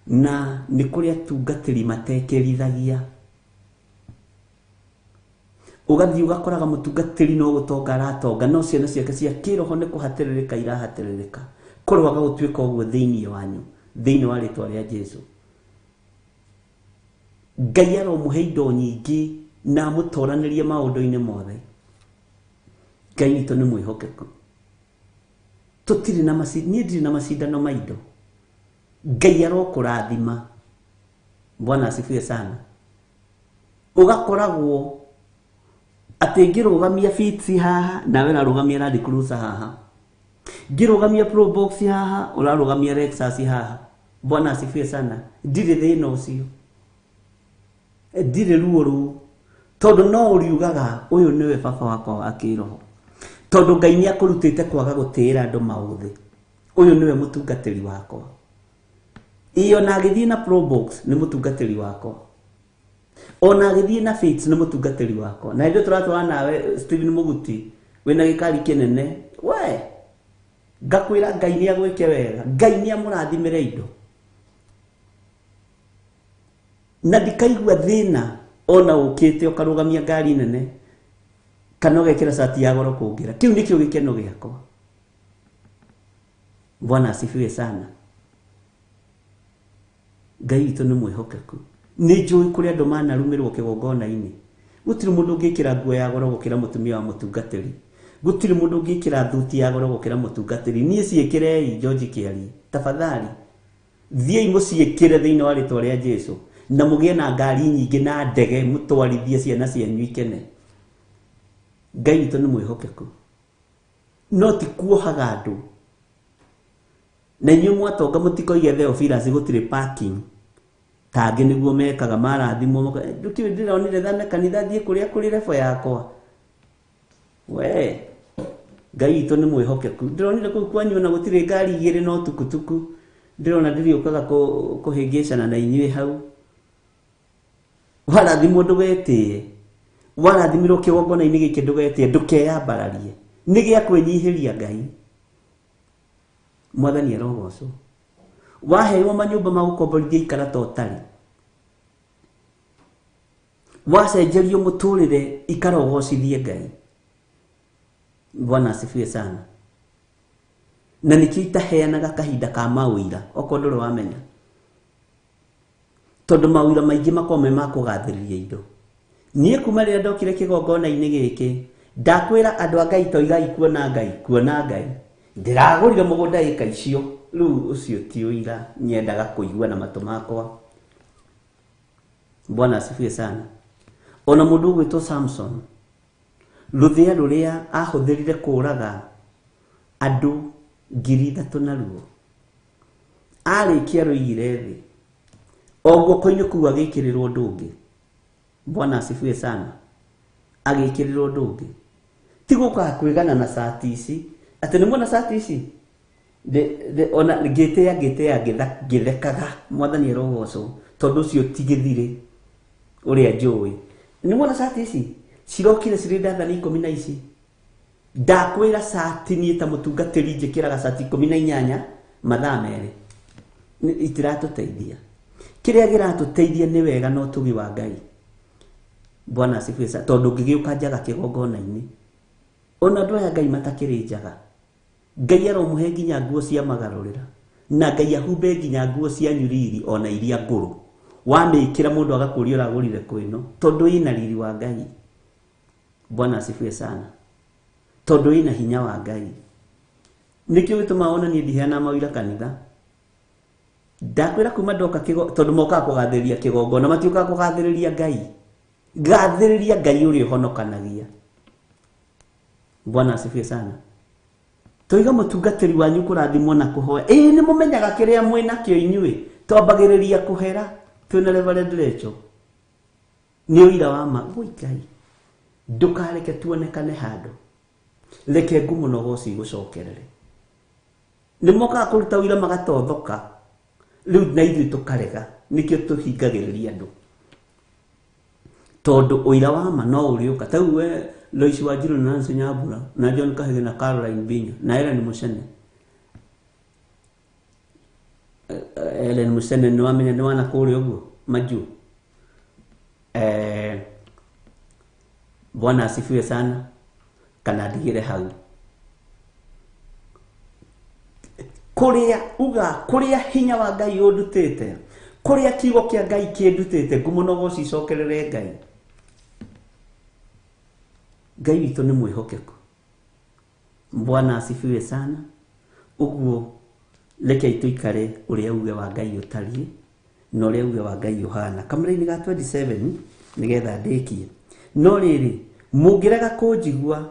na nĩ kũrĩ atungatĩri matekĩrithagia. Ũgathiĩ ũgakoraga mũtungatĩri no gũtonga aratonga, no ciana ciake cia kĩroho nĩ kũhatĩrĩrĩka irahatĩrĩrĩka. Kũrwaga gũtuĩka ũguo thĩinĩ wanyu, thĩinĩ wa rĩtwa rĩa Jesu. Ngai aromũhe indo nyingĩ na amũtoranĩrie maũndũ-inĩ mothe. Ngai witũ nĩ mwĩhokeku. Tũtirĩ na niĩ ndirĩ na macindano ma indo. Ngai arokũrathima. Bwana asifiwe sana. Ũgakoragwo atĩ ngĩrũgamia Fitz haha, nawe ũrarũgamia Land Cruiser haha, ngĩrũgamia Probox haha, ũrarũgamia Lexus haha. Bwana asifiwe sana. Ndirĩ thĩna ũcio, ndirĩ ruo rũu, tondũ no ũriugaga ũyũ nĩwe baba wakwa wa kĩroho, tondũ Ngai nĩ akũrutĩte kwaga gũtĩĩra andũ maũthĩ. Ũyũ nĩwe mũtungatĩri wakwa. Ĩĩ ona agĩthiĩ na Probox nĩ mũtungatĩri wakwa, ona agĩthiĩ na Fitz nĩ mũtungatĩri wakwa. Na ithuĩ tũratwara nawe Stephen Mũguti wĩna gĩkari kĩnene, we ngakwĩra Ngai nĩ agwĩke wega, Ngai nĩ amũrathimĩre indo, na ndikaigua thĩna ona ũkĩte ũkarũgamia ngari nene kana ũgekĩra cati ya goro kũngĩra. Kĩu nĩkĩo gĩkeno gĩakwa. Bwana asifiwe sana. Ngai witũ nĩ mwĩhokeku. Nĩ njũĩ kũrĩ andũ manarumĩrwo kĩgongona-inĩ. Gũtirĩ mũndũ ũngĩkĩra nguo ya goro gũkĩra mũtumia wa mũtungatĩri. Gũtirĩ mũndũ ũngĩkĩra thuti ya goro gũkĩra mũtungatĩri. Niĩ ciĩkĩrei George Kĩarie, tafadhali thiĩi mũciĩkĩre thĩinĩ wa rĩtwa rĩa Jesu, na mũgĩe na ngari nyingĩ na ndege mũtwarithie ciana cianyu ikene. Ngai witũ nĩ mwĩhokeku, no ti kuohaga andũ. Na inyuĩ mwatonga mũtikoige Theophilus gũtirĩ parking, tangĩ nĩguo mekaga marathimwo, ndũkĩũĩ ndĩronire thame kanitha thiĩ kũrĩa kũrĩ rebo yakwa. We Ngai witũ nĩ mwĩhokeku. Ndĩronire kũu kwanyu ona gũtirĩ ngari igĩrĩ no tukutuku. Ndĩrona ndĩrĩũkaga kũhĩngĩcana na inyuĩ hau. Warathimwo ndũgetĩe. Warathimirwo kĩgongona-inĩ gĩkĩ ndũgetĩe, ndũkeyambararie. Nĩ gĩa kwĩnyihĩria Ngai. Mwathani arogocwo. Waheirwo manyũmba ma gũkomborithia ikara ta ũtarĩ. Wacenjerio mũtũrĩre ikara ũgocithie Ngai. Bwana asifiwe sana. Na nĩkĩo itaheanaga kahinda ka maũira okorwo ndũrĩ wamenya. Tondũ maũira maingĩ makoragwo me ma kũgathĩrĩria indo. Niĩ kuma rĩrĩa ndokire kĩgongona-inĩ gĩkĩ ndakwĩra andũ a Ngai toigai kuona Ngai, kuona Ngai. Ndĩragũrire mũgũnda ĩka icio. Rĩu ũcio ti ũira nyendaga kũigua na matũ makwa. Bwana asifiwe sana. Ona mũndũ ũgwĩtwo Samson, rũthĩa rũrĩa ahũthĩrire kũraga andũ 3,000 naruo, arĩkia rũigire thĩ, o guoko-inĩ kũu agĩkĩrĩrwo ũndũ ũngĩ. Bwana asifiwe sana. Agĩkĩrĩrwo ũndũ ũngĩ. Ti gũkaga kwĩgana na cati ici, atĩ nĩ muona cati ici? Ona ngĩtĩa ngĩthekaga Mwathani arogocwo, tondũ ũcio ti gĩthirĩ ũrĩa njũĩ. Nĩ muona cati ici? Cirokire cirĩ ndathani 10 na ici. Ndakwĩra cati niĩ ta mũtungatĩri njĩkĩraga cati 18 mathaa merĩ. Itiratũteithia. Kĩrĩa kĩratũteithia nĩ wega na ũtugi wa Ngai. Bwana asifiwe sana. Tondũ ũngĩgĩũka njaga kĩgongona-inĩ, ona andũ aya Ngai matakĩrĩ njaga, Ngai aromũhe nginya nguo cia magarũrĩra, na Ngai ahumbe nginya nguo cianyu riri ona iria ngũrũ. Wamĩkĩra mũndũ agakũria ũragũrire kũ ĩno, tondũ ĩna riri wa Ngai. Bwana asifiwe sana. Tondũ ĩna hinya wa Ngai. Nĩkĩo gĩtũmaga ona niĩ ndiheanaga mawĩra kanitha. Ndakwĩra kuma ndoka tondũ mokaga kũgathĩrĩria kĩgongona, matiũkaga kũgathĩrĩria Ngai. Gathĩrĩria Ngai ũrĩa ũhonokanagia. Bwana asifiwe sana. Toiga mũtungatĩri wanyu kũrathimwo na kũhoya. Ĩĩ nĩ mũmenyaga kĩrĩa mwĩ nakĩo inyuĩ. Twambagĩrĩria kũhera twĩna Reverend Rachel. Nĩ ũira wa ma. Woi Ngai, ndũkareke tuonekane handũ. Reke ngumo na ũgoci igũcokerere. Nĩ mokaga kũruta ũira magatothoka. Rĩu na ithuĩ tũkarega. Nĩkĩo tũhingagĩrĩria andũ. Tondũ ũira wa ma no ũrĩũka. Ta rĩu we Lois Wanjiru na Nancy Nyambura na John Kahige na Caroline Binya na Ellen Mucene. Ellen Mucene nĩ wamenya nĩ wana kũrĩa ũguo majuu. Bwana asifiwe sana. Kana ndigĩre hau. Kũrĩa uga, kũrĩa hinya wa Ngai ũndutĩte, kũrĩa kiugo kĩa Ngai kĩndutĩte, ngumo na ũgoci icokerere Ngai. Ngai witũ nĩ mwĩhokeku. Bwana asifiwe sana. Ũguo reke tũikare ũrĩa uge wa Ngai ũtariĩ na ũrĩa uge wa Ngai ũhana. Kamũra-inĩ ga 27 nĩgetha ndĩkie. No rĩrĩ, mũngĩrega kũnjigua,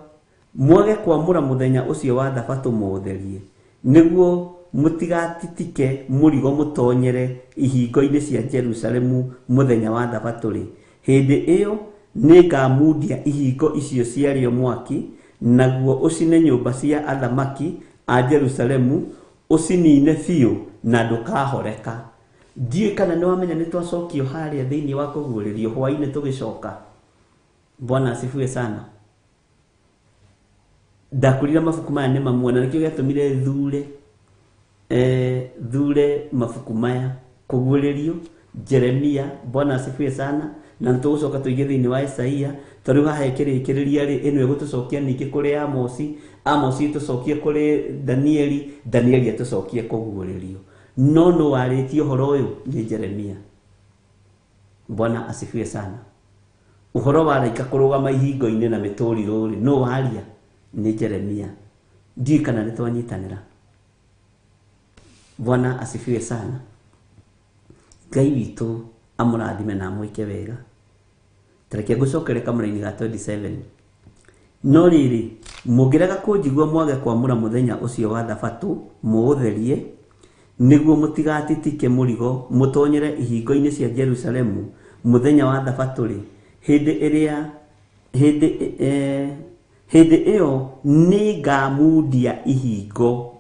mwage kwamũra mũthenya ũcio wa Thabatũ mũũtherie, nĩguo mũtigatitike mũrigo mũtonyere ihingo-inĩ cia Jerusalemu mũthenya wa Thabatũ-rĩ, hĩndĩ ĩyo nĩngamundia ihingo icio ciarĩo mwaki, naguo ũcine nyũmba cia athamaki a Jerusalemu, ũcinine biũ na ndũkahoreka. Ndiũĩ kana nĩ wamenya nĩ twacokio harĩa thĩinĩ wa kũguũrĩrio hwaĩ-inĩ tũgĩcoka. Bwana asifiwe sana. Ndakwĩrire mabuku maya nĩ mamwe, na nĩkĩo gĩatũmire thure mabuku maya kũguũrĩrio Jeremia. Bwana asifiwe sana. Na nĩtũgũcoka tũingĩ thĩinĩ wa Isaia, tondũ rĩu haha ĩkĩrĩkĩrĩria rĩ, ĩno ĩgũtũcokia ningĩ kũrĩ Amosi, Amosi ĩtũcokie kũrĩ Danieli, Danieli atũcokie kũguũrĩrio. No nũ warĩtie ũhoro ũyũ? Nĩ Jeremia. Bwana asifiwe sana. Ũhoro wa araika kũrũgama ihingo-inĩ na mĩtũrirũ rĩ, nũ waria? Nĩ Jeremia. Ndiũĩ kana nĩ twanyitanĩra. Bwana asifiwe sana. Ngai witũ amũrathime na amwĩke wega. Tareke ngũcokere kamũra-inĩ ga 27. No rĩrĩ, mũngĩrega kũnjigua mwage kwamũra mũthenya ũcio wa Thabatũ mũũtherie, nĩguo mũtigatitike mũrigo mũtonyere ihingo-inĩ cia Jerusalemu mũthenya wa Thabatũ-rĩ, hĩndĩ Hĩndĩ ĩyo nĩngamundia ihingo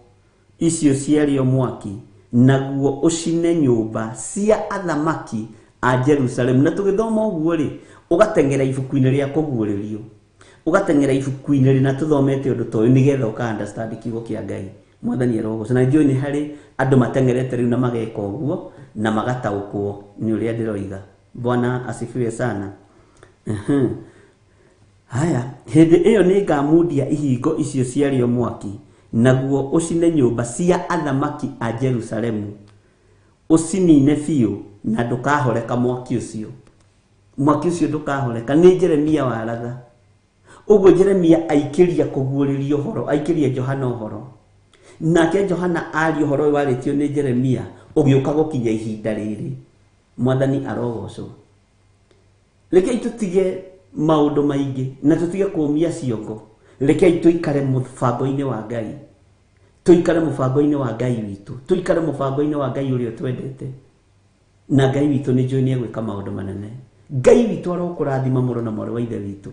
icio ciarĩo mwaki, naguo ũcine nyũmba cia athamaki a Jerusalemu. Na tũgĩthoma ũguo rĩ, ũgateng'era ibuku-inĩ rĩa kũguũrĩrio, ũgateng'era ibuku-inĩ rĩna tũthomete ũndũ ta ũyũ nĩgetha ũka understand kiugo kĩa Ngai. Mwathani arogocwo. Na njũĩ nĩ harĩ andũ mateng'erete rĩu na mageka ũguo na magataũkwo nĩ ũrĩa ndĩroiga. Bwana asifiwe sana. Haya, hĩndĩ ĩyo nĩngamundia ihingo icio ciarĩo mwaki, naguo ũcine nyũmba cia athamaki a Jerusalemu, ũcinine biũ na ndũkahoreka mwaki ũcio. Mwaki ũcio ndũkahoreka. Nĩ Jeremia waratha. Ũguo Jeremia aikĩria kũguũrĩria ũhoro, aikĩria Johana ũhoro. Nake Johana aria ũhoro ũyũ warĩtio nĩ Jeremia, ũgĩũka gũkinya ihinda rĩrĩ. Mwathani arogocwo. Rekei tũtige maũndũ maingĩ na tũtige kũũmia ciongo. Rekei tũikare mũbango-inĩ wa Ngai. Tũikare mũbango-inĩ wa Ngai witũ. Tũikare mũbango-inĩ wa Ngai ũrĩa twendete. Na Ngai witũ nĩ njũĩ nĩ egwĩka maũndũ manene. Ngai witũ arokũrathima mũrũ na mwarĩ wa ithe witũ.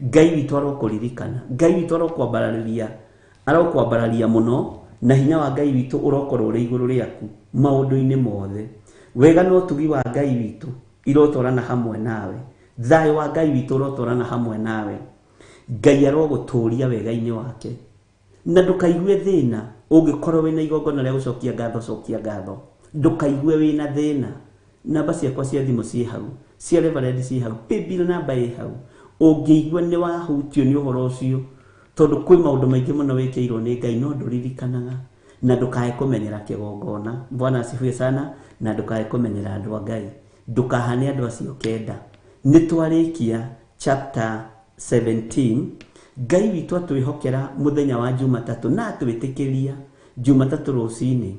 Ngai witũ arokũririkana. Ngai witũ arokwambararĩria. Arokwambararia mũno, na hinya wa Ngai witũ ũrokorwo ũrĩ igũrũ rĩaku maũndũ-inĩ mothe. Wega na ũtugi wa Ngai witũ irotwarana hamwe nawe. Thayũ wa Ngai witũ ũrotwarana hamwe nawe. Ngai arogũtũũria wega-inĩ wake. Na ndũkaigue thĩna ũngĩkorwo wĩna igongona rĩa gũcokia ngatho, cokia ngatho. Ndũkaigue wĩna thĩna. Namba ciakwa cia thimũ ciĩ hau, cia Reverend ciĩ hau, paybill namba ĩ hau. Ũngĩigua nĩ wahutio nĩ ũhoro ũcio, tondũ kwĩ maũndũ maingĩ mũno wĩkĩirwo nĩ Ngai no ndũririkanaga. Na ndũkae kũmenyera kĩgongona. Bwana asifiwe sana. Na ndũkae kũmenyera andũ a Ngai. Ndũkahane andũ acio kenda. Nĩ twarĩkia chapter 17. Ngai witũ atwĩhokera mũthenya wa Jumatatũ na atwĩtĩkĩria Jumatatũ rũcinĩ.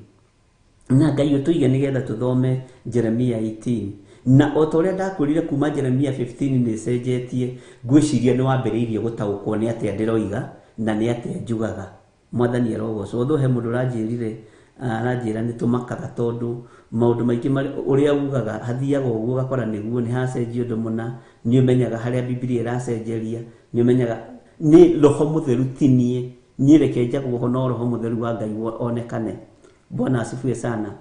Na Ngai ũtũige nĩgetha tũthome Jeremia 18. Na o ta ũrĩa ndakwĩrire kuma Jeremia 15 nĩ ĩcenjetie, ngwĩciria nĩ wambĩrĩirie gũtaũkwo nĩ atĩa ndĩroiga na nĩ atĩa njugaga. Mwathani arogocwo. Although he mũndũ ũranjĩrire, aranjĩra nĩ tũmakaga tondũ maũndũ maingĩ ũrĩa ugaga hathiaga ũguo ũgakora nĩguo nĩ hacenjia ũndũ mũna, nĩ ũmenyaga harĩa Bibilia ĩracenjeria, nĩ ũmenyaga nĩ Roho Mũtheru ti niĩ. Niĩ reke njagwo ho no Roho Mũtheru wa Ngai onekane. Bwana asifiwe sana.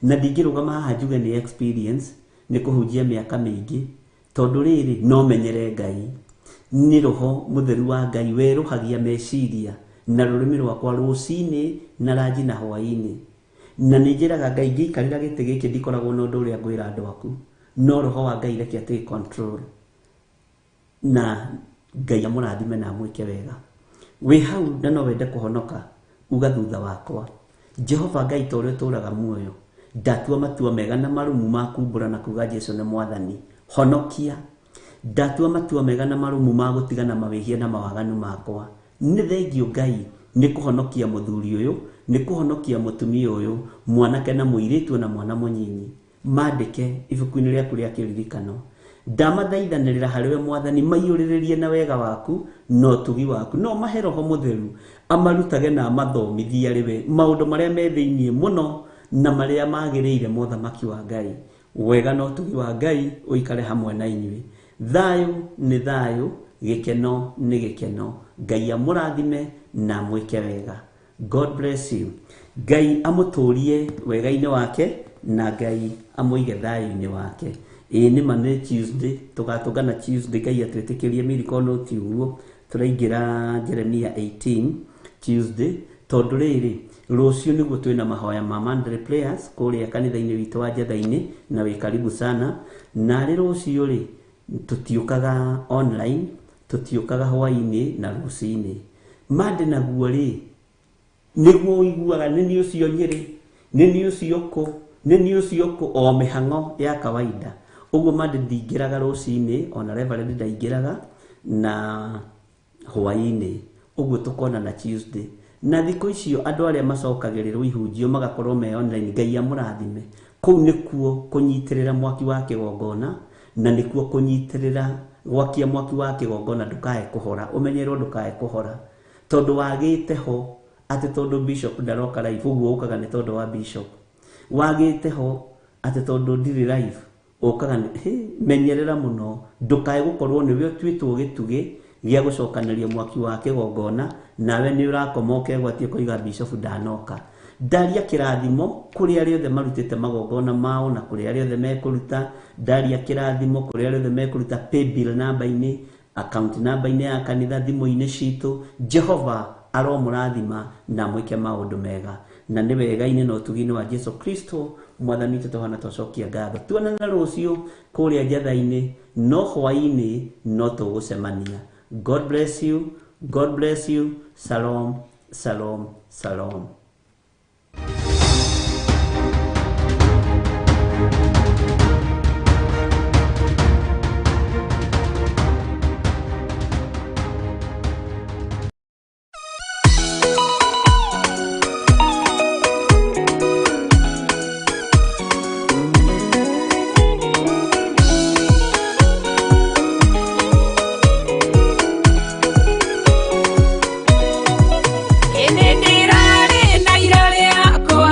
Na ndingĩrũgama haha njuge nĩ experience, nĩ kũhunjia mĩaka mĩingĩ, tondũ rĩrĩ no menyere Ngai. Nĩ Roho Mũtheru wa Ngai werũhagia meciria na rũrĩmĩ rwakwa rũcinĩ na ranji na hwaĩ-inĩ. Na nĩ njĩraga Ngai ngĩikarĩra gĩtĩ gĩkĩ ndikoragwo na ũndũ ũrĩa ngwĩra andũ aku, no Roho wa Ngai reke atake control. Na Ngai amũrathime na amwĩke wega. Wĩ hau na no wende kũhonoka, uga thutha wakwa, Jehova Ngai ta ũrĩa ũtũũraga muoyo, ndatua matua mega na marũmu ma kumbũra na kuga Jesu nĩ Mwathani, honokia. Ndatua matua mega na marũmu ma gũtigana mawĩhia na mawaganu makwa. Nĩ thengio Ngai nĩ kũhonokia mũthuri ũyũ, nĩ kũhonokia mũtumia ũyũ, mwanake na mũirĩtu na mwana mũnyinyi. Mandĩke ibuku-inĩ rĩaku rĩa kĩririkano. Ndamathaithanĩrĩra harĩ we Mwathani, maiyũrĩrĩrie na wega waku na ũtugi waku. No mahe Roho Mũtheru amarutage na amathomithie arĩ we maũndũ marĩa me thĩinĩ mũno na marĩa magĩrĩire mothamaki wa Ngai. Wega na ũtugi wa Ngai ũikare hamwe na inyuĩ. Thayũ nĩ thayũ, gĩkeno nĩ gĩkeno. Ngai amũrathime na amwĩke wega. God bless you. Ngai amũtũrie wega-inĩ wake na Ngai amũige thayũ-inĩ wake. Ĩĩ nĩ ma nĩ Tuesday, tũgatũngana Tuesday, Ngai atwĩtĩkĩrie miracle no ti ũguo. Tũraingĩra Jeremia 18 Tuesday, tondũ rĩrĩ rũciũ nĩguo twĩna mahoya ma Monday prayers kũrĩa kanitha-inĩ witũ wa Njetha-inĩ, na wĩ karibu sana. Na rĩ rũciũ rĩ tũtiũkaga online, tũtiũkaga hwaĩ-inĩ na rũcinĩ. Monday naguo rĩ nĩguo ũiguaga nĩ niĩ ũcio Nyĩrĩ, nĩ niĩ ũcio kũ, nĩ niĩ ũcio kũ, o mĩhang'o ya kawaida. Ũguo Monday ndingĩraga rũcinĩ, ona Reverend ndaingĩraga na hwaĩ-inĩ. Ũguo tũkonana Tuesday. Na thikũ icio andũ arĩa macokagĩrĩrwo ihunjio magakorwo me online, Ngai amũrathime. Kũu nĩkuo kũnyitĩrĩra mwaki wa kĩgongona, na nĩkuo kũnyitĩrĩra gwakia mwaki wa kĩgongona ndũkae kũhora, ũmenyerwo ndũkae kũhora. Tondũ wagĩte ho atĩ tondũ bishop ndaroka live, ũguo ũkaga nĩ tondũ wa bishop. Wagĩte ho atĩ tondũ ndirĩ live, ũkaga nĩ, menyerera mũno, ndũkae gũkorwo nĩwe ũtuĩtwo gĩtugĩ Gĩa gũcokanĩria mwaki wa kĩgongona, nawe nĩ ũrakoma ũkegwatia kũiga bishofu ndanoka. Ndaria kĩrathimo kũrĩ arĩa othe marutĩte magongona mao na kũrĩ arĩa othe mekũruta. Ndaria kĩrathimo kũrĩ arĩa othe mekũruta paybill namba-inĩ, account namba-inĩ ya kanitha, thimũ-inĩ citũ. Jehova aromũrathima na mwĩke maũndũ mega, na nĩ wega-inĩ na ũtugi-inĩ wa Jesu Kristo mwathani witũ tũhana twacokia ngatho. Tuonana rũciũ kũrĩa njatha-inĩ, no hwaĩ-inĩ no tũgũcemania. God bless you, God bless you. Shalom, shalom, shalom. Ĩnĩ ndĩrarĩ na ira rĩakwa.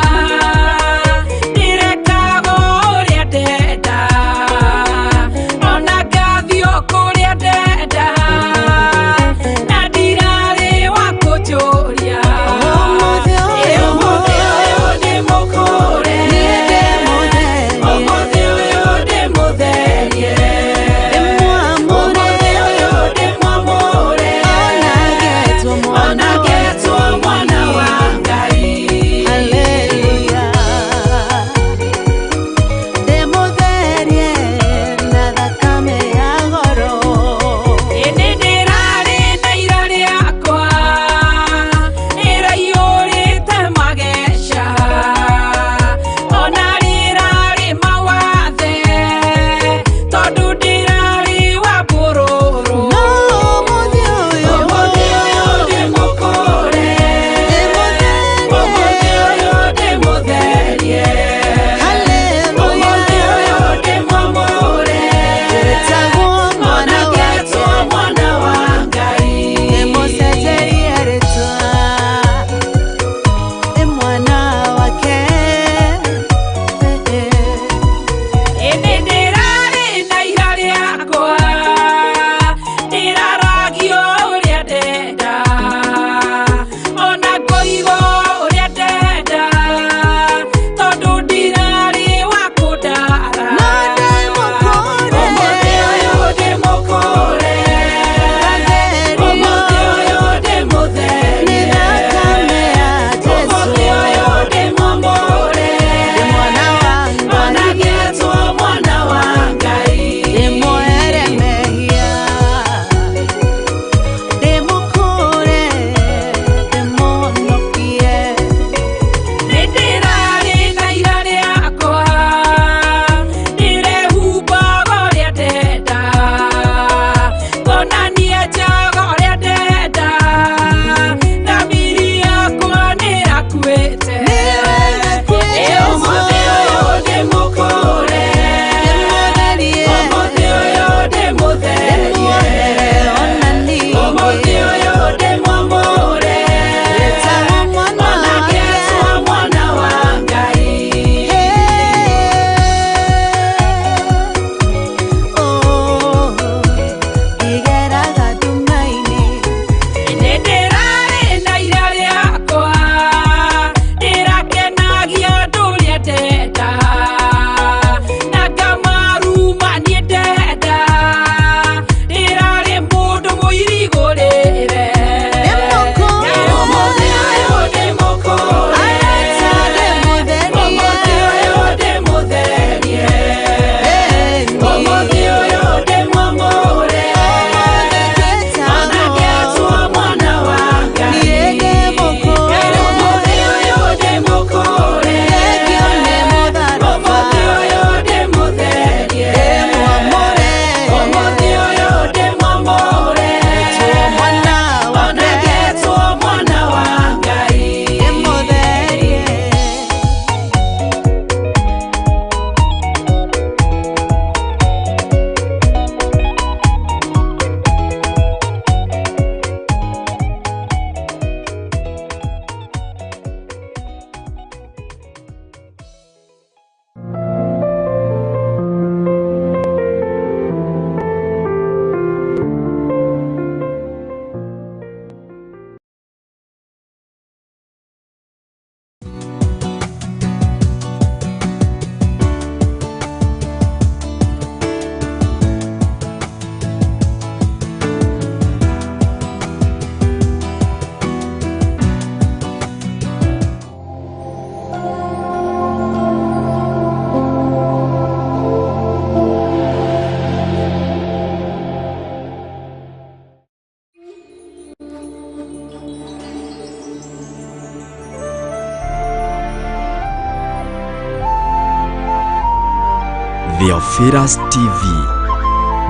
Theophilus TV,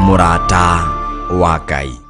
mũrata wa Ngai.